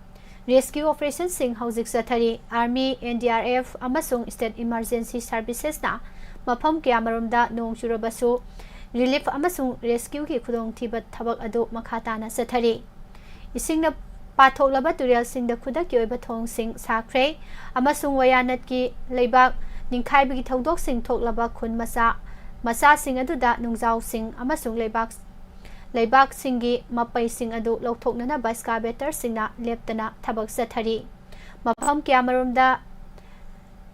Rescue operationꯁꯤꯡ ꯍꯧꯖꯤꯛ ꯆꯠꯊꯔꯤ꯫ Army, N D R F ꯑꯃꯁꯨꯡ State Emergency Servicesꯅ ꯃꯐꯝ ꯀꯌꯥꯃꯔꯨꯝꯗ ꯅꯣꯡ ꯆꯨꯔꯕꯁꯨ relief ꯑꯃꯁꯨꯡ rescueꯒꯤ ꯈꯨꯗꯣꯡꯊꯤꯕ ꯊꯕꯛ ꯑꯗꯨ ꯃꯈꯥ ꯇꯥꯅ ꯆꯠꯊꯔꯤ꯫ ꯏꯁꯤꯡꯅ ꯄꯥꯊꯣꯛꯂꯕ ꯇꯨꯔꯦꯜꯁꯤꯡꯗ ꯈꯨꯗꯛꯀꯤ ꯑꯣꯏꯕ ꯊꯣꯡꯁꯤꯡ ꯁꯥꯈ꯭ꯔꯦ ꯑꯃꯁꯨꯡ ꯋꯥꯌꯥꯅꯠꯀꯤ ꯂꯩꯕꯥꯛ ꯅꯤꯡꯈꯥꯏꯕꯒꯤ ꯊꯧꯗꯣꯛꯁꯤꯡ ꯊꯣꯛꯂꯕ ꯈꯨꯟ ꯃꯆꯥ, ꯃꯆꯥꯁꯤꯡ ꯑꯗꯨꯗ ꯅꯨꯡꯖꯥꯎꯁꯤꯡ ꯑꯃꯁꯨꯡ ꯂꯩꯕꯥꯛ, ꯂꯩꯕꯥꯛꯁꯤꯡꯒꯤ ꯃꯄꯩꯁꯤꯡ ꯑꯗꯨ ꯂꯧꯊꯣꯛꯅꯅꯕ excavatorꯁꯤꯡꯅ ꯂꯦꯞꯇꯅ ꯊꯕꯛ ꯆꯠꯊꯔꯤ꯫ ꯃꯐꯝ ꯀꯌꯥꯃꯔꯨꯝꯗ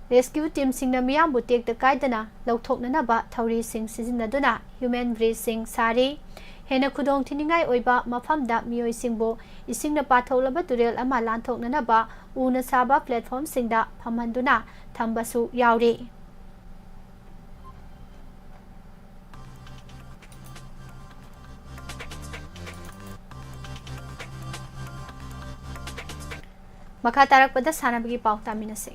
rescue teamꯁꯤꯡꯅ ꯃꯤꯌꯥꯝꯕꯨ ꯇꯦꯛꯇ ꯀꯥꯏꯗꯅ ꯂꯧꯊꯣꯛꯅꯅꯕ ꯊꯧꯔꯤꯁꯤꯡ ꯁꯤꯖꯤꯟꯅꯗꯨꯅ human bridgeꯁꯤꯡ ꯁꯥꯔꯤ꯫ ꯍꯦꯟꯅ ꯈꯨꯗꯣꯡꯊꯤꯅꯤꯡꯉꯥꯏ ꯑꯣꯏꯕ ꯃꯐꯝꯗ ꯃꯤꯑꯣꯏꯁꯤꯡꯕꯨ ꯏꯁꯤꯡꯅ ꯄꯥꯊꯣꯛꯂꯕ ꯇꯨꯔꯦꯜ ꯑꯃ ꯂꯥꯟꯊꯣꯛꯅꯅꯕ ꯎꯅ ꯁꯥꯕ platformꯁꯤꯡꯗ ꯐꯝꯍꯟꯗꯨꯅ ꯊꯝꯕꯁꯨ ꯌꯥꯎꯔꯤ꯫ ꯃꯈꯥ ꯇꯥꯔꯛꯄꯗ ꯁꯥꯟꯅꯕꯒꯤ ꯄꯥꯎ ꯇꯥꯃꯤꯟꯅꯁꯤ꯫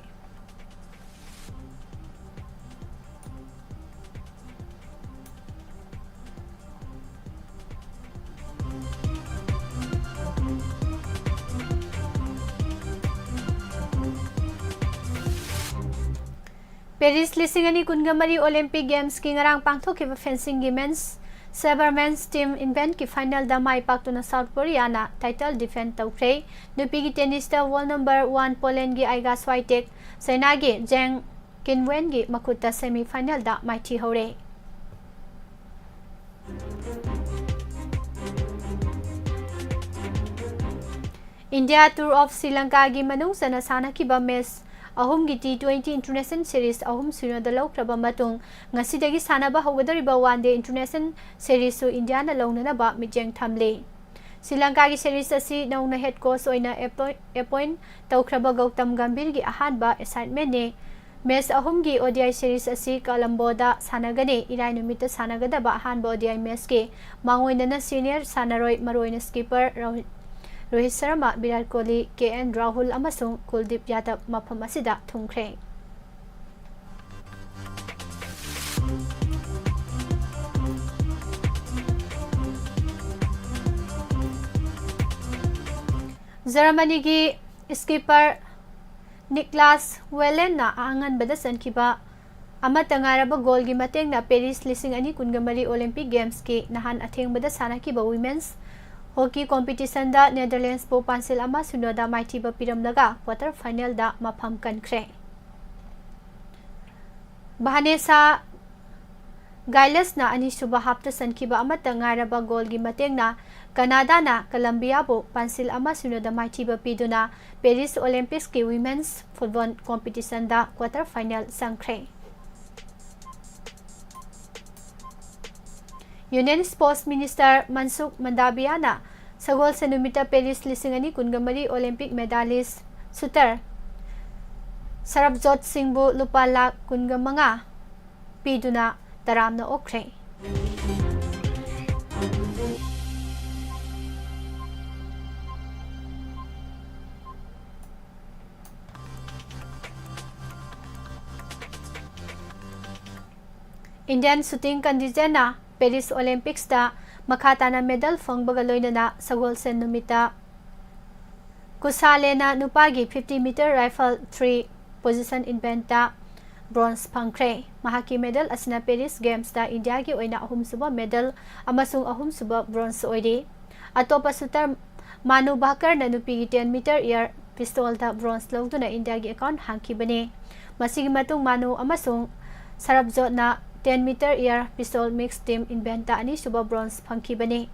Paris ꯂꯤꯁꯤꯡ ꯑꯅꯤ ꯀꯨꯟꯒ ꯃꯔꯤ Olympic Gamesꯀꯤ ꯉꯔꯥꯡ ꯄꯥꯡꯊꯣꯛꯈꯤꯕ fencingꯒꯤ men's Saber Men's Team Eventꯀꯤ finalꯗ ꯃꯥꯏ ꯄꯥꯛꯇꯨꯅ South Koreaꯅ title defend ꯇꯧꯈ꯭ꯔꯦ꯫ ꯅꯨꯄꯤꯒꯤ tennisꯇ world number one Polandꯒꯤ Iga Swiatek, Chinaꯒꯤ Zheng Qinwenꯒꯤ ꯃꯈꯨꯠꯇ semi finalꯗ ꯃꯥꯏꯊꯤꯍꯧꯔꯦ꯫ India tour of Sri Lankaꯒꯤ ꯃꯅꯨꯡ ꯆꯟꯅ ꯁꯥꯟꯅꯈꯤꯕ match ꯑꯍꯨꯝꯒꯤ T twenty international series ꯑꯍꯨꯝ ꯁꯨꯅꯗ ꯂꯧꯈ꯭ꯔꯕ ꯃꯇꯨꯡ, ꯉꯁꯤꯗꯒꯤ ꯁꯥꯟꯅꯕ ꯍꯧꯒꯗꯧꯔꯤꯕ one day international seriesꯁꯨ ꯏꯟꯗꯤꯌꯥꯅ ꯂꯧꯅꯅꯕ ꯃꯤꯠꯌꯦꯡ ꯊꯝꯂꯤ꯫ ꯁ꯭ꯔꯤ ꯂꯪꯀꯥꯒꯤ series ꯑꯁꯤ ꯅꯧꯅ head coach ꯑꯣꯏꯅ appoint, appoint ꯇꯧꯈ꯭ꯔꯕ ꯒꯧꯇꯝ ꯒꯝꯚꯤꯔꯒꯤ ꯑꯍꯥꯟꯕ assignmentꯅꯤ꯫ Match ꯑꯍꯨꯝꯒꯤ ODI series ꯑꯁꯤ ꯀꯂꯝꯕꯣꯗ ꯁꯥꯟꯅꯒꯅꯤ꯫ ꯏꯔꯥꯏ ꯅꯨꯃꯤꯠꯇ ꯁꯥꯟꯅꯒꯗꯕ ꯑꯍꯥꯟꯕ ODI matchꯀꯤ ꯃꯥꯡꯑꯣꯏꯅꯅ senior ꯁꯥꯟꯅꯔꯣꯏ, ꯃꯔꯨꯑꯣꯏꯅ skipper Rohit, Rohit Sharma, Virat Kohli, K L Rahul ꯑꯃꯁꯨꯡ ꯀꯨꯜꯗꯤꯞ ꯌꯥꯗꯕ ꯃꯐꯝ ꯑꯁꯤꯗ ꯊꯨꯡꯈ꯭ꯔꯦ꯫ ꯖꯔꯃꯅꯤꯒꯤ skipper ꯅꯤꯛꯂꯥꯁ ꯋꯦꯂꯦꯟꯅ ꯑꯉꯟꯕꯗ ꯆꯟꯈꯤꯕ ꯑꯃꯠꯇ ꯉꯥꯏꯔꯕ goalꯒꯤ ꯃꯇꯦꯡꯅ Paris ꯂꯤꯁꯤꯡ ꯑꯅꯤ ꯀꯨꯟꯒ ꯃꯔꯤ Olympic Gamesꯀꯤ ꯅꯍꯥꯟ ꯑꯊꯦꯡꯕꯗ ꯁꯥꯟꯅꯈꯤꯕ women's hockey competitionꯗ Netherlandsꯄꯨ ꯄꯥꯟꯁꯤꯜ ꯑꯃ ꯁꯤꯅꯣꯗ ꯃꯥꯏꯊꯤꯕ ꯄꯤꯔꯝꯂꯒ quarter finalꯗ ꯃꯐꯝ ꯀꯟꯈ꯭ꯔꯦ꯫ ꯚꯥꯅꯦꯁꯥ ꯒꯥꯏꯂꯁꯅ ꯑꯅꯤꯁꯨꯕ halfꯇ ꯆꯟꯈꯤꯕ ꯑꯃꯠꯇ ꯉꯥꯏꯔꯕ goalꯒꯤ ꯃꯇꯦꯡꯅ ꯀꯅꯥꯗꯥꯅ ꯀꯂꯝꯕꯤꯌꯥꯕꯨ ꯄꯥꯟꯁꯤꯜ ꯑꯃ ꯁꯤꯅꯣꯗ ꯃꯥꯏꯊꯤꯕ ꯄꯤꯗꯨꯅ Paris Olympicsꯀꯤ women's football competitionꯗ quarter final ꯆꯪꯈ꯭ꯔꯦ꯫ Union Sports Minister ꯃꯟꯁꯨꯈ ꯃꯟꯗꯥꯕꯤꯌꯥꯅ ꯁꯒꯣꯜꯁꯦꯟ ꯅꯨꯃꯤꯠꯇ Paris ꯂꯤꯁꯤꯡ ꯑꯅꯤ ꯀꯨꯟꯒ ꯃꯔꯤ Olympic medalist shooter ꯁꯔꯕꯖꯣꯠ ꯁꯤꯡꯕꯨ ꯂꯨꯄꯥ ꯂꯥꯈ ꯀꯨꯟꯒ ꯃꯉꯥ ꯄꯤꯗꯨꯅ ꯇꯔꯥꯝꯅ ꯑꯣꯛꯈ꯭ꯔꯦ꯫ Indian shooting contingentꯅ Paris Olympicsꯇ ꯃꯈꯥ ꯇꯥꯅ medal ꯐꯪꯕꯒ ꯂꯣꯏꯅꯅ ꯁꯒꯣꯜꯁꯦꯟ ꯅꯨꯃꯤꯠꯇ ꯀꯨꯁꯥꯂꯦꯅ ꯅꯨꯄꯥꯒꯤ fifty meter rifle three position eventꯇ bronze ꯐꯪꯈ꯭ꯔꯦ꯫ ꯃꯍꯥꯛꯀꯤ medal ꯑꯁꯤꯅ Paris Games ꯇ ꯏꯟꯗꯤꯌꯥꯒꯤ ꯑꯣꯏꯅ ꯑꯍꯨꯝꯁꯨꯕ medal ꯑꯃꯁꯨꯡ ꯑꯍꯨꯝꯁꯨꯕ bronze ꯑꯣꯏꯔꯤ꯫ ꯑꯇꯣꯞꯄ shooter ꯃꯥꯅꯨ ꯚꯥꯀꯔꯅ ꯅꯨꯄꯤꯒꯤ ten meter air pistol ꯗ bronze ꯂꯧꯗꯨꯅ ꯏꯟꯗꯤꯌꯥꯒꯤ account ꯍꯥꯡꯈꯤꯕꯅꯤ꯫ ꯃꯁꯤꯒꯤ ꯃꯇꯨꯡ ꯃꯥꯅꯨ ꯑꯃꯁꯨꯡ ꯁꯔꯕꯖꯣꯠꯅ ten meter air pistol mixed team event ꯇ ꯑꯅꯤꯁꯨꯕ bronze ꯐꯪꯈꯤꯕꯅꯤ꯫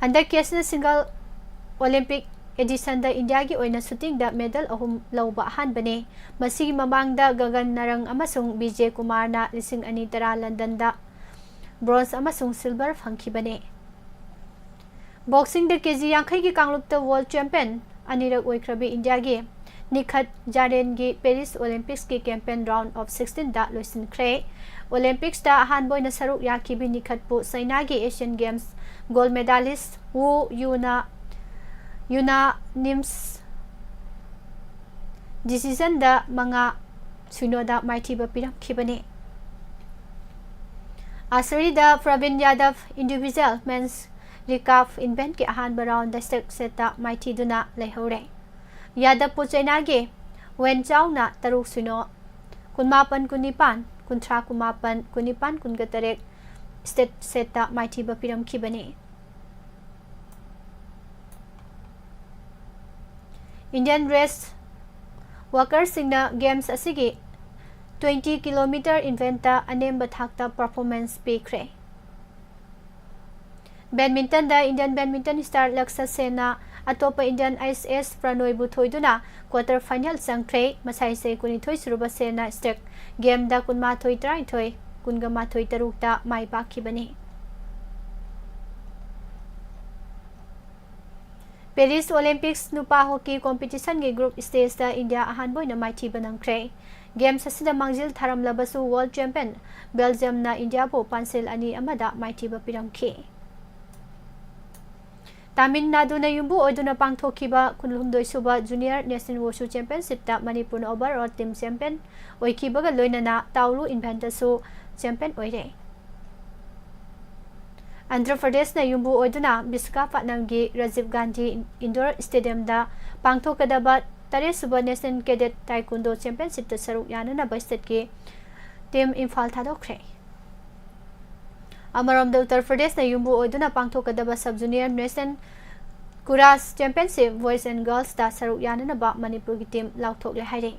ꯍꯟꯗꯛꯀꯤ ꯑꯁꯤꯅ single Olympic edition ꯗ ꯏꯟꯗꯤꯌꯥꯒꯤ ꯑꯣꯏꯅ shooting ꯗ medal ꯑꯍꯨꯝ ꯂꯧꯕ ꯑꯍꯥꯟꯕꯅꯤ꯫ ꯃꯁꯤꯒꯤ ꯃꯃꯥꯡꯗ ꯒꯒꯟ ꯅꯔꯪ ꯑꯃꯁꯨꯡ ꯕꯤꯖꯦ ꯀꯨꯃꯥꯔꯅ ꯂꯤꯁꯤꯡ ꯑꯅꯤ ꯇꯔꯥ London ꯗ bronze ꯑꯃꯁꯨꯡ silver ꯐꯪꯈꯤꯕꯅꯤ꯫ Boxing ꯗ KG ꯌꯥꯡꯈꯩꯒꯤ ꯀꯥꯡꯂꯨꯞꯇ world champion ꯑꯅꯤꯔꯛ ꯑꯣꯏꯈ꯭ꯔꯕꯤ ꯏꯟꯗꯤꯌꯥꯒꯤ ꯅꯤꯈꯠ ꯖꯥꯔꯦꯟꯒꯤ Paris Olympics ꯀꯤ campaign round of sixteen ꯗ ꯂꯣꯏꯁꯤꯟꯈ꯭ꯔꯦ꯫ Olympics ꯇ ꯑꯍꯥꯟꯕ ꯑꯣꯏꯅ ꯁꯔꯨꯛ ꯌꯥꯈꯤꯕꯤ ꯅꯤꯈꯠꯄꯨ ꯆꯩꯅꯥꯒꯤ Asian Games gold medalist ꯋꯨ ꯌꯨꯅ unanimous decision ꯗ ꯃꯉꯥ ꯁꯤꯅꯣꯗ ꯃꯥꯏꯊꯤꯕ ꯄꯤꯔꯝꯈꯤꯕꯅꯤ꯫ Archery ꯗ ꯄ꯭ꯔꯕꯤꯟ ꯌꯥꯗꯕ individual men's recurve event ꯀꯤ ꯑꯍꯥꯟꯕ round ꯗ straight set ꯇ ꯃꯥꯏꯊꯤꯗꯨꯅ ꯂꯩꯍꯧꯔꯦ꯫ ꯌꯥꯗꯕꯄꯨ ꯆꯩꯅꯥꯒꯤ ꯋꯦꯟ ꯆꯥꯎꯅ ꯇꯔꯨꯛ ꯁꯤꯅꯣ, ꯀꯨꯟꯃꯥꯄꯟ ꯀꯨꯟꯅꯤꯄꯥꯟ, ꯀꯨꯟꯊ꯭ꯔꯥ ꯀꯨꯟꯃꯥꯄꯟ, ꯀꯨꯟꯅꯤꯄꯥꯟ ꯀꯨꯟꯒ ꯇꯔꯦꯠ straight set ꯇ ꯃꯥꯏꯊꯤꯕ ꯄꯤꯔꯝꯈꯤꯕꯅꯤ꯫ Indian race walker ꯁꯤꯡꯅ Games ꯑꯁꯤꯒꯤ twenty kilometer event ꯇ ꯑꯅꯦꯝꯕ ꯊꯥꯛꯇ performance ꯄꯤꯈ꯭ꯔꯦ꯫ Badminton ꯗ Indian badminton star ꯂꯛꯁ ꯁꯦꯟꯅ ꯑꯇꯣꯞꯄ Indian ꯑꯦꯁ ꯑꯦꯁ ꯄ꯭ꯔꯅꯣꯏꯕꯨ ꯊꯣꯏꯗꯨꯅ quarter final ꯆꯪꯈ꯭ꯔꯦ꯫ ꯃꯁꯥꯏꯁꯦ ꯀꯨꯟꯅꯤꯊꯣꯏ ꯁꯨꯔꯕ ꯁꯦꯟꯅ straight game ꯗ ꯀꯨꯟꯃꯥꯊꯣꯏ ꯇꯔꯥꯅꯤꯊꯣꯏ, ꯀꯨꯟꯒ ꯃꯥꯊꯣꯏ ꯇꯔꯨꯛꯇ ꯃꯥꯏ ꯄꯥꯛꯈꯤꯕꯅꯤ꯫ Paris Olympics ꯅꯨꯄꯥ hockey competition ꯒꯤ group stage ꯇ ꯏꯟꯗꯤꯌꯥ ꯑꯍꯥꯟꯕ ꯑꯣꯏꯅ ꯃꯥꯏꯊꯤꯕ ꯅꯪꯈ꯭ꯔꯦ꯫ Games ꯑꯁꯤꯗ ꯃꯥꯡꯖꯤꯜ ꯊꯥꯔꯝꯂꯕꯁꯨ world champion Belgium ꯅ ꯏꯟꯗꯤꯌꯥꯕꯨ ꯄꯥꯟꯁꯤꯜ ꯑꯅꯤ ꯑꯃꯗ ꯃꯥꯏꯊꯤꯕ ꯄꯤꯔꯝꯈꯤ꯫ ꯇꯥꯃꯤꯜ ꯅꯥꯗꯨꯅ ꯌꯨꯝꯕꯨ ꯑꯣꯏꯗꯨꯅ ꯄꯥꯡꯊꯣꯛꯈꯤꯕ ꯀꯨꯟꯍꯨꯝꯗꯣꯏ ꯁꯨꯕ Junior National Wushu Championship ꯇ ꯃꯅꯤꯄꯨꯔꯅ overall team champion ꯑꯣꯏꯈꯤꯕꯒ ꯂꯣꯏꯅꯅ ꯇꯥꯎꯂꯨ event ꯇꯁꯨ champion ꯑꯣꯏꯔꯦ꯫ ꯑꯟꯙ꯭ꯔ ꯄ꯭ꯔꯗꯦꯁꯅ ꯌꯨꯝꯕꯨ ꯑꯣꯏꯗꯨꯅ ꯕꯤꯁꯥꯈꯥꯄꯠꯅꯝꯒꯤ ꯔꯥꯖꯤꯕ ꯒꯥꯟꯙꯤ ꯏꯟꯗꯣꯔ ꯁ꯭ꯇꯦꯗꯤꯌꯝꯗ ꯄꯥꯡꯊꯣꯛꯀꯗꯕ ꯇꯔꯦꯠ ꯁꯨꯕ National Cadet Taekwondo Championshipꯇ ꯁꯔꯨꯛ ꯌꯥꯅꯅꯕ stateꯀꯤ team ꯏꯝꯐꯥꯜ ꯊꯥꯗꯣꯛꯈ꯭ꯔꯦ꯫ ꯑꯃꯔꯣꯝꯗ, ꯎꯠꯇꯔ ꯄ꯭ꯔꯗꯦꯁꯅ ꯌꯨꯝꯕꯨ ꯑꯣꯏꯗꯨꯅ ꯄꯥꯡꯊꯣꯛꯀꯗꯕ Sub Junior National Courage Championship Boys and Girlsꯇ ꯁꯔꯨꯛ ꯌꯥꯅꯅꯕ ꯃꯅꯤꯄꯨꯔꯒꯤ team ꯂꯥꯎꯊꯣꯛꯂꯦ ꯍꯥꯏꯔꯤ꯫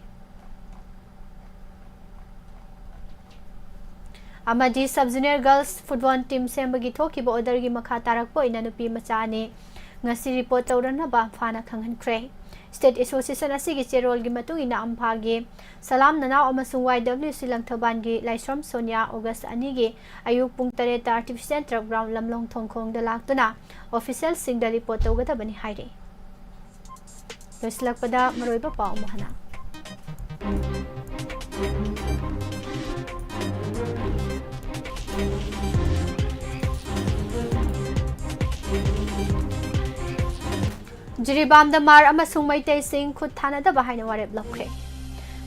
ꯑꯃꯗꯤ Sub Junior Girls Football Team ꯁꯦꯝꯕꯒꯤ ꯊꯣꯛꯈꯤꯕ orderꯒꯤ ꯃꯈꯥ ꯇꯥꯔꯛꯄ ꯑꯣꯏꯅ ꯅꯨꯄꯤ ꯃꯆꯥ ꯑꯅꯤ ꯉꯁꯤ report ꯇꯧꯔꯅꯕ ꯐꯥꯅ ꯈꯪꯍꯟꯈ꯭ꯔꯦ꯫ State Association ꯑꯁꯤꯒꯤ ꯆꯦꯔꯣꯜꯒꯤ ꯃꯇꯨꯡ ꯏꯟꯅ ꯑꯝꯐꯥꯒꯤ ꯁꯂꯥꯝ ꯅꯅꯥꯎ ꯑꯃꯁꯨꯡ Y W C ꯂꯪꯊꯕꯥꯜꯒꯤ ꯂꯥꯏꯁ꯭ꯔꯝ ꯁꯣꯅꯤꯌꯥ August ꯑꯅꯤꯒꯤ ꯑꯌꯨꯛ ꯄꯨꯡ ꯇꯔꯦꯠꯇ Artificial Turf Ground ꯂꯝꯂꯣꯡ ꯊꯣꯡꯈꯣꯡꯗ ꯂꯥꯛꯇꯨꯅ officialꯁꯤꯡꯗ report ꯇꯧꯒꯗꯕꯅꯤ ꯍꯥꯏꯔꯤ꯫ ꯂꯣꯏꯁꯤꯜꯂꯛꯄꯗ ꯃꯔꯨꯑꯣꯏꯕ ꯄꯥꯎ ꯑꯃꯨꯛ ꯍꯟꯅ꯫ ꯖꯤꯔꯤꯕꯥꯝꯗ ꯃꯥꯔ ꯑꯃꯁꯨꯡ ꯃꯩꯇꯩꯁꯤꯡ ꯈꯨꯠ ꯊꯥꯅꯗꯕ ꯍꯥꯏꯅ ꯋꯥꯔꯦꯞ ꯂꯧꯈ꯭ꯔꯦ꯫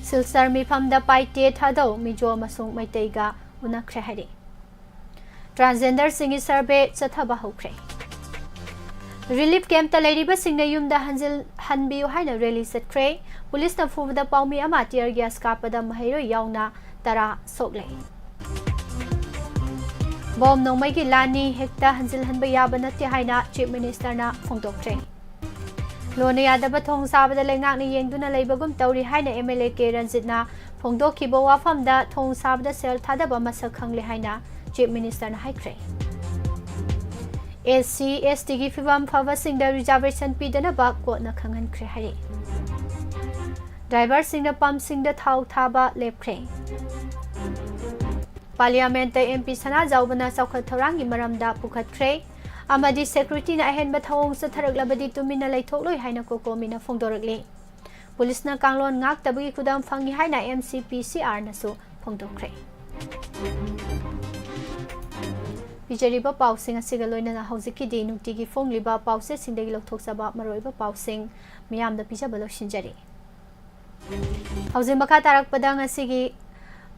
ꯁꯤꯜꯆꯔ ꯃꯤꯐꯝꯗ ꯄꯥꯏꯇꯦ ꯊꯥꯗꯧ ꯃꯤꯖꯣ ꯑꯃꯁꯨꯡ ꯃꯩꯇꯩꯒ ꯎꯅꯈ꯭ꯔꯦ ꯍꯥꯏꯔꯤ꯫ Transgenderꯁꯤꯡꯒꯤ survey ꯆꯠꯊꯕ ꯍꯧꯈ꯭ꯔꯦ꯫ Relief campꯇ ꯂꯩꯔꯤꯕꯁꯤꯡꯅ ꯌꯨꯝꯗ ꯍꯟꯖꯤꯜ-, ꯍꯟꯕꯤꯌꯨ ꯍꯥꯏꯅ rally ꯆꯠꯈ꯭ꯔꯦ꯫ ꯄꯨꯂꯤꯁꯅ ꯐꯨꯕꯗ ꯄꯥꯎꯃꯤ ꯑꯃ tear gas ꯀꯥꯞꯄꯗ ꯃꯍꯩꯔꯣꯏ ꯌꯥꯎꯅ ꯇꯔꯥ ꯁꯣꯛꯂꯦ꯫ ꯕꯣꯝ ꯅꯣꯡꯃꯩꯒꯤ ꯂꯥꯟꯅꯤ, ꯍꯦꯛꯇ ꯍꯟꯖꯤꯜꯍꯟꯕ ꯌꯥꯕ ꯅꯠꯇꯦ ꯍꯥꯏꯅ Chief Ministerꯅ ꯐꯣꯡꯗꯣꯛꯈ꯭ꯔꯦ꯫ ꯂꯣꯟꯅ ꯌꯥꯗꯕ ꯊꯣꯡ ꯁꯥꯕꯗ ꯂꯩꯉꯥꯛꯅ ꯌꯦꯡꯗꯨꯅ ꯂꯩꯕꯒꯨꯝ ꯇꯧꯔꯤ ꯍꯥꯏꯅ MLA ꯀꯦ ꯔꯟꯖꯤꯠꯅ ꯐꯣꯡꯗꯣꯛꯈꯤꯕ ꯋꯥꯐꯝꯗ ꯊꯣꯡ ꯁꯥꯕꯗ ꯁꯦꯜ ꯊꯥꯗꯕ ꯃꯁꯛ ꯈꯪꯂꯦ ꯍꯥꯏꯅ Chief Ministerꯅ ꯍꯥꯏꯈ꯭ꯔꯦ꯫ SC, STꯒꯤ ꯐꯤꯕꯝ ꯐꯕꯁꯤꯡꯗ reservation ꯄꯤꯗꯅꯕ courtꯅ ꯈꯪꯍꯟꯈ꯭ꯔꯦ ꯍꯥꯏꯔꯤ꯫ Driverꯁꯤꯡꯅ pumpꯁꯤꯡꯗ ꯊꯥꯎ ꯊꯥꯕ ꯂꯦꯞꯈ꯭ꯔꯦ꯫ Parliamentꯇ MP ꯁꯅꯥꯖꯥꯎꯕꯅ ꯆꯥꯎꯈꯠ ꯊꯧꯔꯥꯡꯒꯤ ꯃꯔꯝꯗ ꯄꯨꯈꯠꯈ꯭ꯔꯦ ꯑꯃꯗꯤ securityꯅ ꯑꯍꯦꯟꯕ ꯊꯧꯑꯣꯡ ꯆꯠꯊꯔꯛꯂꯕꯗꯤ ꯇꯨꯃꯤꯟꯅ ꯂꯩꯊꯣꯛꯂꯣꯏ ꯍꯥꯏꯅ ꯀꯣꯀꯣꯃꯤꯅ ꯐꯣꯡꯗꯣꯔꯛꯂꯤ꯫ ꯄꯨꯂꯤꯁꯅ ꯀꯥꯡꯂꯣꯟ ꯉꯥꯛꯇꯕꯒꯤ ꯈꯨꯗꯝ ꯐꯪꯏ ꯍꯥꯏꯅ MCPCRꯅꯁꯨ ꯐꯣꯡꯗꯣꯛꯈ꯭ꯔꯦ꯫ ꯄꯤꯖꯔꯤꯕ ꯄꯥꯎꯁꯤꯡ ꯑꯁꯤꯒ ꯂꯣꯏꯅꯅ ꯍꯧꯖꯤꯛꯀꯤꯗꯤ ꯅꯨꯡꯇꯤꯒꯤ ꯐꯣꯡꯂꯤꯕ ꯄꯥꯎꯆꯦꯁꯤꯡꯗꯒꯤ ꯂꯧꯊꯣꯛꯆꯕ ꯃꯔꯨꯑꯣꯏꯕ ꯄꯥꯎꯁꯤꯡ ꯃꯤꯌꯥꯝꯗ ꯄꯤꯖꯕ ꯂꯣꯏꯁꯤꯟꯖꯔꯤ꯫ ꯍꯧꯖꯤꯛ ꯃꯈꯥ ꯇꯥꯔꯛꯄꯗ ꯉꯁꯤꯒꯤ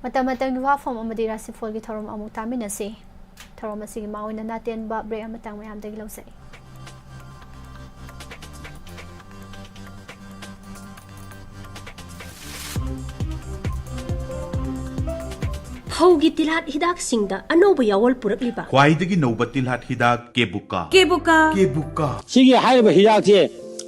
ꯃꯇꯝ ꯃꯇꯝꯒꯤ ꯋꯥꯐꯝ ꯑꯃꯗꯤ ꯔꯥꯁꯤꯐꯣꯜꯒꯤ ꯊꯧꯔꯝ ꯑꯃꯨꯛ ꯇꯥꯃꯤꯟꯅꯁꯤ꯫ ꯊꯧꯔꯝ ꯑꯁꯤꯒꯤ ꯃꯥꯡ ꯑꯣꯏꯅ ꯅꯥꯇꯦꯟꯕ break ꯑꯃꯇꯪ ꯃꯌꯥꯝꯗꯒꯤ ꯂꯧꯖꯩ꯫ ꯐꯧꯒꯤ ꯇꯤꯜꯍꯥꯠ ꯍꯤꯗꯥꯛꯁꯤꯡꯗ ꯑꯅꯧꯕ ꯌꯥꯑꯣꯜ ꯄꯨꯔꯛꯂꯤꯕ꯫ ꯈ꯭ꯋꯥꯏꯗꯒꯤ ꯅꯧꯕ ꯇꯤꯜꯍꯥꯠ ꯍꯤꯗꯥꯛ ꯀꯦꯕꯨꯀꯥ꯫ ꯀꯦꯕꯨꯀꯥ꯫ ꯀꯦꯕꯨꯀꯥ꯫ ꯁꯤꯒꯤ ꯍꯥꯏꯔꯤꯕ ꯍꯤꯗꯥꯛꯁꯦ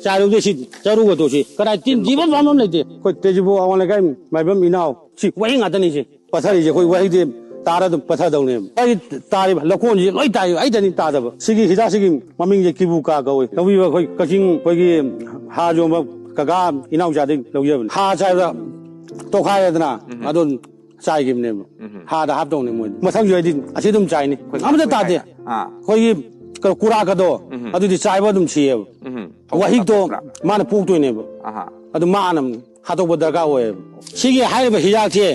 ꯆꯥꯏꯔꯨꯕꯗ ꯁꯤ ꯆꯔꯨꯒꯗꯣ ꯁꯤ ꯀꯗꯥꯏ ꯇꯤꯟ ꯊꯤꯕ ꯐꯝꯐꯝ ꯂꯩꯇꯦ꯫ ꯑꯩꯈꯣꯏ ꯇꯦꯖꯨꯄꯨꯔ ꯑꯋꯥꯡ ꯂꯩꯀꯥꯏ ꯃꯥꯏꯕꯝ ꯏꯅꯥꯎ ꯁꯤ ꯋꯥꯍꯤꯡ ꯉꯥꯛꯇꯅꯤ ꯁꯤ ꯄꯠꯊꯔꯤꯁꯦ꯫ ꯑꯩꯈꯣꯏ ꯋꯥꯍꯤꯡꯁꯦ ꯇꯥꯔ ꯑꯗꯨꯝ ꯄꯠꯊꯗꯧꯅꯦꯕ꯫ ꯑꯩ ꯇꯥꯔꯤꯕ ꯂꯧꯀꯣꯟꯁꯤ ꯂꯣꯏ ꯇꯥꯏ, ꯑꯩꯗꯅꯤ ꯇꯥꯗꯕ꯫ ꯁꯤꯒꯤ ꯍꯤꯗꯥꯛꯁꯤꯒꯤ ꯃꯃꯤꯡꯁꯦ ꯀꯤꯕꯨꯀꯥ ꯀꯧꯏ꯫ ꯂꯧꯕꯤꯕ ꯑꯩꯈꯣꯏ ꯀꯛꯆꯤꯡ ꯑꯩꯈꯣꯏꯒꯤ ꯍꯥ ꯌꯣꯟꯕ ꯀꯀꯥ ꯏꯅꯥꯎꯆꯥꯗꯒꯤ ꯂꯧꯖꯕꯅꯤ꯫ ꯍꯥ ꯆꯥꯏꯕꯗ ꯇꯣꯈꯥꯏꯔꯦꯗꯅ ꯑꯗꯨꯝ ꯆꯥꯏꯈꯤꯕꯅꯦꯕ꯫ ꯍꯥꯗ ꯍꯥꯞꯇꯧꯅꯦ ꯃꯣꯏꯗꯤ꯫ ꯃꯊꯪꯁꯨ ꯑꯩꯗꯤ ꯑꯁꯤ ꯑꯗꯨꯝ ꯆꯥꯏꯅꯤ꯫ ꯑꯃꯇ ꯇꯥꯗꯦ꯫ ꯑꯥ꯫ ꯑꯩꯈꯣꯏꯒꯤ ꯀ-, ꯀꯨꯔꯥꯛꯀꯗꯣ ꯑꯗꯨꯗꯤ ꯆꯥꯏꯕ ꯑꯗꯨꯝ ꯁꯤꯌꯦꯕ꯫ ꯋꯥꯍꯤꯛꯇꯣ ꯃꯥꯅ ꯄꯣꯛꯇꯣꯏꯅꯦꯕ꯫ ꯑꯍꯥ꯫ ꯑꯗꯨ ꯃꯥꯅ ꯍꯥꯠꯇꯣꯛꯄ ꯗꯔꯀꯥꯔ ꯑꯣꯏꯌꯦꯕ꯫ ꯁꯤꯒꯤ ꯍꯥꯏꯔꯤꯕ ꯍꯤꯗꯥꯛꯁꯦ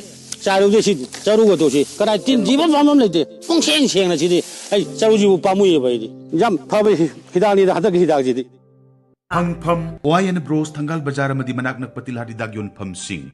ꯆꯥꯏꯔꯨꯕꯗ ꯁꯤ ꯆꯔꯨꯒꯗꯣ ꯁꯤ ꯀꯗꯥꯏ ꯇꯤꯟ ꯊꯤꯕ ꯐꯝꯐꯝ ꯂꯩꯇꯦ꯫ ꯄꯨꯡꯁꯦꯡ ꯁꯦꯡꯅ ꯁꯤꯗꯤ ꯑꯩ ꯆꯔꯨꯁꯤꯕꯨ ꯄꯥꯝꯃꯨꯏꯌꯦꯕ ꯑꯩꯗꯤ꯫ ꯌꯥꯝ ꯐꯕ ꯍꯤ-, ꯍꯤꯗꯥꯛꯅꯤꯗ ꯍꯟꯗꯛꯀꯤ ꯍꯤꯗꯥꯛꯁꯤꯗꯤ꯫ ꯐꯪꯐꯝ: ꯋꯥꯏ ꯑꯦꯟ ꯕ꯭ꯔꯣꯁ, ꯊꯪꯒꯥꯜ ꯕꯖꯥꯔ ꯑꯃꯗꯤ ꯃꯅꯥꯛ ꯅꯛꯄ ꯇꯤꯜꯍꯥꯠ ꯍꯤꯗꯥꯛ ꯌꯣꯟꯐꯝꯁꯤꯡ꯫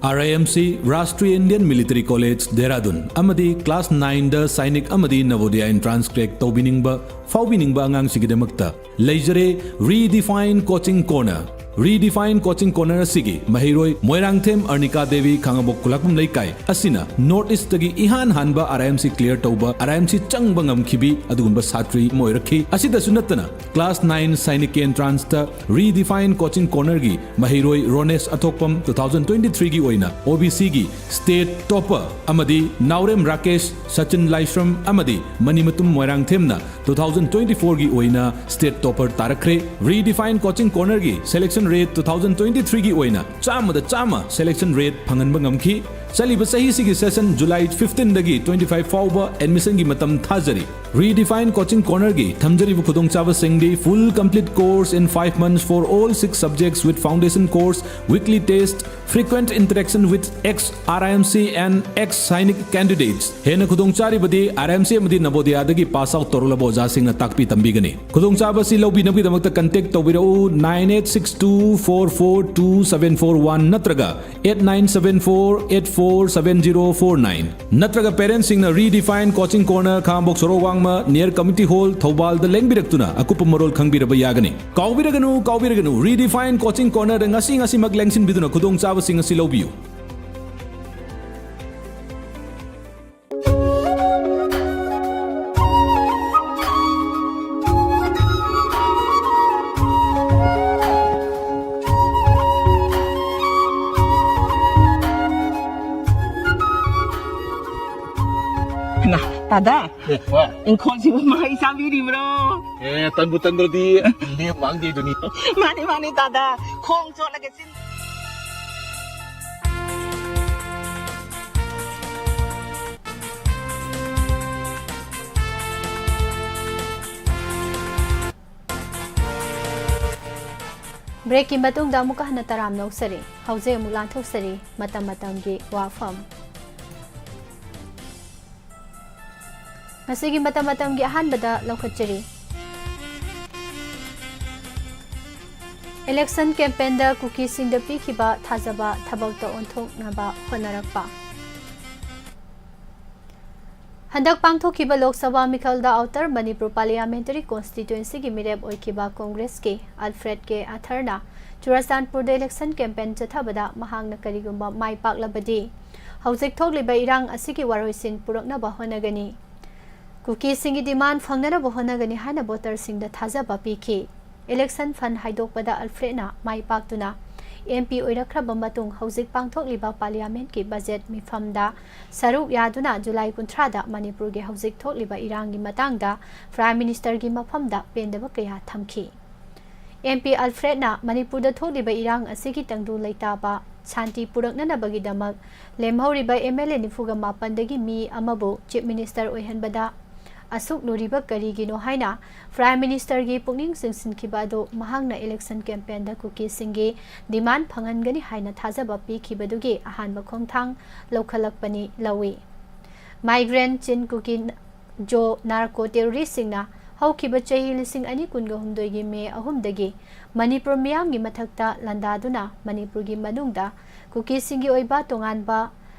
R I M C, Rashtriya Indian military college, Dehradun ꯑꯃꯗꯤ ꯀ꯭ꯂꯥꯁ ꯅꯥꯏꯟꯗ ꯁꯥꯏꯅꯤꯛ ꯑꯃꯗꯤ ꯅꯕꯣꯗꯤꯌꯥ ꯑꯦꯟꯇ꯭ꯔꯥꯟꯁ ꯀ꯭ꯔꯦꯛ ꯇꯧꯕꯤꯅꯤꯡꯕ, ꯐꯥꯎꯕꯤꯅꯤꯡꯕ ꯑꯉꯥꯡꯁꯤꯡꯒꯤꯗꯃꯛꯇ ꯂꯩꯖꯔꯦ ꯔꯤꯗꯤꯐꯥꯏꯟ ꯀꯣꯆꯤꯡ ꯀꯣꯔꯅꯔ꯫ ꯔꯤꯗꯤꯐꯥꯏꯟ ꯀꯣꯆꯤꯡ ꯀꯣꯔꯅꯔ ꯑꯁꯤꯒꯤ ꯃꯍꯩꯔꯣꯏ ꯃꯣꯏꯔꯥꯡꯊꯦꯝ ꯑꯔꯅꯤꯀꯥ ꯗꯦꯕꯤ, ꯈꯥꯉꯕꯣꯛ ꯈꯨꯂꯥꯛꯄꯝ ꯂꯩꯀꯥꯏ ꯑꯁꯤꯅ ꯅꯣꯔꯠ ꯏꯁꯇꯒꯤ ꯏꯍꯥꯟ ꯍꯥꯟꯕ ꯑꯥꯔ ꯑꯥꯏ ꯑꯦꯝ ꯁꯤ ꯀ꯭ꯂꯤꯌꯔ ꯇꯧꯕ, ꯑꯥꯔ ꯑꯥꯏ ꯑꯦꯝ ꯁꯤ ꯆꯪꯕ ꯉꯝꯈꯤꯕꯤ ꯑꯗꯨꯒꯨꯝꯕ ꯁꯥꯇ꯭ꯔꯤ ꯑꯃ ꯑꯣꯏꯔꯛꯈꯤ꯫ ꯑꯁꯤꯗꯁꯨ ꯅꯠꯇꯅ ꯀ꯭ꯂꯥꯁ ꯅꯥꯏꯟ ꯁꯥꯏꯅꯤꯛꯀꯤ ꯑꯦꯟꯇ꯭ꯔꯥꯟꯁꯇ ꯔꯤꯗꯤꯐꯥꯏꯟ ꯀꯣꯆꯤꯡ ꯀꯣꯔꯅꯔꯒꯤ ꯃꯍꯩꯔꯣꯏ ꯔꯣꯅꯦꯁ ꯑꯊꯣꯛꯄꯝ, ꯇꯨ ꯊꯥꯎꯖꯟ ꯇ꯭ꯋꯦꯟꯇꯤ ꯊ꯭ꯔꯤꯒꯤ ꯑꯣꯏꯅ ꯑꯣ ꯕꯤ ꯁꯤꯒꯤ ꯁ꯭ꯇꯦꯠ ꯇꯣꯞꯄꯔ, ꯑꯃꯗꯤ ꯅꯥꯎꯔꯦꯝ ꯔꯥꯀꯦꯁ, ꯁꯆꯤꯟ ꯂꯥꯏꯁ꯭ꯔꯝ ꯑꯃꯗꯤ ꯃꯅꯤꯃꯇꯨꯝ ꯃꯣꯏꯔꯥꯡꯊꯦꯝꯅ ꯇꯨ ꯊꯥꯎꯖꯟ ꯇ꯭ꯋꯦꯟꯇꯤ ꯐꯣꯔꯒꯤ ꯑꯣꯏꯅ ꯁ꯭ꯇꯦꯠ ꯇꯣꯞꯄꯔ ꯇꯥꯔꯛꯈ꯭ꯔꯦ꯫ ꯔꯤꯗꯤꯐꯥꯏꯟ ꯀꯣꯆꯤꯡ ꯀꯣꯔꯅꯔꯒꯤ selection rate two thousand twenty ꯊ꯭ꯔꯤꯒꯤ ꯑꯣꯏꯅ ꯆꯥꯝꯃꯗ ꯆꯥꯝꯃ ꯁꯦꯂꯦꯛꯁꯟ ꯔꯦꯠ ꯐꯪꯍꯟꯕ ꯉꯝꯈꯤ꯫ ꯆꯠꯂꯤꯕ ꯆꯍꯤꯁꯤꯒꯤ ꯁꯦꯁꯟ ꯖꯨꯂꯥꯏ ꯐꯤꯐꯇꯤꯟꯗꯒꯤ ꯇ꯭ꯋꯦꯟꯇꯤ ꯐꯥꯏꯚ ꯐꯥꯎꯕ ꯑꯦꯗꯃꯤꯁꯟꯒꯤ ꯃꯇꯝ ꯊꯥꯖꯔꯤ꯫ ꯔꯤꯗꯤꯐꯥꯏꯟ ꯀꯣꯆꯤꯡ ꯀꯣꯔꯅꯔꯒꯤ ꯊꯝꯖꯔꯤꯕ ꯈꯨꯗꯣꯡꯆꯥꯕꯁꯤꯡꯗꯤ: full complete course in five months for all six subjects with foundation course, weekly test, frequent interaction with ex R I M C and ex Sainik candidates꯫ ꯍꯦꯟꯅ ꯈꯨꯗꯣꯡꯆꯥꯔꯤꯕꯗꯤ R I M ꯁꯤ ꯑꯃꯗꯤ ꯅꯕꯣꯗꯤꯌꯥꯗꯒꯤ pass out ꯇꯧꯔꯛꯂꯕ ꯑꯣꯖꯥꯁꯤꯡꯅ ꯇꯥꯛꯄꯤ ꯇꯝꯕꯤꯒꯅꯤ꯫ ꯈꯨꯗꯣꯡꯆꯥꯕ ꯑꯁꯤ ꯂꯧꯕꯤꯅꯕꯒꯤꯗꯃꯛꯇ contact ꯇꯧꯕꯤꯔꯛꯎ, nine eight six two four four two seven four one ꯅꯠꯇ꯭ꯔꯒ eight nine seven four eight four seven zero four nine ꯅꯠꯇ꯭ꯔꯒ parents ꯁꯤꯡꯅ Redefine Coaching Corner, ꯈꯥꯉꯕꯣꯛ ꯁꯣꯔꯣꯛ ꯋꯥꯡꯃ, near Community Hall, ꯊꯧꯕꯥꯜꯗ ꯂꯦꯡꯕꯤꯔꯛꯇꯨꯅ ꯑꯀꯨꯞꯄ ꯃꯔꯣꯜ ꯈꯪꯕꯤꯔꯕ ꯌꯥꯒꯅꯤ꯫ ꯀꯥꯎꯕꯤꯔꯒꯅꯨ, ꯀꯥꯎꯕꯤꯔꯒꯅꯨ, Redefine Coaching Corner ꯗ ꯉꯁꯤ ꯉꯁꯤꯃꯛ ꯂꯦꯡꯁꯤꯟꯕꯤꯗꯨꯅ ꯈꯨꯗꯣꯡꯆꯥꯕꯁꯤꯡ ꯑꯁꯤ ꯂꯧꯕꯤꯌꯨ꯫ ꯅ, ꯇꯥꯗ, ꯑꯦ, ꯍꯣꯏ꯫ ꯏꯪꯈꯣꯜꯁꯤꯕꯨ ꯃꯍꯩ ꯆꯥꯕꯤꯔꯤꯕ꯭ꯔꯣ? ꯑꯦ, ꯇꯟꯕꯨ ꯇꯟꯗ꯭ꯔꯗꯤ ꯂꯦꯝ ꯃꯥꯡꯗꯦꯗꯨꯅꯤ꯫ ꯃꯥꯅꯦ, ꯃꯥꯅꯦ, ꯇꯥꯗ꯫ ꯈꯣꯡ ꯆꯣꯠꯂꯒ ꯆꯤꯟ Break ꯀꯤ ꯃꯇꯨꯡꯗ ꯑꯃꯨꯛꯀ ꯍꯟꯅ ꯇꯔꯥꯝꯅ ꯑꯣꯛꯆꯔꯤ꯫ ꯍꯧꯖꯤꯛ ꯑꯃꯨꯛ ꯂꯥꯟꯊꯣꯛꯆꯔꯤ ꯃꯇꯝ ꯃꯇꯝꯒꯤ ꯋꯥꯐꯝ꯫ ꯉꯁꯤꯒꯤ ꯃꯇꯝ ꯃꯇꯝꯒꯤ ꯑꯍꯥꯟꯕꯗ ꯂꯧꯈꯠꯆꯔꯤ꯫ Election campaign ꯗ ꯀꯨꯀꯤꯁꯤꯡꯗ ꯄꯤꯈꯤꯕ ꯊꯥꯖꯕ ꯊꯕꯛꯇ ꯑꯣꯟꯊꯣꯛꯅꯕ ꯍꯣꯠꯅꯔꯛꯄ꯫ ꯍꯟꯗꯛ ꯄꯥꯡꯊꯣꯛꯈꯤꯕ Lok Sabha ꯃꯤꯈꯜꯗ Outer Manipur Parliamentary Constituency ꯒꯤ ꯃꯤꯔꯦꯞ ꯑꯣꯏꯈꯤꯕ ꯀꯣꯡꯒ꯭ꯔꯦꯁꯀꯤ ꯑꯜꯐ꯭ꯔꯦꯗ ꯀꯦ ꯑꯥꯊꯔꯅ ꯆꯨꯔꯆꯥꯟꯄꯨꯔꯗ election campaign ꯆꯠꯊꯕꯗ ꯃꯍꯥꯛꯅ ꯀꯔꯤꯒꯨꯝꯕ ꯃꯥꯏ ꯄꯥꯛꯂꯕꯗꯤ ꯍꯧꯖꯤꯛ ꯊꯣꯛꯂꯤꯕ ꯏꯔꯥꯡ ꯑꯁꯤꯒꯤ ꯋꯥꯔꯣꯏꯁꯤꯟ ꯄꯨꯔꯛꯅꯕ ꯍꯣꯠꯅꯒꯅꯤ꯫ ꯀꯨꯀꯤꯁꯤꯡꯒꯤ demand ꯐꯪꯅꯅꯕ ꯍꯣꯠꯅꯒꯅꯤ ꯍꯥꯏꯅ voter ꯁꯤꯡꯗ ꯊꯥꯖꯕ ꯄꯤꯈꯤ꯫ Election fund ꯍꯥꯏꯗꯣꯛꯄꯗ ꯑꯜꯐ꯭ꯔꯦꯗꯅ ꯃꯥꯏ ꯄꯥꯛꯇꯨꯅ M P ꯑꯣꯏꯔꯛꯈ꯭ꯔꯕ ꯃꯇꯨꯡ ꯍꯧꯖꯤꯛ ꯄꯥꯡꯊꯣꯛꯂꯤꯕ Parliament ꯀꯤ budget ꯃꯤꯐꯝꯗ ꯁꯔꯨꯛ ꯌꯥꯗꯨꯅ ꯖꯨꯂꯥꯏ ꯀꯨꯟꯊ꯭ꯔꯥꯗ ꯃꯅꯤꯄꯨꯔꯒꯤ ꯍꯧꯖꯤꯛ ꯊꯣꯛꯂꯤꯕ ꯏꯔꯥꯡꯒꯤ ꯃꯇꯥꯡꯗ Prime Minister ꯒꯤ ꯃꯐꯝꯗ ꯄꯦꯟꯗꯕ ꯀꯌꯥ ꯊꯝꯈꯤ꯫ M P ꯑꯜꯐ꯭ꯔꯦꯗꯅ ꯃꯅꯤꯄꯨꯔꯗ ꯊꯣꯛꯂꯤꯕ ꯏꯔꯥꯡ ꯑꯁꯤꯒꯤ ꯇꯪꯗꯨ ꯂꯩꯇꯥꯕ ꯁꯥꯟꯇꯤ ꯄꯨꯔꯛꯅꯅꯕꯒꯤꯗꯃꯛ ꯂꯦꯝꯍꯧꯔꯤꯕ M L A ꯅꯤꯐꯨꯒ ꯃꯥꯄꯟꯗꯒꯤ ꯃꯤ ꯑꯃꯕꯨ Chief Minister ꯑꯣꯏꯍꯟꯕꯗ ꯑꯁꯨꯛ ꯂꯨꯔꯤꯕ ꯀꯔꯤꯒꯤꯅꯣ ꯍꯥꯏꯅ Prime Minister ꯒꯤ ꯄꯨꯛꯅꯤꯡ ꯆꯤꯡꯁꯤꯟꯈꯤꯕ ꯑꯗꯨ ꯃꯍꯥꯛꯅ election campaign ꯗ ꯀꯨꯀꯤꯁꯤꯡꯒꯤ demand ꯐꯪꯍꯟꯒꯅꯤ ꯍꯥꯏꯅ ꯊꯥꯖꯕ ꯄꯤꯈꯤꯕꯗꯨꯒꯤ ꯑꯍꯥꯟꯕ ꯈꯣꯡꯊꯥꯡ ꯂꯧꯈꯠꯂꯛꯄꯅꯤ ꯂꯧꯏ꯫ Migrant ꯆꯤꯟ ꯀꯨꯀꯤ ꯖꯣ ꯅꯥꯔꯀꯣ ꯇꯦꯔꯣꯔꯤꯁꯁꯤꯡꯅ ꯍꯧꯈꯤꯕ ꯆꯍꯤ ꯂꯤꯁꯤꯡ ꯑꯅꯤ ꯀꯨꯟꯒ ꯍꯨꯝꯗꯣꯏꯒꯤ ꯃꯦ ꯑꯍꯨꯝꯗꯒꯤ ꯃꯅꯤꯄꯨꯔ ꯃꯤꯌꯥꯝꯒꯤ ꯃꯊꯛꯇ ꯂꯥꯟꯗꯥꯗꯨꯅ ꯃꯅꯤꯄꯨꯔꯒꯤ ꯃꯅꯨꯡꯗ ꯀꯨꯀꯤꯁꯤꯡꯒꯤ ꯑꯣꯏꯕ ꯇꯣꯉꯥꯟꯕ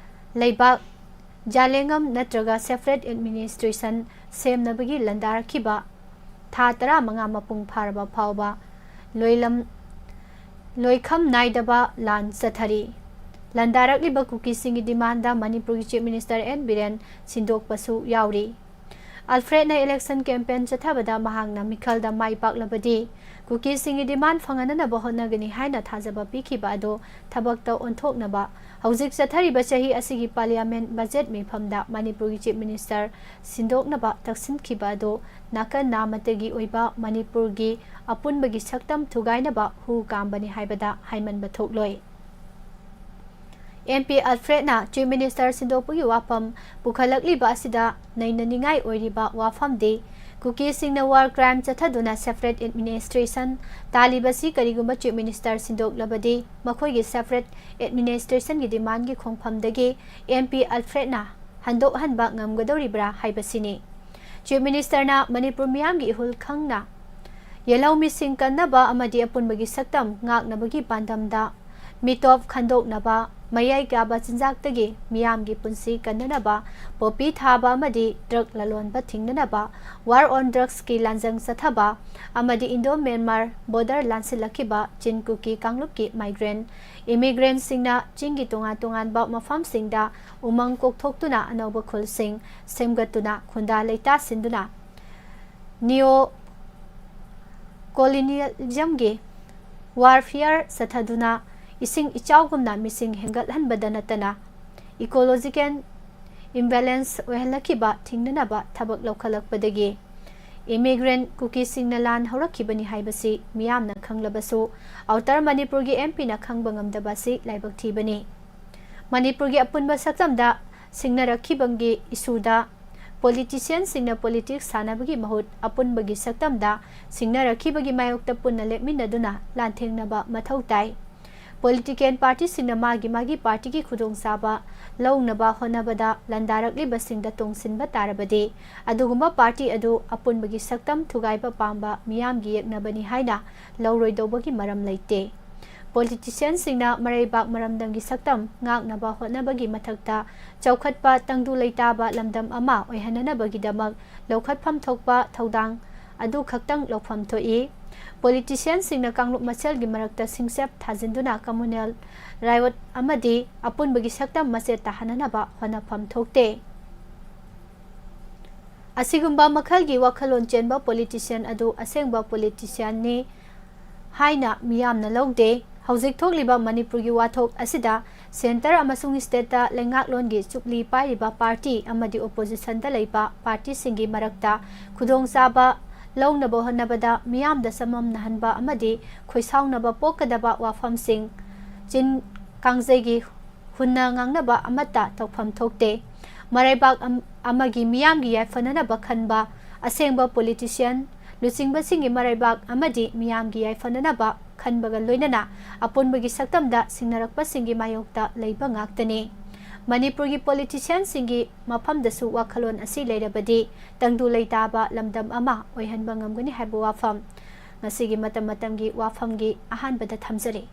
ꯂꯩꯕꯥꯛ ꯖꯥꯂꯦꯡꯉꯝ ꯅꯠꯇ꯭ꯔꯒ separate administration ꯁꯦꯝꯅꯕꯒꯤ ꯂꯥꯟꯗꯥꯔꯛꯈꯤꯕ ꯊꯥ ꯇꯔꯥꯃꯉꯥ ꯃꯄꯨꯡ ꯐꯥꯔꯕ ꯐꯥꯎꯕ ꯂꯣꯏꯂꯝ ꯂꯣꯏꯈꯝ ꯅꯥꯏꯗꯕ ꯂꯥꯟ ꯆꯠꯊꯔꯤ꯫ ꯂꯥꯟꯗꯥꯔꯛꯂꯤꯕ ꯀꯨꯀꯤꯁꯤꯡꯒꯤ ꯗꯤꯃꯥꯟꯗ ꯃꯅꯤꯄꯨꯔꯒꯤ Chief Minister ꯑꯦꯟ ꯕꯤꯔꯦꯟ ꯁꯤꯟꯗꯣꯛꯄꯁꯨ ꯌꯥꯎꯔꯤ꯫ ꯑꯜꯐ꯭ꯔꯦꯗꯅ election campaign ꯆꯠꯊꯕꯗ ꯃꯍꯥꯛꯅ ꯃꯤꯈꯜꯗ ꯃꯥꯏ ꯄꯥꯛꯂꯕꯗꯤ ꯀꯨꯀꯤꯁꯤꯡꯒꯤ demand ꯐꯪꯍꯟꯅꯅꯕ ꯍꯣꯠꯅꯒꯅꯤ ꯍꯥꯏꯅ ꯊꯥꯖꯕ ꯄꯤꯈꯤꯕ ꯑꯗꯨ ꯊꯕꯛꯇ ꯑꯣꯟꯊꯣꯛꯅꯕ ꯍꯧꯖꯤꯛ ꯆꯠꯊꯔꯤꯕ ꯆꯍꯤ ꯑꯁꯤꯒꯤ parliament budget ꯃꯤꯐꯝꯗ ꯃꯅꯤꯄꯨꯔꯒꯤ Chief Minister ꯁꯤꯟꯗꯣꯛꯅꯕ ꯇꯛꯁꯤꯟꯈꯤꯕ ꯑꯗꯨ ꯅꯥꯀꯟ ꯅꯥꯃꯠꯇꯒꯤ ꯑꯣꯏꯕ ꯃꯅꯤꯄꯨꯔꯒꯤ ꯑꯄꯨꯟꯕꯒꯤ ꯁꯛꯇꯝ ꯊꯨꯒꯥꯏꯅꯕ ꯍꯨ ꯀꯥꯝꯕꯅꯤ ꯍꯥꯏꯕꯗ ꯍꯥꯏꯃꯟꯕ ꯊꯣꯛꯂꯣꯏ꯫ ꯑꯦꯝ ꯄꯤ ꯑꯜꯐ꯭ꯔꯦꯗꯅ Chief Minister ꯁꯤꯟꯗꯣꯛꯄꯒꯤ ꯋꯥꯐꯝ ꯄꯨꯈꯠꯂꯛꯂꯤꯕ ꯑꯁꯤꯗ ꯅꯩꯅꯅꯤꯡꯉꯥꯏ ꯑꯣꯏꯔꯤꯕ ꯋꯥꯐꯝꯗꯤ ꯀꯨꯀꯤꯁꯤꯡꯅ war crime ꯆꯠꯊꯗꯨꯅ separate administration ꯇꯥꯜꯂꯤꯕꯁꯤ ꯀꯔꯤꯒꯨꯝꯕ Chief Minister ꯁꯤꯟꯗꯣꯛꯂꯕꯗꯤ ꯃꯈꯣꯏꯒꯤ separate administrationꯒꯤ demandꯒꯤ ꯈꯣꯡꯐꯝꯗꯒꯤ ꯑꯦꯝ ꯄꯤ ꯑꯜꯐ꯭ꯔꯦꯗꯅ ꯍꯟꯗꯣꯛꯍꯟꯕ ꯉꯝꯒꯗꯧꯔꯤꯕ꯭ꯔꯥ ꯍꯥꯏꯕꯁꯤꯅꯤ꯫ Chief Ministerꯅ ꯃꯅꯤꯄꯨꯔ ꯃꯤꯌꯥꯝꯒꯤ ꯏꯍꯨꯜ ꯈꯪꯅ ꯌꯦꯜꯍꯧꯃꯤꯁꯤꯡ ꯀꯟꯅꯕ ꯑꯃꯗꯤ ꯑꯄꯨꯟꯕꯒꯤ ꯁꯛꯇꯝ ꯉꯥꯛꯅꯕꯒꯤ ꯄꯥꯟꯗꯝꯗ ꯃꯤꯇꯣꯞ ꯈꯟꯗꯣꯛꯅꯕ, ꯃꯌꯥꯏ ꯀꯥꯕ ꯆꯤꯟꯖꯥꯛꯇꯒꯤ ꯃꯤꯌꯥꯝꯒꯤ ꯄꯨꯟꯁꯤ ꯀꯟꯅꯅꯕ, poppy ꯊꯥꯕ ꯑꯃꯗꯤ drug ꯂꯂꯣꯟꯕ ꯊꯤꯡꯅꯅꯕ, war on drugsꯀꯤ ꯂꯥꯟꯖꯪ ꯆꯠꯊꯕ ꯑꯃꯗꯤ Indo Myanmar border ꯂꯥꯟꯁꯤꯜꯂꯛꯈꯤꯕ ꯆꯤꯟ ꯀꯨꯀꯤ ꯀꯥꯡꯂꯨꯞꯀꯤ migrant immigrantꯁꯤꯡꯅ ꯆꯤꯡꯒꯤ ꯇꯣꯉꯥꯟ ꯇꯣꯉꯥꯟꯕ ꯃꯐꯝꯁꯤꯡꯗ ꯎꯃꯪ ꯀꯣꯛꯊꯣꯛꯇꯨꯅ ꯑꯅꯧꯕ ꯈꯨꯜꯁꯤꯡ ꯁꯦꯝꯒꯠꯇꯨꯅ ꯈꯨꯟꯗꯥ ꯂꯩꯇꯥꯁꯤꯟꯗꯨꯅ neo colonialismꯒꯤ warfare ꯆꯠꯊꯗꯨꯅ ꯏꯁꯤꯡ ꯏꯆꯥꯎꯒꯨꯝꯅ ꯃꯤꯁꯤꯡ ꯍꯦꯟꯒꯠꯍꯟꯕꯗ ꯅꯠꯇꯅ ecological imbalance ꯑꯣꯏꯍꯜꯂꯛꯈꯤꯕ ꯊꯤꯡꯅꯅꯕ ꯊꯕꯛ ꯂꯧꯈꯠꯂꯛꯄꯗꯒꯤ immigrant ꯀꯨꯀꯤꯁꯤꯡꯅ ꯂꯥꯟ ꯍꯧꯔꯛꯈꯤꯕꯅꯤ ꯍꯥꯏꯕꯁꯤ ꯃꯤꯌꯥꯝꯅ ꯈꯪꯂꯕꯁꯨ Outer ꯃꯅꯤꯄꯨꯔꯒꯤ ꯑꯦꯝ ꯄꯤꯅ ꯈꯪꯕ ꯉꯝꯗꯕ ꯑꯁꯤ ꯂꯥꯏꯕꯛ ꯊꯤꯕꯅꯤ꯫ ꯃꯅꯤꯄꯨꯔꯒꯤ ꯑꯄꯨꯟꯕ ꯁꯛꯇꯝꯗ ꯁꯤꯡꯅꯔꯛꯈꯤꯕꯒꯤ issueꯗ politicianꯁꯤꯡꯅ politics ꯁꯥꯟꯅꯕꯒꯤ ꯃꯍꯨꯠ ꯑꯄꯨꯟꯕꯒꯤ ꯁꯛꯇꯝꯗ ꯁꯤꯡꯅꯔꯛꯈꯤꯕꯒꯤ ꯃꯥꯌꯣꯛꯇ ꯄꯨꯟꯅ ꯂꯦꯞꯃꯤꯟꯅꯗꯨꯅ ꯂꯥꯟꯊꯦꯡꯅꯕ ꯃꯊꯧ ꯇꯥꯏ꯫ ꯄꯣꯂꯤꯇꯤꯀꯦꯜ ꯄꯥꯔꯇꯤꯁꯤꯡꯅ ꯃꯥꯒꯤ ꯃꯥꯒꯤ ꯄꯥꯔꯇꯤꯒꯤ ꯈꯨꯗꯣꯡꯆꯥꯕ ꯂꯧꯅꯕ ꯍꯣꯠꯅꯕꯗ ꯂꯥꯟꯗꯥꯔꯛꯂꯤꯕꯁꯤꯡꯗ ꯇꯣꯡꯁꯤꯟꯕ ꯇꯥꯔꯕꯗꯤ, ꯑꯗꯨꯒꯨꯝꯕ ꯄꯥꯔꯇꯤ ꯑꯗꯨ ꯑꯄꯨꯟꯕꯒꯤ ꯁꯛꯇꯝ ꯊꯨꯒꯥꯏꯕ ꯄꯥꯝꯕ ꯃꯤꯌꯥꯝꯒꯤ ꯌꯦꯛꯅꯕꯅꯤ ꯍꯥꯏꯅ ꯂꯧꯔꯣꯏꯗꯧꯕꯒꯤ ꯃꯔꯝ ꯂꯩꯇꯦ꯫ ꯄꯣꯂꯤꯇꯤꯁꯤꯌꯟꯁꯤꯡꯅ ꯃꯔꯩꯕꯥꯛ ꯃꯔꯝꯗꯝꯒꯤ ꯁꯛꯇꯝ ꯉꯥꯛꯅꯕ ꯍꯣꯠꯅꯕꯒꯤ ꯃꯊꯛꯇ, ꯆꯥꯎꯈꯠꯄ ꯇꯪꯗꯨ ꯂꯩꯇꯥꯕ ꯂꯝꯗꯝ ꯑꯃ ꯑꯣꯏꯍꯟꯅꯅꯕꯒꯤꯗꯃꯛ ꯂꯧꯈꯠꯐꯝ ꯊꯣꯛꯄ ꯊꯧꯗꯥꯡ ꯑꯗꯨ ꯈꯛꯇꯪ ꯂꯧꯐꯝ ꯊꯣꯛꯏ꯫ ꯄꯣꯂꯤꯇꯤꯁꯤꯌꯟꯁꯤꯡꯅ ꯀꯥꯡꯂꯨꯞ ꯃꯁꯦꯜꯒꯤ ꯃꯔꯛꯇ ꯁꯤꯡꯆꯞ ꯊꯥꯖꯤꯟꯗꯨꯅ ꯀꯝꯃꯨꯅꯦꯜ ꯔꯥꯏꯑꯣꯠ ꯑꯃꯗꯤ ꯑꯄꯨꯟꯕꯒꯤ ꯁꯛꯇꯝ ꯃꯆꯦꯠ ꯇꯥꯍꯟꯅꯅꯕ ꯍꯣꯠꯅꯐꯝ ꯊꯣꯛꯇꯦ꯫ ꯑꯁꯤꯒꯨꯝꯕ ꯃꯈꯜꯒꯤ ꯋꯥꯈꯜꯂꯣꯟ ꯆꯦꯟꯕ ꯄꯣꯂꯤꯇꯤꯁꯤꯌꯟ ꯑꯗꯨ ꯑꯁꯦꯡꯕ ꯄꯣꯂꯤꯇꯤꯁꯤꯌꯟꯅꯤ ꯍꯥꯏꯅ ꯃꯤꯌꯥꯝꯅ ꯂꯧꯗꯦ꯫ ꯍꯧꯖꯤꯛ ꯊꯣꯛꯂꯤꯕ ꯃꯅꯤꯄꯨꯔꯒꯤ ꯋꯥꯊꯣꯛ ꯑꯁꯤꯗ ꯁꯦꯟꯇꯔ ꯑꯃꯁꯨꯡ ꯁ꯭ꯇꯦꯠꯇ ꯂꯩꯉꯥꯛꯂꯣꯟꯒꯤ ꯆꯨꯞꯂꯤ ꯄꯥꯏꯔꯤꯕ ꯄꯥꯔꯇꯤ ꯑꯃꯗꯤ ꯑꯣꯄꯣꯖꯤꯁꯟꯗ ꯂꯩꯕ ꯄꯥꯔꯇꯤꯁꯤꯡꯒꯤ ꯃꯔꯛꯇ ꯈꯨꯗꯣꯡꯆꯥꯕ ꯂꯧꯅꯕ ꯍꯣꯠꯅꯕꯗ ꯃꯤꯌꯥꯝꯗ ꯆꯃꯝꯅꯍꯟꯕ ꯑꯃꯗꯤ ꯈꯣꯏꯁꯥꯎꯅꯕ ꯄꯣꯛꯀꯗꯕ ꯋꯥꯐꯝꯁꯤꯡ ꯆꯤꯟ ꯀꯥꯡꯖꯩꯒꯤ ꯍꯨꯟꯅ ꯉꯥꯡꯅꯕ ꯑꯃꯠꯇ ꯇꯧꯐꯝ ꯊꯣꯛꯇꯦ꯫ ꯃꯔꯩꯕꯥꯛ ꯑꯝ-, ꯑꯃꯒꯤ ꯃꯤꯌꯥꯝꯒꯤ ꯌꯥꯏꯐꯅꯅꯕ ꯈꯟꯕ ꯑꯁꯦꯡꯕ ꯄꯣꯂꯤꯇꯤꯁꯤꯌꯟ ꯂꯨꯆꯤꯡꯕꯁꯤꯡꯒꯤ ꯃꯔꯩꯕꯥꯛ ꯑꯃꯗꯤ ꯃꯤꯌꯥꯝꯒꯤ ꯌꯥꯏꯐꯅꯅꯕ ꯈꯟꯕꯒ ꯂꯣꯏꯅꯅ ꯑꯄꯨꯟꯕꯒꯤ ꯁꯛꯇꯝꯗ ꯁꯤꯡꯅꯔꯛꯄꯁꯤꯡꯒꯤ ꯃꯥꯌꯣꯛꯇ ꯂꯩꯕ ꯉꯥꯛꯇꯅꯤ꯫ ꯃꯅꯤꯄꯨꯔꯒꯤ ꯄꯣꯂꯤꯇꯤꯁꯤꯌꯟꯁꯤꯡꯒꯤ ꯃꯐꯝꯗꯁꯨ ꯋꯥꯈꯜꯂꯣꯟ ꯑꯁꯤ ꯂꯩꯔꯕꯗꯤ ꯇꯪꯗꯨ ꯂꯩꯇꯥꯕ ꯂꯝꯗꯝ ꯑꯃ ꯑꯣꯏꯍꯟꯕ ꯉꯝꯒꯅꯤ ꯍꯥꯏꯕ ꯋꯥꯐꯝ ꯉꯁꯤꯒꯤ ꯃꯇꯝ ꯃꯇꯝꯒꯤ ꯋꯥꯐꯝꯒꯤ ꯑꯍꯥꯟꯕꯗ ꯊꯝꯖꯔꯤ꯫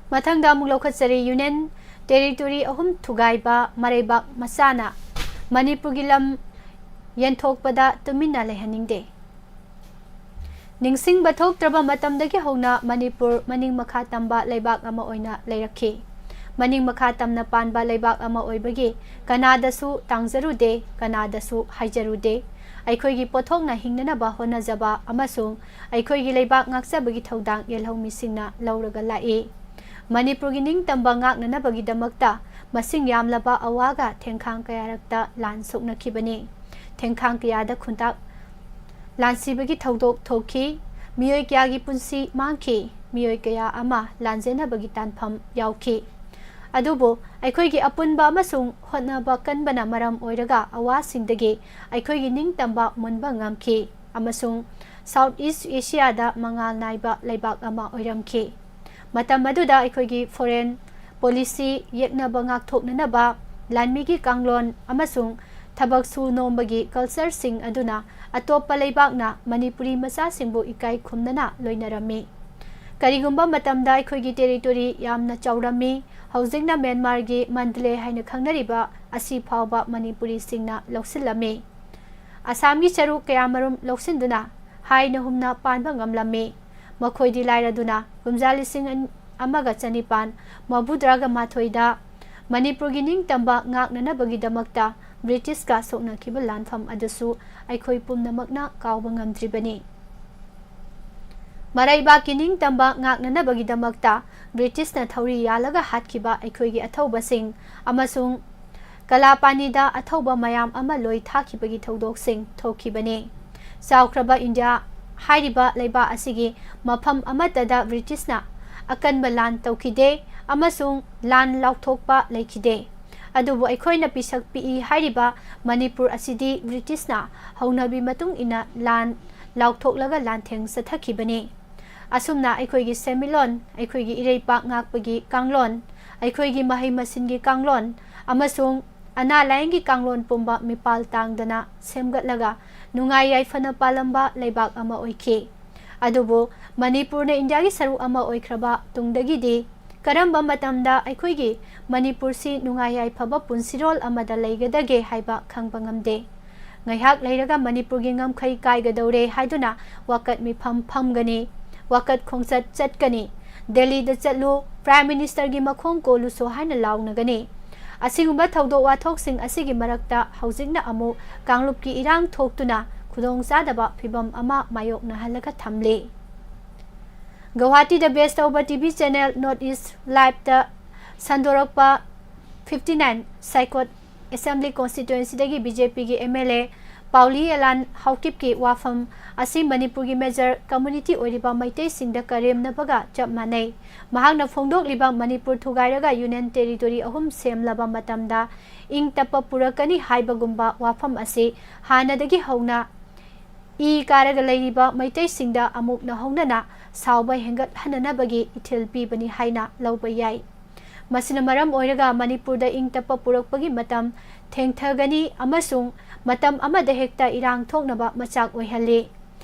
ꯃꯊꯪꯗ ꯑꯃꯨꯛ ꯂꯧꯈꯠꯆꯔꯤ꯫ ꯌꯨꯅꯤꯌꯟ ꯇꯦꯔꯤꯇꯣꯔꯤ ꯑꯍꯨꯝ ꯊꯨꯒꯥꯏꯕ ꯃꯔꯩꯕꯥꯛ ꯃꯆꯥꯅ ꯃꯅꯤꯄꯨꯔꯒꯤ ꯂꯝ ꯌꯦꯟꯊꯣꯛꯄꯗ ꯇꯨꯃꯤꯟꯅ ꯂꯩꯍꯟꯅꯤꯡꯗꯦ꯫ ꯅꯤꯡꯁꯤꯡꯕ ꯊꯣꯛꯇ꯭ꯔꯕ ꯃꯇꯝꯗꯒꯤ ꯍꯧꯅ ꯃꯅꯤꯄꯨꯔ ꯃꯅꯤꯡ ꯃꯈꯥ ꯇꯝꯕ ꯂꯩꯕꯥꯛ ꯑꯃ ꯑꯣꯏꯅ ꯂꯩꯔꯛꯈꯤ꯫ ꯃꯅꯤꯡ ꯃꯈꯥ ꯇꯝꯅ ꯄꯥꯟꯕ ꯂꯩꯕꯥꯛ ꯑꯃ ꯑꯣꯏꯕꯒꯤ ꯀꯅꯥꯗꯁꯨ ꯇꯥꯡꯖꯔꯨꯗꯦ, ꯀꯅꯥꯗꯁꯨ ꯍꯥꯏꯖꯔꯨꯗꯦ꯫ ꯑꯩꯈꯣꯏꯒꯤ ꯄꯣꯠꯊꯣꯛꯅ ꯍꯤꯡꯅꯅꯕ ꯍꯣꯠꯅꯖꯕ ꯑꯃꯁꯨꯡ ꯑꯩꯈꯣꯏꯒꯤ ꯂꯩꯕꯥꯛ ꯉꯥꯛꯆꯕꯒꯤ ꯊꯧꯗꯥꯡ ꯌꯦꯜꯍꯧꯃꯤꯁꯤꯡꯅ ꯂꯧꯔꯒ ꯂꯥꯛꯏ꯫ ꯃꯅꯤꯄꯨꯔꯒꯤ ꯅꯤꯡꯇꯝꯕ ꯉꯥꯛꯅꯅꯕꯒꯤꯗꯃꯛꯇ ꯃꯁꯤꯡ ꯌꯥꯝꯂꯕ ꯑꯋꯥꯒ ꯊꯦꯡꯈꯥꯡ ꯀꯌꯥꯔꯛꯇ ꯂꯥꯟ ꯁꯣꯛꯅꯈꯤꯕꯅꯤ꯫ ꯊꯦꯡꯈꯥꯡ ꯀꯌꯥꯗ ꯈꯨꯟꯇꯥꯛ ꯂꯥꯟꯁꯤꯕꯒꯤ ꯊꯧꯗꯣꯛ ꯊꯣꯛꯈꯤ꯫ ꯃꯤꯑꯣꯏ ꯀꯌꯥꯒꯤ ꯄꯨꯟꯁꯤ ꯃꯥꯡꯈꯤ꯫ ꯃꯤꯑꯣꯏ ꯀꯌꯥ ꯑꯃ ꯂꯥꯟꯖꯦꯟꯅꯕꯒꯤ ꯇꯥꯟꯐꯝ ꯌꯥꯎꯈꯤ꯫ ꯑꯗꯨꯕꯨ ꯑꯩꯈꯣꯏꯒꯤ ꯑꯄꯨꯟꯕ ꯑꯃꯁꯨꯡ ꯍꯣꯠꯅꯕ ꯀꯟꯕꯅ ꯃꯔꯝ ꯑꯣꯏꯔꯒ ꯑꯋꯥꯁꯤꯡꯗꯒꯤ ꯑꯩꯈꯣꯏꯒꯤ ꯅꯤꯡꯇꯝꯕ ꯃꯨꯟꯕ ꯉꯝꯈꯤ ꯑꯃꯁꯨꯡ South East Asia ꯗ ꯃꯉꯥꯜ ꯅꯥꯏꯕ ꯂꯩꯕꯥꯛ ꯑꯃ ꯑꯣꯏꯔꯝꯈꯤ꯫ ꯃꯇꯝ ꯑꯗꯨꯗ ꯑꯩꯈꯣꯏꯒꯤ foreign policy, ꯌꯦꯛꯅꯕ ꯉꯥꯛꯊꯣꯛꯅꯅꯕ ꯂꯥꯟꯃꯤꯒꯤ ꯀꯥꯡꯂꯣꯟ ꯑꯃꯁꯨꯡ ꯊꯕꯛ ꯁꯨ ꯅꯣꯝꯕꯒꯤ culture ꯁꯤꯡ ꯑꯗꯨꯅ ꯑꯇꯣꯞꯄ ꯂꯩꯕꯥꯛꯅ ꯃꯅꯤꯄꯨꯔꯤ ꯃꯆꯥꯁꯤꯡꯕꯨ ꯏꯀꯥꯏ ꯈꯨꯝꯅꯅ ꯂꯣꯏꯅꯔꯝꯃꯤ꯫ ꯀꯔꯤꯒꯨꯝꯕ ꯃꯇꯝꯗ ꯑꯩꯈꯣꯏꯒꯤ territory ꯌꯥꯝꯅ ꯆꯥꯎꯔꯝꯃꯤ꯫ ꯍꯧꯖꯤꯛꯅ ꯃ꯭ꯌꯥꯟꯃꯥꯔꯒꯤ ꯃꯟꯗꯂꯦ ꯍꯥꯏꯅ ꯈꯪꯅꯔꯤꯕ ꯑꯁꯤ ꯐꯥꯎꯕ ꯃꯅꯤꯄꯨꯔꯤꯁꯤꯡꯅ ꯂꯧꯁꯤꯜꯂꯝꯃꯤ꯫ ꯑꯁꯥꯝꯒꯤ ꯁꯔꯨꯛ ꯀꯌꯥꯃꯔꯨꯝ ꯂꯧꯁꯤꯟꯗꯨꯅ ꯍꯥꯏꯅ ꯍꯨꯝꯅ ꯄꯥꯟꯕ ꯉꯝꯂꯝꯃꯤ꯫ ꯃꯈꯣꯏꯗꯤ ꯂꯥꯏꯔꯗꯨꯅ ꯀꯨꯝꯖꯥ ꯂꯤꯁꯤꯡ ꯑꯃꯒ ꯆꯅꯤꯄꯥꯟ ꯃꯧꯗ꯭ꯔꯥꯒ ꯃꯥꯊꯣꯏꯗ ꯃꯅꯤꯄꯨꯔꯒꯤ ꯅꯤꯡꯇꯝꯕ ꯉꯥꯛꯅꯅꯕꯒꯤꯗꯃꯛꯇ ꯕ꯭ꯔꯤꯇꯤꯁꯀ ꯁꯣꯛꯅꯈꯤꯕ ꯂꯥꯟꯐꯝ ꯑꯗꯨꯁꯨ ꯑꯩꯈꯣꯏ ꯄꯨꯝꯅꯃꯛꯅ ꯀꯥꯎꯕ ꯉꯝꯗ꯭ꯔꯤꯕꯅꯤ꯫ ꯃꯔꯩꯕꯥꯛꯀꯤ ꯅꯤꯡꯇꯝꯕ ꯉꯥꯛꯅꯅꯕꯒꯤꯗꯃꯛꯇ ꯕ꯭ꯔꯤꯇꯤꯁꯅ ꯊꯧꯔꯤ ꯌꯥꯜꯂꯒ ꯍꯥꯠꯈꯤꯕ ꯑꯩꯈꯣꯏꯒꯤ ꯑꯊꯧꯕꯁꯤꯡ ꯑꯃꯁꯨꯡ ꯀꯂꯥꯄꯥꯅꯤꯗ ꯑꯊꯧꯕ ꯃꯌꯥꯝ ꯑꯃ ꯂꯣꯏ ꯊꯥꯈꯤꯕꯒꯤ ꯊꯧꯗꯣꯛꯁꯤꯡ ꯊꯣꯛꯈꯤꯕꯅꯤ꯫ ꯆꯥꯎꯈ꯭ꯔꯕ ꯏꯟꯗꯤꯌꯥ ꯍꯥꯏꯔꯤꯕ ꯂꯩꯕꯥꯛ ꯑꯁꯤꯒꯤ ꯃꯐꯝ ꯑꯃꯠꯇꯗ ꯕ꯭ꯔꯤꯇꯤꯁꯅ ꯑꯀꯟꯕ ꯂꯥꯟ ꯇꯧꯈꯤꯗꯦ ꯑꯃꯁꯨꯡ ꯂꯥꯟ ꯂꯥꯎꯊꯣꯛꯄ ꯂꯩꯈꯤꯗꯦ꯫ ꯑꯗꯨꯕꯨ ꯑꯩꯈꯣꯏꯅ ꯄꯤꯁꯛ ꯄꯤꯛꯏ ꯍꯥꯏꯔꯤꯕ ꯃꯅꯤꯄꯨꯔ ꯑꯁꯤꯗꯤ ꯕ꯭ꯔꯤꯇꯤꯁꯅ ꯍꯧꯅꯕꯤ ꯃꯇꯨꯡ ꯏꯟꯅ ꯂꯥꯟ ꯂꯥꯎꯊꯣꯛꯂꯒ ꯂꯥꯟꯊꯦꯡ ꯆꯠꯊꯈꯤꯕꯅꯤ꯫ ꯑꯁꯨꯝꯅ ꯑꯩꯈꯣꯏꯒꯤ ꯁꯦꯟꯃꯤꯠꯂꯣꯟ, ꯑꯩꯈꯣꯏꯒꯤ ꯏꯔꯩꯄꯥꯛ ꯉꯥꯛꯄꯒꯤ ꯀꯥꯡꯂꯣꯟ, ꯑꯩꯈꯣꯏꯒꯤ ꯃꯍꯩ ꯃꯁꯤꯡꯒꯤ ꯀꯥꯡꯂꯣꯟ ꯑꯃꯁꯨꯡ ꯑꯅꯥ ꯂꯥꯏꯌꯦꯡꯒꯤ ꯀꯥꯡꯂꯣꯟ ꯄꯨꯝꯕ ꯃꯤꯄꯥꯜ ꯇꯥꯡꯗꯅ ꯁꯦꯝꯒꯠꯂꯒ ꯅꯨꯡꯉꯥꯏ ꯌꯥꯏꯐꯅ ꯄꯥꯜꯂꯝꯕ ꯂꯩꯕꯥꯛ ꯑꯃ ꯑꯣꯏꯈꯤ꯫ ꯑꯗꯨꯕꯨ ꯃꯅꯤꯄꯨꯔꯅ ꯏꯟꯗꯤꯌꯥꯒꯤ ꯁꯔꯨꯛ ꯑꯃ ꯑꯣꯏꯈ꯭ꯔꯕ ꯇꯨꯡꯗꯒꯤꯗꯤ ꯀꯔꯝꯕ ꯃꯇꯝꯗ ꯑꯩꯈꯣꯏꯒꯤ ꯃꯅꯤꯄꯨꯔꯁꯤ ꯅꯨꯡꯉꯥꯏ ꯌꯥꯏꯐꯕ ꯄꯨꯟꯁꯤꯔꯣꯜ ꯑꯃꯗ ꯂꯩꯒꯗꯒꯦ ꯍꯥꯏꯕ ꯈꯪꯕ ꯉꯝꯗꯦ꯫ ꯉꯥꯏꯍꯥꯛ ꯂꯩꯔꯒ ꯃꯅꯤꯄꯨꯔꯒꯤ ꯉꯝꯈꯩ ꯀꯥꯏꯒꯗꯧꯔꯦ ꯍꯥꯏꯗꯨꯅ ꯋꯥꯀꯠ ꯃꯤꯐꯝ ꯐꯝꯒꯅꯤ, ꯋꯥꯀꯠ ꯈꯣꯡꯆꯠ ꯆꯠꯀꯅꯤ, ꯗꯦꯜꯂꯤꯗ ꯆꯠꯂꯨ, Prime Minister ꯒꯤ ꯃꯈꯣꯡ ꯀꯣꯜꯂꯨꯁꯣ ꯍꯥꯏꯅ ꯂꯥꯎꯅꯒꯅꯤ꯫ ꯑꯁꯤꯒꯨꯝꯕ ꯊꯧꯗꯣꯛ ꯋꯥꯊꯣꯛꯁꯤꯡ ꯑꯁꯤꯒꯤ ꯃꯔꯛꯇ ꯍꯧꯖꯤꯛꯅ ꯑꯃꯨꯛ ꯀꯥꯡꯂꯨꯞꯀꯤ ꯏꯔꯥꯡ ꯊꯣꯛꯇꯨꯅ ꯈꯨꯗꯣꯡꯆꯥꯗꯕ ꯐꯤꯚꯝ ꯑꯃ ꯃꯥꯌꯣꯛꯅꯍꯜꯂꯒ ꯊꯝꯂꯤ꯫ ꯒꯧꯍꯥꯇꯤꯗ base ꯇꯧꯕ TV channel North East Live ꯇ ꯁꯟꯗꯣꯔꯛꯄ fifty nine Saikot Assembly Constituency ꯗꯒꯤ BJP ꯒꯤ MLA ꯄꯥꯎꯂꯤ ꯑꯦꯂꯥꯟ ꯍꯥꯎꯀꯤꯞꯀꯤ ꯋꯥꯐꯝ ꯑꯁꯤ ꯃꯅꯤꯄꯨꯔꯒꯤ major community ꯑꯣꯏꯔꯤꯕ ꯃꯩꯇꯩꯁꯤꯡꯗ ꯀꯔꯦꯝꯅꯕꯒ ꯆꯞ ꯃꯥꯟꯅꯩ꯫ ꯃꯍꯥꯛꯅ ꯐꯣꯡꯗꯣꯛꯂꯤꯕ ꯃꯅꯤꯄꯨꯔ ꯊꯨꯒꯥꯏꯔꯒ union territory ꯑꯍꯨꯝ ꯁꯦꯝꯂꯕ ꯃꯇꯝꯗ ꯏꯪ ꯇꯞꯄ ꯄꯨꯔꯛꯀꯅꯤ ꯍꯥꯏꯕꯒꯨꯝꯕ ꯋꯥꯐꯝ ꯑꯁꯤ ꯍꯥꯟꯅꯗꯒꯤ ꯍꯧꯅ ꯏ ꯀꯥꯔꯒ ꯂꯩꯔꯤꯕ ꯃꯩꯇꯩꯁꯤꯡꯗ ꯑꯃꯨꯛ ꯅꯧꯍꯧꯅꯅ ꯁꯥꯎꯕ ꯍꯦꯟꯒꯠꯍꯟꯅꯅꯕꯒꯤ ꯏꯊꯤꯜ ꯄꯤꯕꯅꯤ ꯍꯥꯏꯅ ꯂꯧꯕ ꯌꯥꯏ꯫ ꯃꯁꯤꯅ ꯃꯔꯝ ꯑꯣꯏꯔꯒ ꯃꯅꯤꯄꯨꯔꯗ ꯏꯪ ꯇꯞꯄ ꯄꯨꯔꯛꯄꯒꯤ ꯃꯇꯝ ꯊꯦꯡꯊꯒꯅꯤ ꯑꯃꯁꯨꯡ ꯃꯇꯝ ꯑꯃꯗ ꯍꯦꯛꯇ ꯏꯔꯥꯡ ꯊꯣꯛꯅꯕ ꯃꯆꯥꯛ ꯑꯣꯏꯍꯜꯂꯤ꯫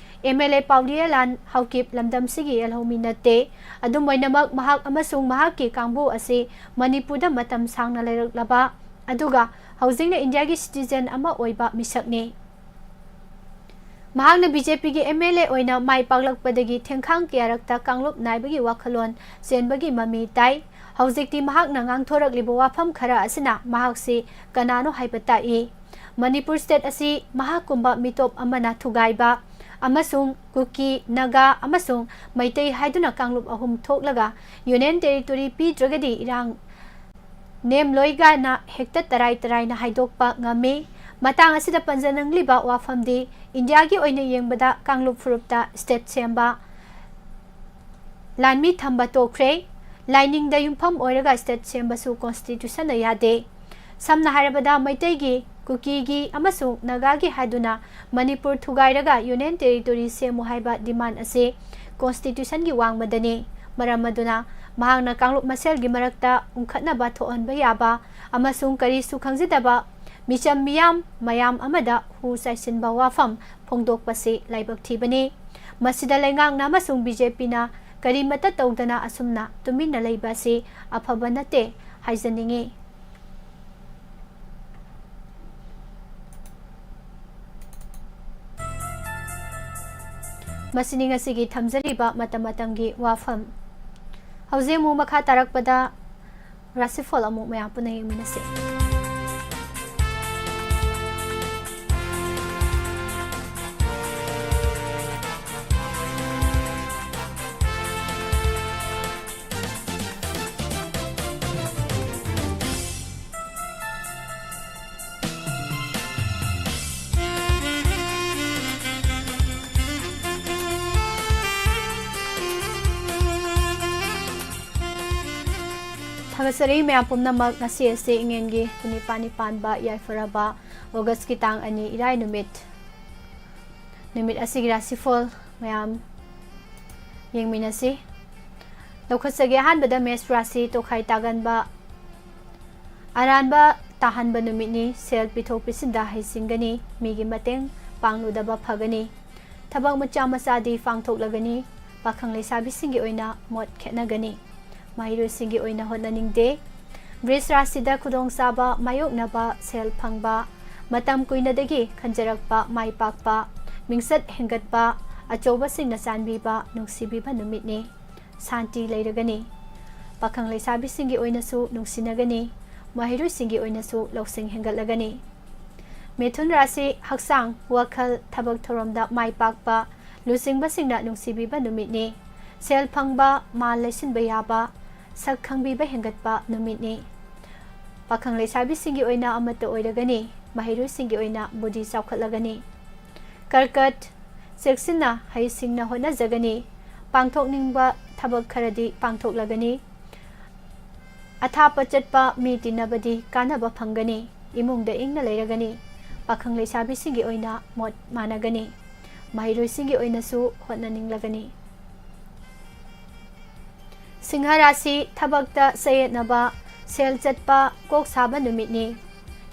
MLA ꯄꯥꯎꯂꯤ ꯑꯦꯂꯥꯟ ꯍꯥꯎꯀꯤꯞ ꯂꯝꯗꯝꯁꯤꯒꯤ ꯌꯦꯜꯍꯧꯃꯤ ꯅꯠꯇꯦ꯫ ꯑꯗꯨꯝ ꯑꯣꯏꯅꯃꯛ, ꯃꯍꯥꯛ ꯑꯃꯁꯨꯡ ꯃꯍꯥꯛꯀꯤ ꯀꯥꯡꯕꯨ ꯑꯁꯤ ꯃꯅꯤꯄꯨꯔꯗ ꯃꯇꯝ ꯁꯥꯡꯅ ꯂꯩꯔꯛꯂꯕ, ꯑꯗꯨꯒ ꯍꯧꯖꯤꯛꯅ ꯏꯟꯗꯤꯌꯥꯒꯤ citizen ꯑꯃ ꯑꯣꯏꯕ ꯃꯤꯁꯛꯅꯤ꯫ ꯃꯍꯥꯛꯅ BJPꯒꯤ MLA ꯑꯣꯏꯅ ꯃꯥꯏ ꯄꯥꯛꯂꯛꯄꯗꯒꯤ ꯊꯦꯡꯈꯥꯡ ꯀꯌꯥꯔꯛꯇ ꯀꯥꯡꯂꯨꯞ ꯅꯥꯏꯕꯒꯤ ꯋꯥꯈꯜꯂꯣꯟ ꯆꯦꯟꯕꯒꯤ ꯃꯃꯤ ꯇꯥꯏ꯫ ꯍꯧꯖꯤꯛꯇꯤ ꯃꯍꯥꯛꯅ ꯉꯥꯡꯊꯣꯔꯛꯂꯤꯕ ꯋꯥꯐꯝ ꯈꯔ ꯑꯁꯤꯅ ꯃꯍꯥꯛꯁꯤ ꯀꯅꯥꯅꯣ ꯍꯥꯏꯕ ꯇꯥꯛꯏ꯫ ꯃꯅꯤꯄꯨꯔ state ꯑꯁꯤ ꯃꯍꯥꯛꯀꯨꯝꯕ ꯃꯤꯇꯣꯞ ꯑꯃꯅ ꯊꯨꯒꯥꯏꯕ ꯑꯃꯁꯨꯡ ꯀꯨꯀꯤ, ꯅꯥꯒꯥ ꯑꯃꯁꯨꯡ ꯃꯩꯇꯩ ꯍꯥꯏꯗꯨꯅ ꯀꯥꯡꯂꯨꯞ ꯑꯍꯨꯝ ꯊꯣꯛꯂꯒ union territory ꯄꯤꯗ꯭ꯔꯒꯗꯤ ꯏꯔꯥꯡ ꯅꯦꯝꯂꯣꯏ ꯀꯥꯏꯅ ꯍꯦꯛꯇ ꯇꯔꯥꯏ ꯇꯔꯥꯏꯅ ꯍꯥꯏꯗꯣꯛꯄ ꯉꯝꯃꯤ꯫ ꯃꯇꯥꯡ ꯑꯁꯤꯗ ꯄꯟꯖꯅꯤꯡꯂꯤꯕ ꯋꯥꯐꯝꯗꯤ, ꯏꯟꯗꯤꯌꯥꯒꯤ ꯑꯣꯏꯅ ꯌꯦꯡꯕꯗ ꯀꯥꯡꯂꯨꯞ ꯐꯨꯔꯨꯞꯇ state ꯁꯦꯝꯕ ꯂꯥꯟꯃꯤ ꯊꯝꯕ ꯇꯣꯛꯈ꯭ꯔꯦ꯫ ꯂꯥꯏꯅꯤꯡꯗ ꯌꯨꯝꯐꯝ ꯑꯣꯏꯔꯒ state ꯁꯦꯝꯕꯁꯨ constitutionꯅ ꯌꯥꯗꯦ꯫ ꯁꯝꯅ ꯍꯥꯏꯔꯕꯗ, ꯃꯩꯇꯩꯒꯤ, ꯀꯨꯀꯤꯒꯤ ꯑꯃꯁꯨꯡ ꯅꯥꯒꯥꯒꯤ ꯍꯥꯏꯗꯨꯅ ꯃꯅꯤꯄꯨꯔ ꯊꯨꯒꯥꯏꯔꯒ union territory ꯁꯦꯝꯃꯨ ꯍꯥꯏꯕ demand ꯑꯁꯤ constitutionꯒꯤ ꯋꯥꯡꯃꯗꯅꯤ꯫ ꯃꯔꯝ ꯑꯗꯨꯅ ꯃꯍꯥꯛꯅ ꯀꯥꯡꯂꯨꯞ ꯃꯁꯦꯜꯒꯤ ꯃꯔꯛꯇ ꯎꯪꯈꯠꯅꯕ ꯊꯣꯛꯍꯟꯕ ꯌꯥꯕ ꯑꯃꯁꯨꯡ ꯀꯔꯤꯁꯨ ꯈꯪꯖꯗꯕ ꯃꯤꯆꯝ ꯃꯤꯌꯥꯝ ꯃꯌꯥꯝ ꯑꯃꯗ ꯍꯨ ꯆꯥꯏꯁꯤꯟꯕ ꯋꯥꯐꯝ ꯐꯣꯡꯗꯣꯛꯄꯁꯤ ꯂꯥꯏꯕꯛ ꯊꯤꯕꯅꯤ꯫ ꯃꯁꯤꯗ ꯂꯩꯉꯥꯛꯅ ꯑꯃꯁꯨꯡ BJPꯅ ꯀꯔꯤꯃꯠꯇ ꯇꯧꯗꯅ ꯑꯁꯨꯝꯅ ꯇꯨꯃꯤꯟꯅ ꯂꯩꯕ ꯑꯁꯤ ꯑꯐꯕ ꯅꯠꯇꯦ ꯍꯥꯏꯖꯅꯤꯡꯏ꯫ ꯃꯁꯤꯅꯤ ꯉꯁꯤꯒꯤ ꯊꯝꯖꯔꯤꯕ ꯃꯇꯝ ꯃꯇꯝꯒꯤ ꯋꯥꯐꯝ꯫ ꯍꯧꯖꯤꯛ ꯑꯃꯨꯛ ꯃꯈꯥ ꯇꯥꯔꯛꯄꯗ ꯔꯥꯁꯤꯐꯣꯜ ꯑꯃꯨꯛ ꯃꯌꯥꯝ ꯄꯨꯟꯅ ꯌꯦꯡꯃꯤꯟꯅꯁꯤ꯫ ꯀꯁꯔꯤ ꯃꯌꯥꯝ ꯄꯨꯝꯅꯃꯛ, ꯉꯁꯤ ꯑꯁꯤ ꯏꯉꯦꯟꯒꯤ ꯀꯨꯟꯅꯤꯄꯥꯟꯅꯤ ꯄꯥꯟꯕ ꯌꯥꯏꯐꯔꯕ ꯑꯣꯒꯁꯀꯤ ꯇꯥꯡ ꯑꯅꯤ, ꯏꯔꯥꯏ ꯅꯨꯃꯤꯠ꯫ ꯅꯨꯃꯤꯠ ꯑꯁꯤꯒꯤ ꯔꯥꯁꯤꯐꯜ ꯃꯌꯥꯝ ꯌꯦꯡꯃꯤꯟꯅꯁꯤ꯫ ꯂꯧꯈꯠꯆꯒꯦ꯫ ꯑꯍꯥꯟꯕꯗ ꯃꯦꯁ ꯔꯥꯁꯤ, ꯇꯣꯈꯥꯏ ꯇꯥꯒꯟꯕ, ꯑꯔꯥꯟꯕ ꯇꯥꯍꯟꯕ ꯅꯨꯃꯤꯠꯅꯤ꯫ ꯁꯦꯜ ꯄꯤꯊꯣꯛ ꯄꯤꯁꯤꯟꯗ ꯍꯩꯁꯤꯡꯒꯅꯤ꯫ ꯃꯤꯒꯤ ꯃꯇꯦꯡ ꯄꯥꯡꯂꯨꯗꯕ ꯐꯒꯅꯤ꯫ ꯊꯕꯛ ꯃꯆꯥ ꯃꯆꯥꯗꯤ ꯄꯥꯡꯊꯣꯛꯂꯒꯅꯤ꯫ ꯄꯥꯈꯪ ꯂꯩꯁꯥꯕꯤꯁꯤꯡꯒꯤ ꯑꯣꯏꯅ ꯃꯣꯠ ꯈꯦꯠꯅꯒꯅꯤ꯫ ꯃꯍꯩꯔꯣꯏꯁꯤꯡꯒꯤ ꯑꯣꯏꯅ ꯍꯣꯠꯅꯅꯤꯡꯗꯦ꯫ ꯕ꯭ꯔꯤꯖ ꯔꯥꯁꯤꯗ ꯈꯨꯗꯣꯡꯆꯥꯕ ꯃꯥꯌꯣꯛꯅꯕ, ꯁꯦꯜ ꯐꯪꯕ, ꯃꯇꯝ ꯀꯨꯏꯅꯗꯒꯤ ꯈꯟꯖꯔꯛꯄ ꯃꯥꯏ ꯄꯥꯛꯄ, ꯃꯤꯡꯆꯠ ꯍꯦꯟꯒꯠꯄ, ꯑꯆꯧꯕꯁꯤꯡꯅ ꯆꯥꯟꯕꯤꯕ, ꯅꯨꯡꯁꯤꯕꯤꯕ ꯅꯨꯃꯤꯠꯅꯤ꯫ ꯁꯥꯟꯇꯤ ꯂꯩꯔꯒꯅꯤ꯫ ꯄꯥꯈꯪ ꯂꯩꯁꯥꯕꯤꯁꯤꯡꯒꯤ ꯑꯣꯏꯅꯁꯨ ꯅꯨꯡꯁꯤꯅꯒꯅꯤ꯫ ꯃꯍꯩꯔꯣꯏꯁꯤꯡꯒꯤ ꯑꯣꯏꯅꯁꯨ ꯂꯧꯁꯤꯡ ꯍꯦꯟꯒꯠꯂꯒꯅꯤ꯫ ꯃꯤꯊꯨꯟ ꯔꯥꯁꯤ, ꯍꯛꯆꯥꯡ, ꯋꯥꯈꯜ, ꯊꯕꯛ ꯊꯧꯔꯝꯗ ꯃꯥꯏ ꯄꯥꯛꯄ, ꯂꯨꯆꯤꯡꯕꯁꯤꯡꯅ ꯅꯨꯡꯁꯤꯕꯤꯕ ꯅꯨꯃꯤꯠꯅꯤ꯫ ꯁꯦꯜ ꯐꯪꯕ, ꯃꯥ ꯂꯩꯁꯤꯟꯕ ꯌꯥꯕ, ꯁꯛ ꯈꯪꯕꯤꯕ ꯍꯦꯟꯒꯠꯄ ꯅꯨꯃꯤꯠꯅꯤ꯫ ꯄꯥꯈꯪ ꯂꯩꯁꯥꯕꯤꯁꯤꯡꯒꯤ ꯑꯣꯏꯅ ꯑꯃꯠꯇ ꯑꯣꯏꯔꯒꯅꯤ꯫ ꯃꯍꯩꯔꯣꯏꯁꯤꯡꯒꯤ ꯑꯣꯏꯅ ꯕꯨꯙꯤ ꯆꯥꯎꯈꯠꯂꯒꯅꯤ꯫ ꯀꯔꯀꯠ, ꯆꯦꯛꯁꯤꯟꯅ ꯍꯩꯁꯤꯡꯅ ꯍꯣꯠꯅꯖꯒꯅꯤ꯫ ꯄꯥꯡꯊꯣꯛꯅꯤꯡꯕ ꯊꯕꯛ ꯈꯔꯗꯤ ꯄꯥꯡꯊꯣꯛꯂꯒꯅꯤ꯫ ꯑꯊꯥꯞꯄ ꯆꯠꯄ ꯃꯤ ꯇꯤꯟꯅꯕꯗꯤ ꯀꯥꯟꯅꯕ ꯐꯪꯒꯅꯤ꯫ ꯏꯃꯨꯡꯗ ꯏꯪꯅ ꯂꯩꯔꯒꯅꯤ꯫ ꯄꯥꯈꯪ ꯂꯩꯁꯥꯕꯤꯁꯤꯡꯒꯤ ꯑꯣꯏꯅ ꯃꯣꯠ ꯃꯥꯟꯅꯒꯅꯤ꯫ ꯃꯍꯩꯔꯣꯏꯁꯤꯡꯒꯤ ꯑꯣꯏꯅꯁꯨ ꯍꯣꯠꯅꯅꯤꯡꯂꯒꯅꯤ꯫ ꯁꯤꯡꯍ ꯔꯥꯁꯤ, ꯊꯕꯛꯇ ꯆꯌꯦꯠꯅꯕ, ꯁꯦꯜ ꯆꯠꯄ, ꯀꯣꯛ ꯁꯥꯕ ꯅꯨꯃꯤꯠꯅꯤ꯫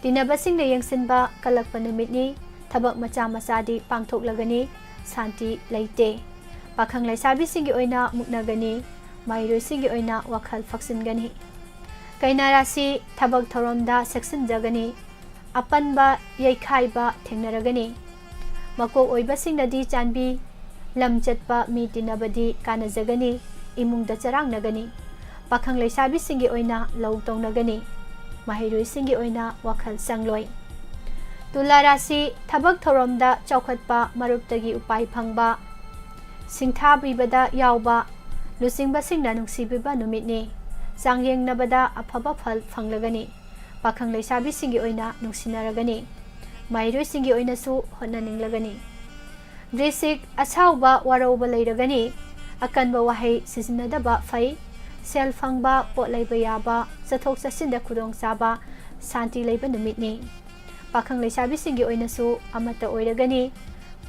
ꯇꯤꯟꯅꯕꯁꯤꯡꯅ ꯌꯦꯡꯁꯤꯟꯕ ꯀꯜꯂꯛꯄ ꯅꯨꯃꯤꯠꯅꯤ꯫ ꯊꯕꯛ ꯃꯆꯥ ꯃꯆꯥꯗꯤ ꯄꯥꯡꯊꯣꯛꯂꯒꯅꯤ꯫ ꯁꯥꯟꯇꯤ ꯂꯩꯇꯦ꯫ ꯄꯥꯈꯪ ꯂꯩꯁꯥꯕꯤꯁꯤꯡꯒꯤ ꯑꯣꯏꯅ ꯃꯨꯛꯅꯒꯅꯤ꯫ ꯃꯍꯩꯔꯣꯏꯁꯤꯡꯒꯤ ꯑꯣꯏꯅ ꯋꯥꯈꯜ ꯐꯛꯆꯤꯟꯒꯅꯤ꯫ ꯀꯩꯅꯥ ꯔꯥꯁꯤ, ꯊꯕꯛ ꯊꯧꯔꯝꯗ ꯆꯦꯛꯁꯤꯟꯖꯒꯅꯤ꯫ ꯑꯄꯟꯕ, ꯌꯩꯈꯥꯏꯕ ꯊꯦꯡꯅꯔꯒꯅꯤ꯫ ꯃꯀꯣꯛ ꯑꯣꯏꯕꯁꯤꯡꯅꯗꯤ ꯆꯥꯟꯕꯤ꯫ ꯂꯝ ꯆꯠꯄ ꯃꯤ ꯇꯤꯟꯅꯕꯗꯤ ꯀꯥꯟꯅꯖꯒꯅꯤ꯫ ꯏꯃꯨꯡꯗ ꯆꯔꯥꯡꯅꯒꯅꯤ꯫ ꯄꯥꯈꯪ ꯂꯩꯁꯥꯕꯤꯁꯤꯡꯒꯤ ꯑꯣꯏꯅ ꯂꯧ ꯇꯧꯅꯒꯅꯤ꯫ ꯃꯍꯩꯔꯣꯏꯁꯤꯡꯒꯤ ꯑꯣꯏꯅ ꯋꯥꯈꯜ ꯆꯪꯂꯣꯏ꯫ ꯇꯨꯂꯥ ꯔꯥꯁꯤ, ꯊꯕꯛ ꯊꯧꯔꯝꯗ ꯆꯥꯎꯈꯠꯄ, ꯃꯔꯨꯞꯇꯒꯤ ꯎꯄꯥꯏ ꯐꯪꯕ, ꯁꯤꯡꯊꯥꯕꯤꯕꯗ ꯌꯥꯎꯕ, ꯂꯨꯆꯤꯡꯕꯁꯤꯡꯅ ꯅꯨꯡꯁꯤꯕꯤꯕ ꯅꯨꯃꯤꯠꯅꯤ꯫ ꯆꯥꯡꯌꯦꯡꯅꯕꯗ ꯑꯐꯕ ꯐꯜ ꯐꯪꯂꯒꯅꯤ꯫ ꯄꯥꯈꯪ ꯂꯩꯁꯥꯕꯤꯁꯤꯡꯒꯤ ꯑꯣꯏꯅ ꯅꯨꯡꯁꯤꯅꯔꯒꯅꯤ꯫ ꯃꯍꯩꯔꯣꯏꯁꯤꯡꯒꯤ ꯑꯣꯏꯅꯁꯨ ꯍꯣꯠꯅꯅꯤꯡꯂꯒꯅꯤ꯫ ꯕ꯭ꯔꯤꯁꯤꯛ, ꯑꯁꯥꯎꯕ, ꯋꯥꯔꯧꯕ ꯂꯩꯔꯒꯅꯤ꯫ ꯑꯀꯟꯕ ꯋꯥꯍꯩ ꯁꯤꯖꯤꯟꯅꯗꯕ ꯐꯩ꯫ ꯁꯦꯜ ꯐꯪꯕ, ꯄꯣꯠ ꯂꯩꯕ ꯌꯥꯕ, ꯆꯠꯊꯣꯛ ꯆꯠꯁꯤꯟꯗ ꯈꯨꯗꯣꯡꯆꯥꯕ, ꯁꯥꯟꯇꯤ ꯂꯩꯕ ꯅꯨꯃꯤꯠꯅꯤ꯫ ꯄꯥꯈꯪ ꯂꯩꯁꯥꯕꯤꯁꯤꯡꯒꯤ ꯑꯣꯏꯅꯁꯨ ꯑꯃꯠꯇ ꯑꯣꯏꯔꯒꯅꯤ꯫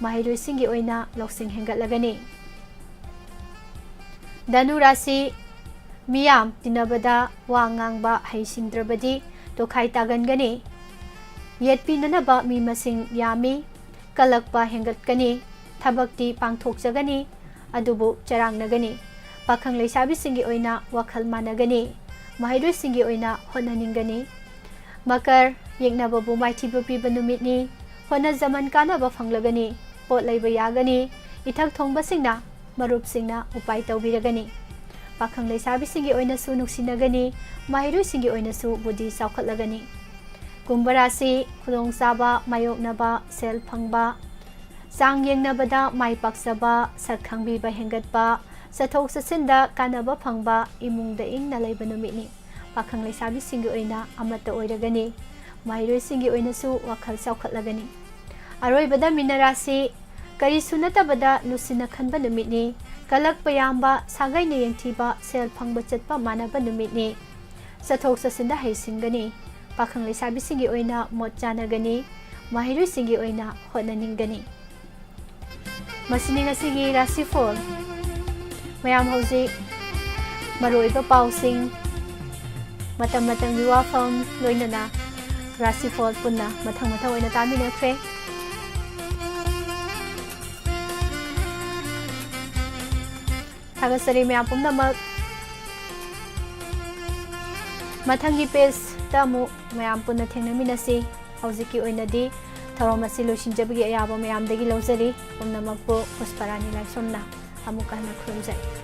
ꯃꯍꯩꯔꯣꯏꯁꯤꯡꯒꯤ ꯑꯣꯏꯅ ꯂꯧꯁꯤꯡ ꯍꯦꯟꯒꯠꯂꯒꯅꯤ꯫ ꯙꯅꯨ ꯔꯥꯁꯤ, ꯃꯤꯌꯥꯝ ꯇꯤꯟꯅꯕꯗ ꯋꯥ ꯉꯥꯡꯕ ꯍꯩꯁꯤꯡꯗ꯭ꯔꯕꯗꯤ ꯇꯣꯈꯥꯏ ꯇꯥꯒꯟꯒꯅꯤ꯫ ꯌꯦꯠꯄꯤꯅꯅꯕ ꯃꯤ ꯃꯁꯤꯡ ꯌꯥꯝꯃꯤ꯫ ꯀꯜꯂꯛꯄ ꯍꯦꯟꯒꯠꯀꯅꯤ꯫ ꯊꯕꯛꯇꯤ ꯄꯥꯡꯊꯣꯛꯆꯒꯅꯤ, ꯑꯗꯨꯕꯨ ꯆꯔꯥꯡꯅꯒꯅꯤ꯫ ꯄꯥꯈꯪ ꯂꯩꯁꯥꯕꯤꯁꯤꯡꯒꯤ ꯑꯣꯏꯅ ꯋꯥꯈꯜ ꯃꯥꯟꯅꯒꯅꯤ꯫ ꯃꯍꯩꯔꯣꯏꯁꯤꯡꯒꯤ ꯑꯣꯏꯅ ꯍꯣꯠꯅꯅꯤꯡꯒꯅꯤ꯫ ꯃꯀꯔ, ꯌꯦꯛꯅꯕꯕꯨ ꯃꯥꯏꯊꯤꯕ ꯄꯤꯕ ꯅꯨꯃꯤꯠꯅꯤ꯫ ꯍꯣꯠꯅꯖꯃꯟ ꯀꯥꯟꯅꯕ ꯐꯪꯂꯒꯅꯤ꯫ ꯄꯣꯠ ꯂꯩꯕ ꯌꯥꯒꯅꯤ꯫ ꯏꯊꯛ ꯊꯣꯡꯕꯁꯤꯡꯅ, ꯃꯔꯨꯞꯁꯤꯡꯅ ꯎꯄꯥꯏ ꯇꯧꯕꯤꯔꯒꯅꯤ꯫ ꯄꯥꯈꯪ ꯂꯩꯁꯥꯕꯤꯁꯤꯡꯒꯤ ꯑꯣꯏꯅꯁꯨ ꯅꯨꯡꯁꯤꯅꯒꯅꯤ꯫ ꯃꯍꯩꯔꯣꯏꯁꯤꯡꯒꯤ ꯑꯣꯏꯅꯁꯨ ꯕꯨꯙꯤ ꯆꯥꯎꯈꯠꯂꯒꯅꯤ꯫ ꯀꯨꯝꯚ ꯔꯥꯁꯤ, ꯈꯨꯗꯣꯡꯆꯥꯕ ꯃꯥꯌꯣꯛꯅꯕ, ꯁꯦꯜ ꯐꯪꯕ, ꯆꯥꯡ ꯌꯦꯡꯅꯕꯗ ꯃꯥꯏ ꯄꯥꯛꯆꯕ, ꯁꯛ ꯈꯪꯕꯤꯕ ꯍꯦꯟꯒꯠꯄ, ꯆꯠꯊꯣꯛ ꯆꯠꯁꯤꯟꯗ ꯀꯥꯟꯅꯕ ꯐꯪꯕ, ꯏꯃꯨꯡꯗ ꯏꯪꯅ ꯂꯩꯕ ꯅꯨꯃꯤꯠꯅꯤ꯫ ꯄꯥꯈꯪ ꯂꯩꯁꯥꯕꯤꯁꯤꯡꯒꯤ ꯑꯣꯏꯅ ꯑꯃꯠꯇ ꯑꯣꯏꯔꯒꯅꯤ꯫ ꯃꯍꯩꯔꯣꯏꯁꯤꯡꯒꯤ ꯑꯣꯏꯅꯁꯨ ꯋꯥꯈꯜ ꯆꯥꯎꯈꯠꯂꯒꯅꯤ꯫ ꯑꯔꯣꯏꯕꯗ ꯃꯤꯅ ꯔꯥꯁꯤ, ꯀꯔꯤꯁꯨ ꯅꯠꯇꯕꯗ ꯂꯨꯁꯤꯟꯅ ꯈꯟꯕ ꯅꯨꯃꯤꯠꯅꯤ꯫ ꯀꯂꯛꯄ ꯌꯥꯝꯕ, ꯁꯥꯒꯩꯅ ꯌꯦꯡꯊꯤꯕ, ꯁꯦꯜ ꯐꯪꯕ ꯆꯠꯄ ꯃꯥꯟꯅꯕ ꯅꯨꯃꯤꯠꯅꯤ꯫ ꯆꯠꯊꯣꯛ ꯆꯠꯁꯤꯟꯗ ꯍꯩꯁꯤꯡꯒꯅꯤ꯫ ꯄꯥꯈꯪ ꯂꯩꯁꯥꯕꯤꯁꯤꯡꯒꯤ ꯑꯣꯏꯅ ꯃꯣꯠ ꯆꯥꯟꯅꯒꯅꯤ꯫ ꯃꯍꯩꯔꯣꯏꯁꯤꯡꯒꯤ ꯑꯣꯏꯅ ꯍꯣꯠꯅꯅꯤꯡꯒꯅꯤ꯫ ꯃꯁꯤꯅꯤ ꯉꯁꯤꯒꯤ ꯔꯥꯁꯤꯐꯣꯜ꯫ ꯃꯌꯥꯝ ꯍꯧꯖꯤꯛ ꯃꯔꯨꯑꯣꯏꯕ ꯄꯥꯎꯁꯤꯡ, ꯃꯇꯝ ꯃꯇꯝꯒꯤ ꯋꯥꯐꯝ, ꯂꯣꯏꯅꯅ ꯔꯥꯁꯤꯐꯣꯜ ꯄꯨꯟꯅ ꯃꯊꯪ ꯃꯊꯪ ꯑꯣꯏꯅ ꯇꯥꯃꯤꯟꯅꯈ꯭ꯔꯦ꯫ ꯊꯥꯒꯠꯆꯔꯤ ꯃꯌꯥꯝ ꯄꯨꯝꯅꯃꯛ꯫ ꯃꯊꯪꯒꯤ ꯄꯦꯖꯇ ꯑꯃꯨꯛ ꯃꯌꯥꯝ ꯄꯨꯟꯅ ꯊꯦꯡꯅꯃꯤꯟꯅꯁꯤ꯫ ꯍꯧꯖꯤꯛꯀꯤ ꯑꯣꯏꯅꯗꯤ ꯊꯧꯔꯝ ꯑꯁꯤ ꯂꯣꯏꯁꯤꯟꯖꯕꯒꯤ ꯑꯌꯥꯕ ꯃꯌꯥꯝꯗꯒꯤ ꯂꯧꯖꯔꯤ꯫ ꯄꯨꯝꯅꯃꯛꯄꯨ ꯄꯨꯁꯄꯔꯥꯅꯤ ꯂꯥꯏꯁ꯭ꯔꯝꯅ ꯑꯃꯨꯛꯀ ꯍꯟꯅ ꯈꯨꯔꯨꯝꯖꯔꯤ꯫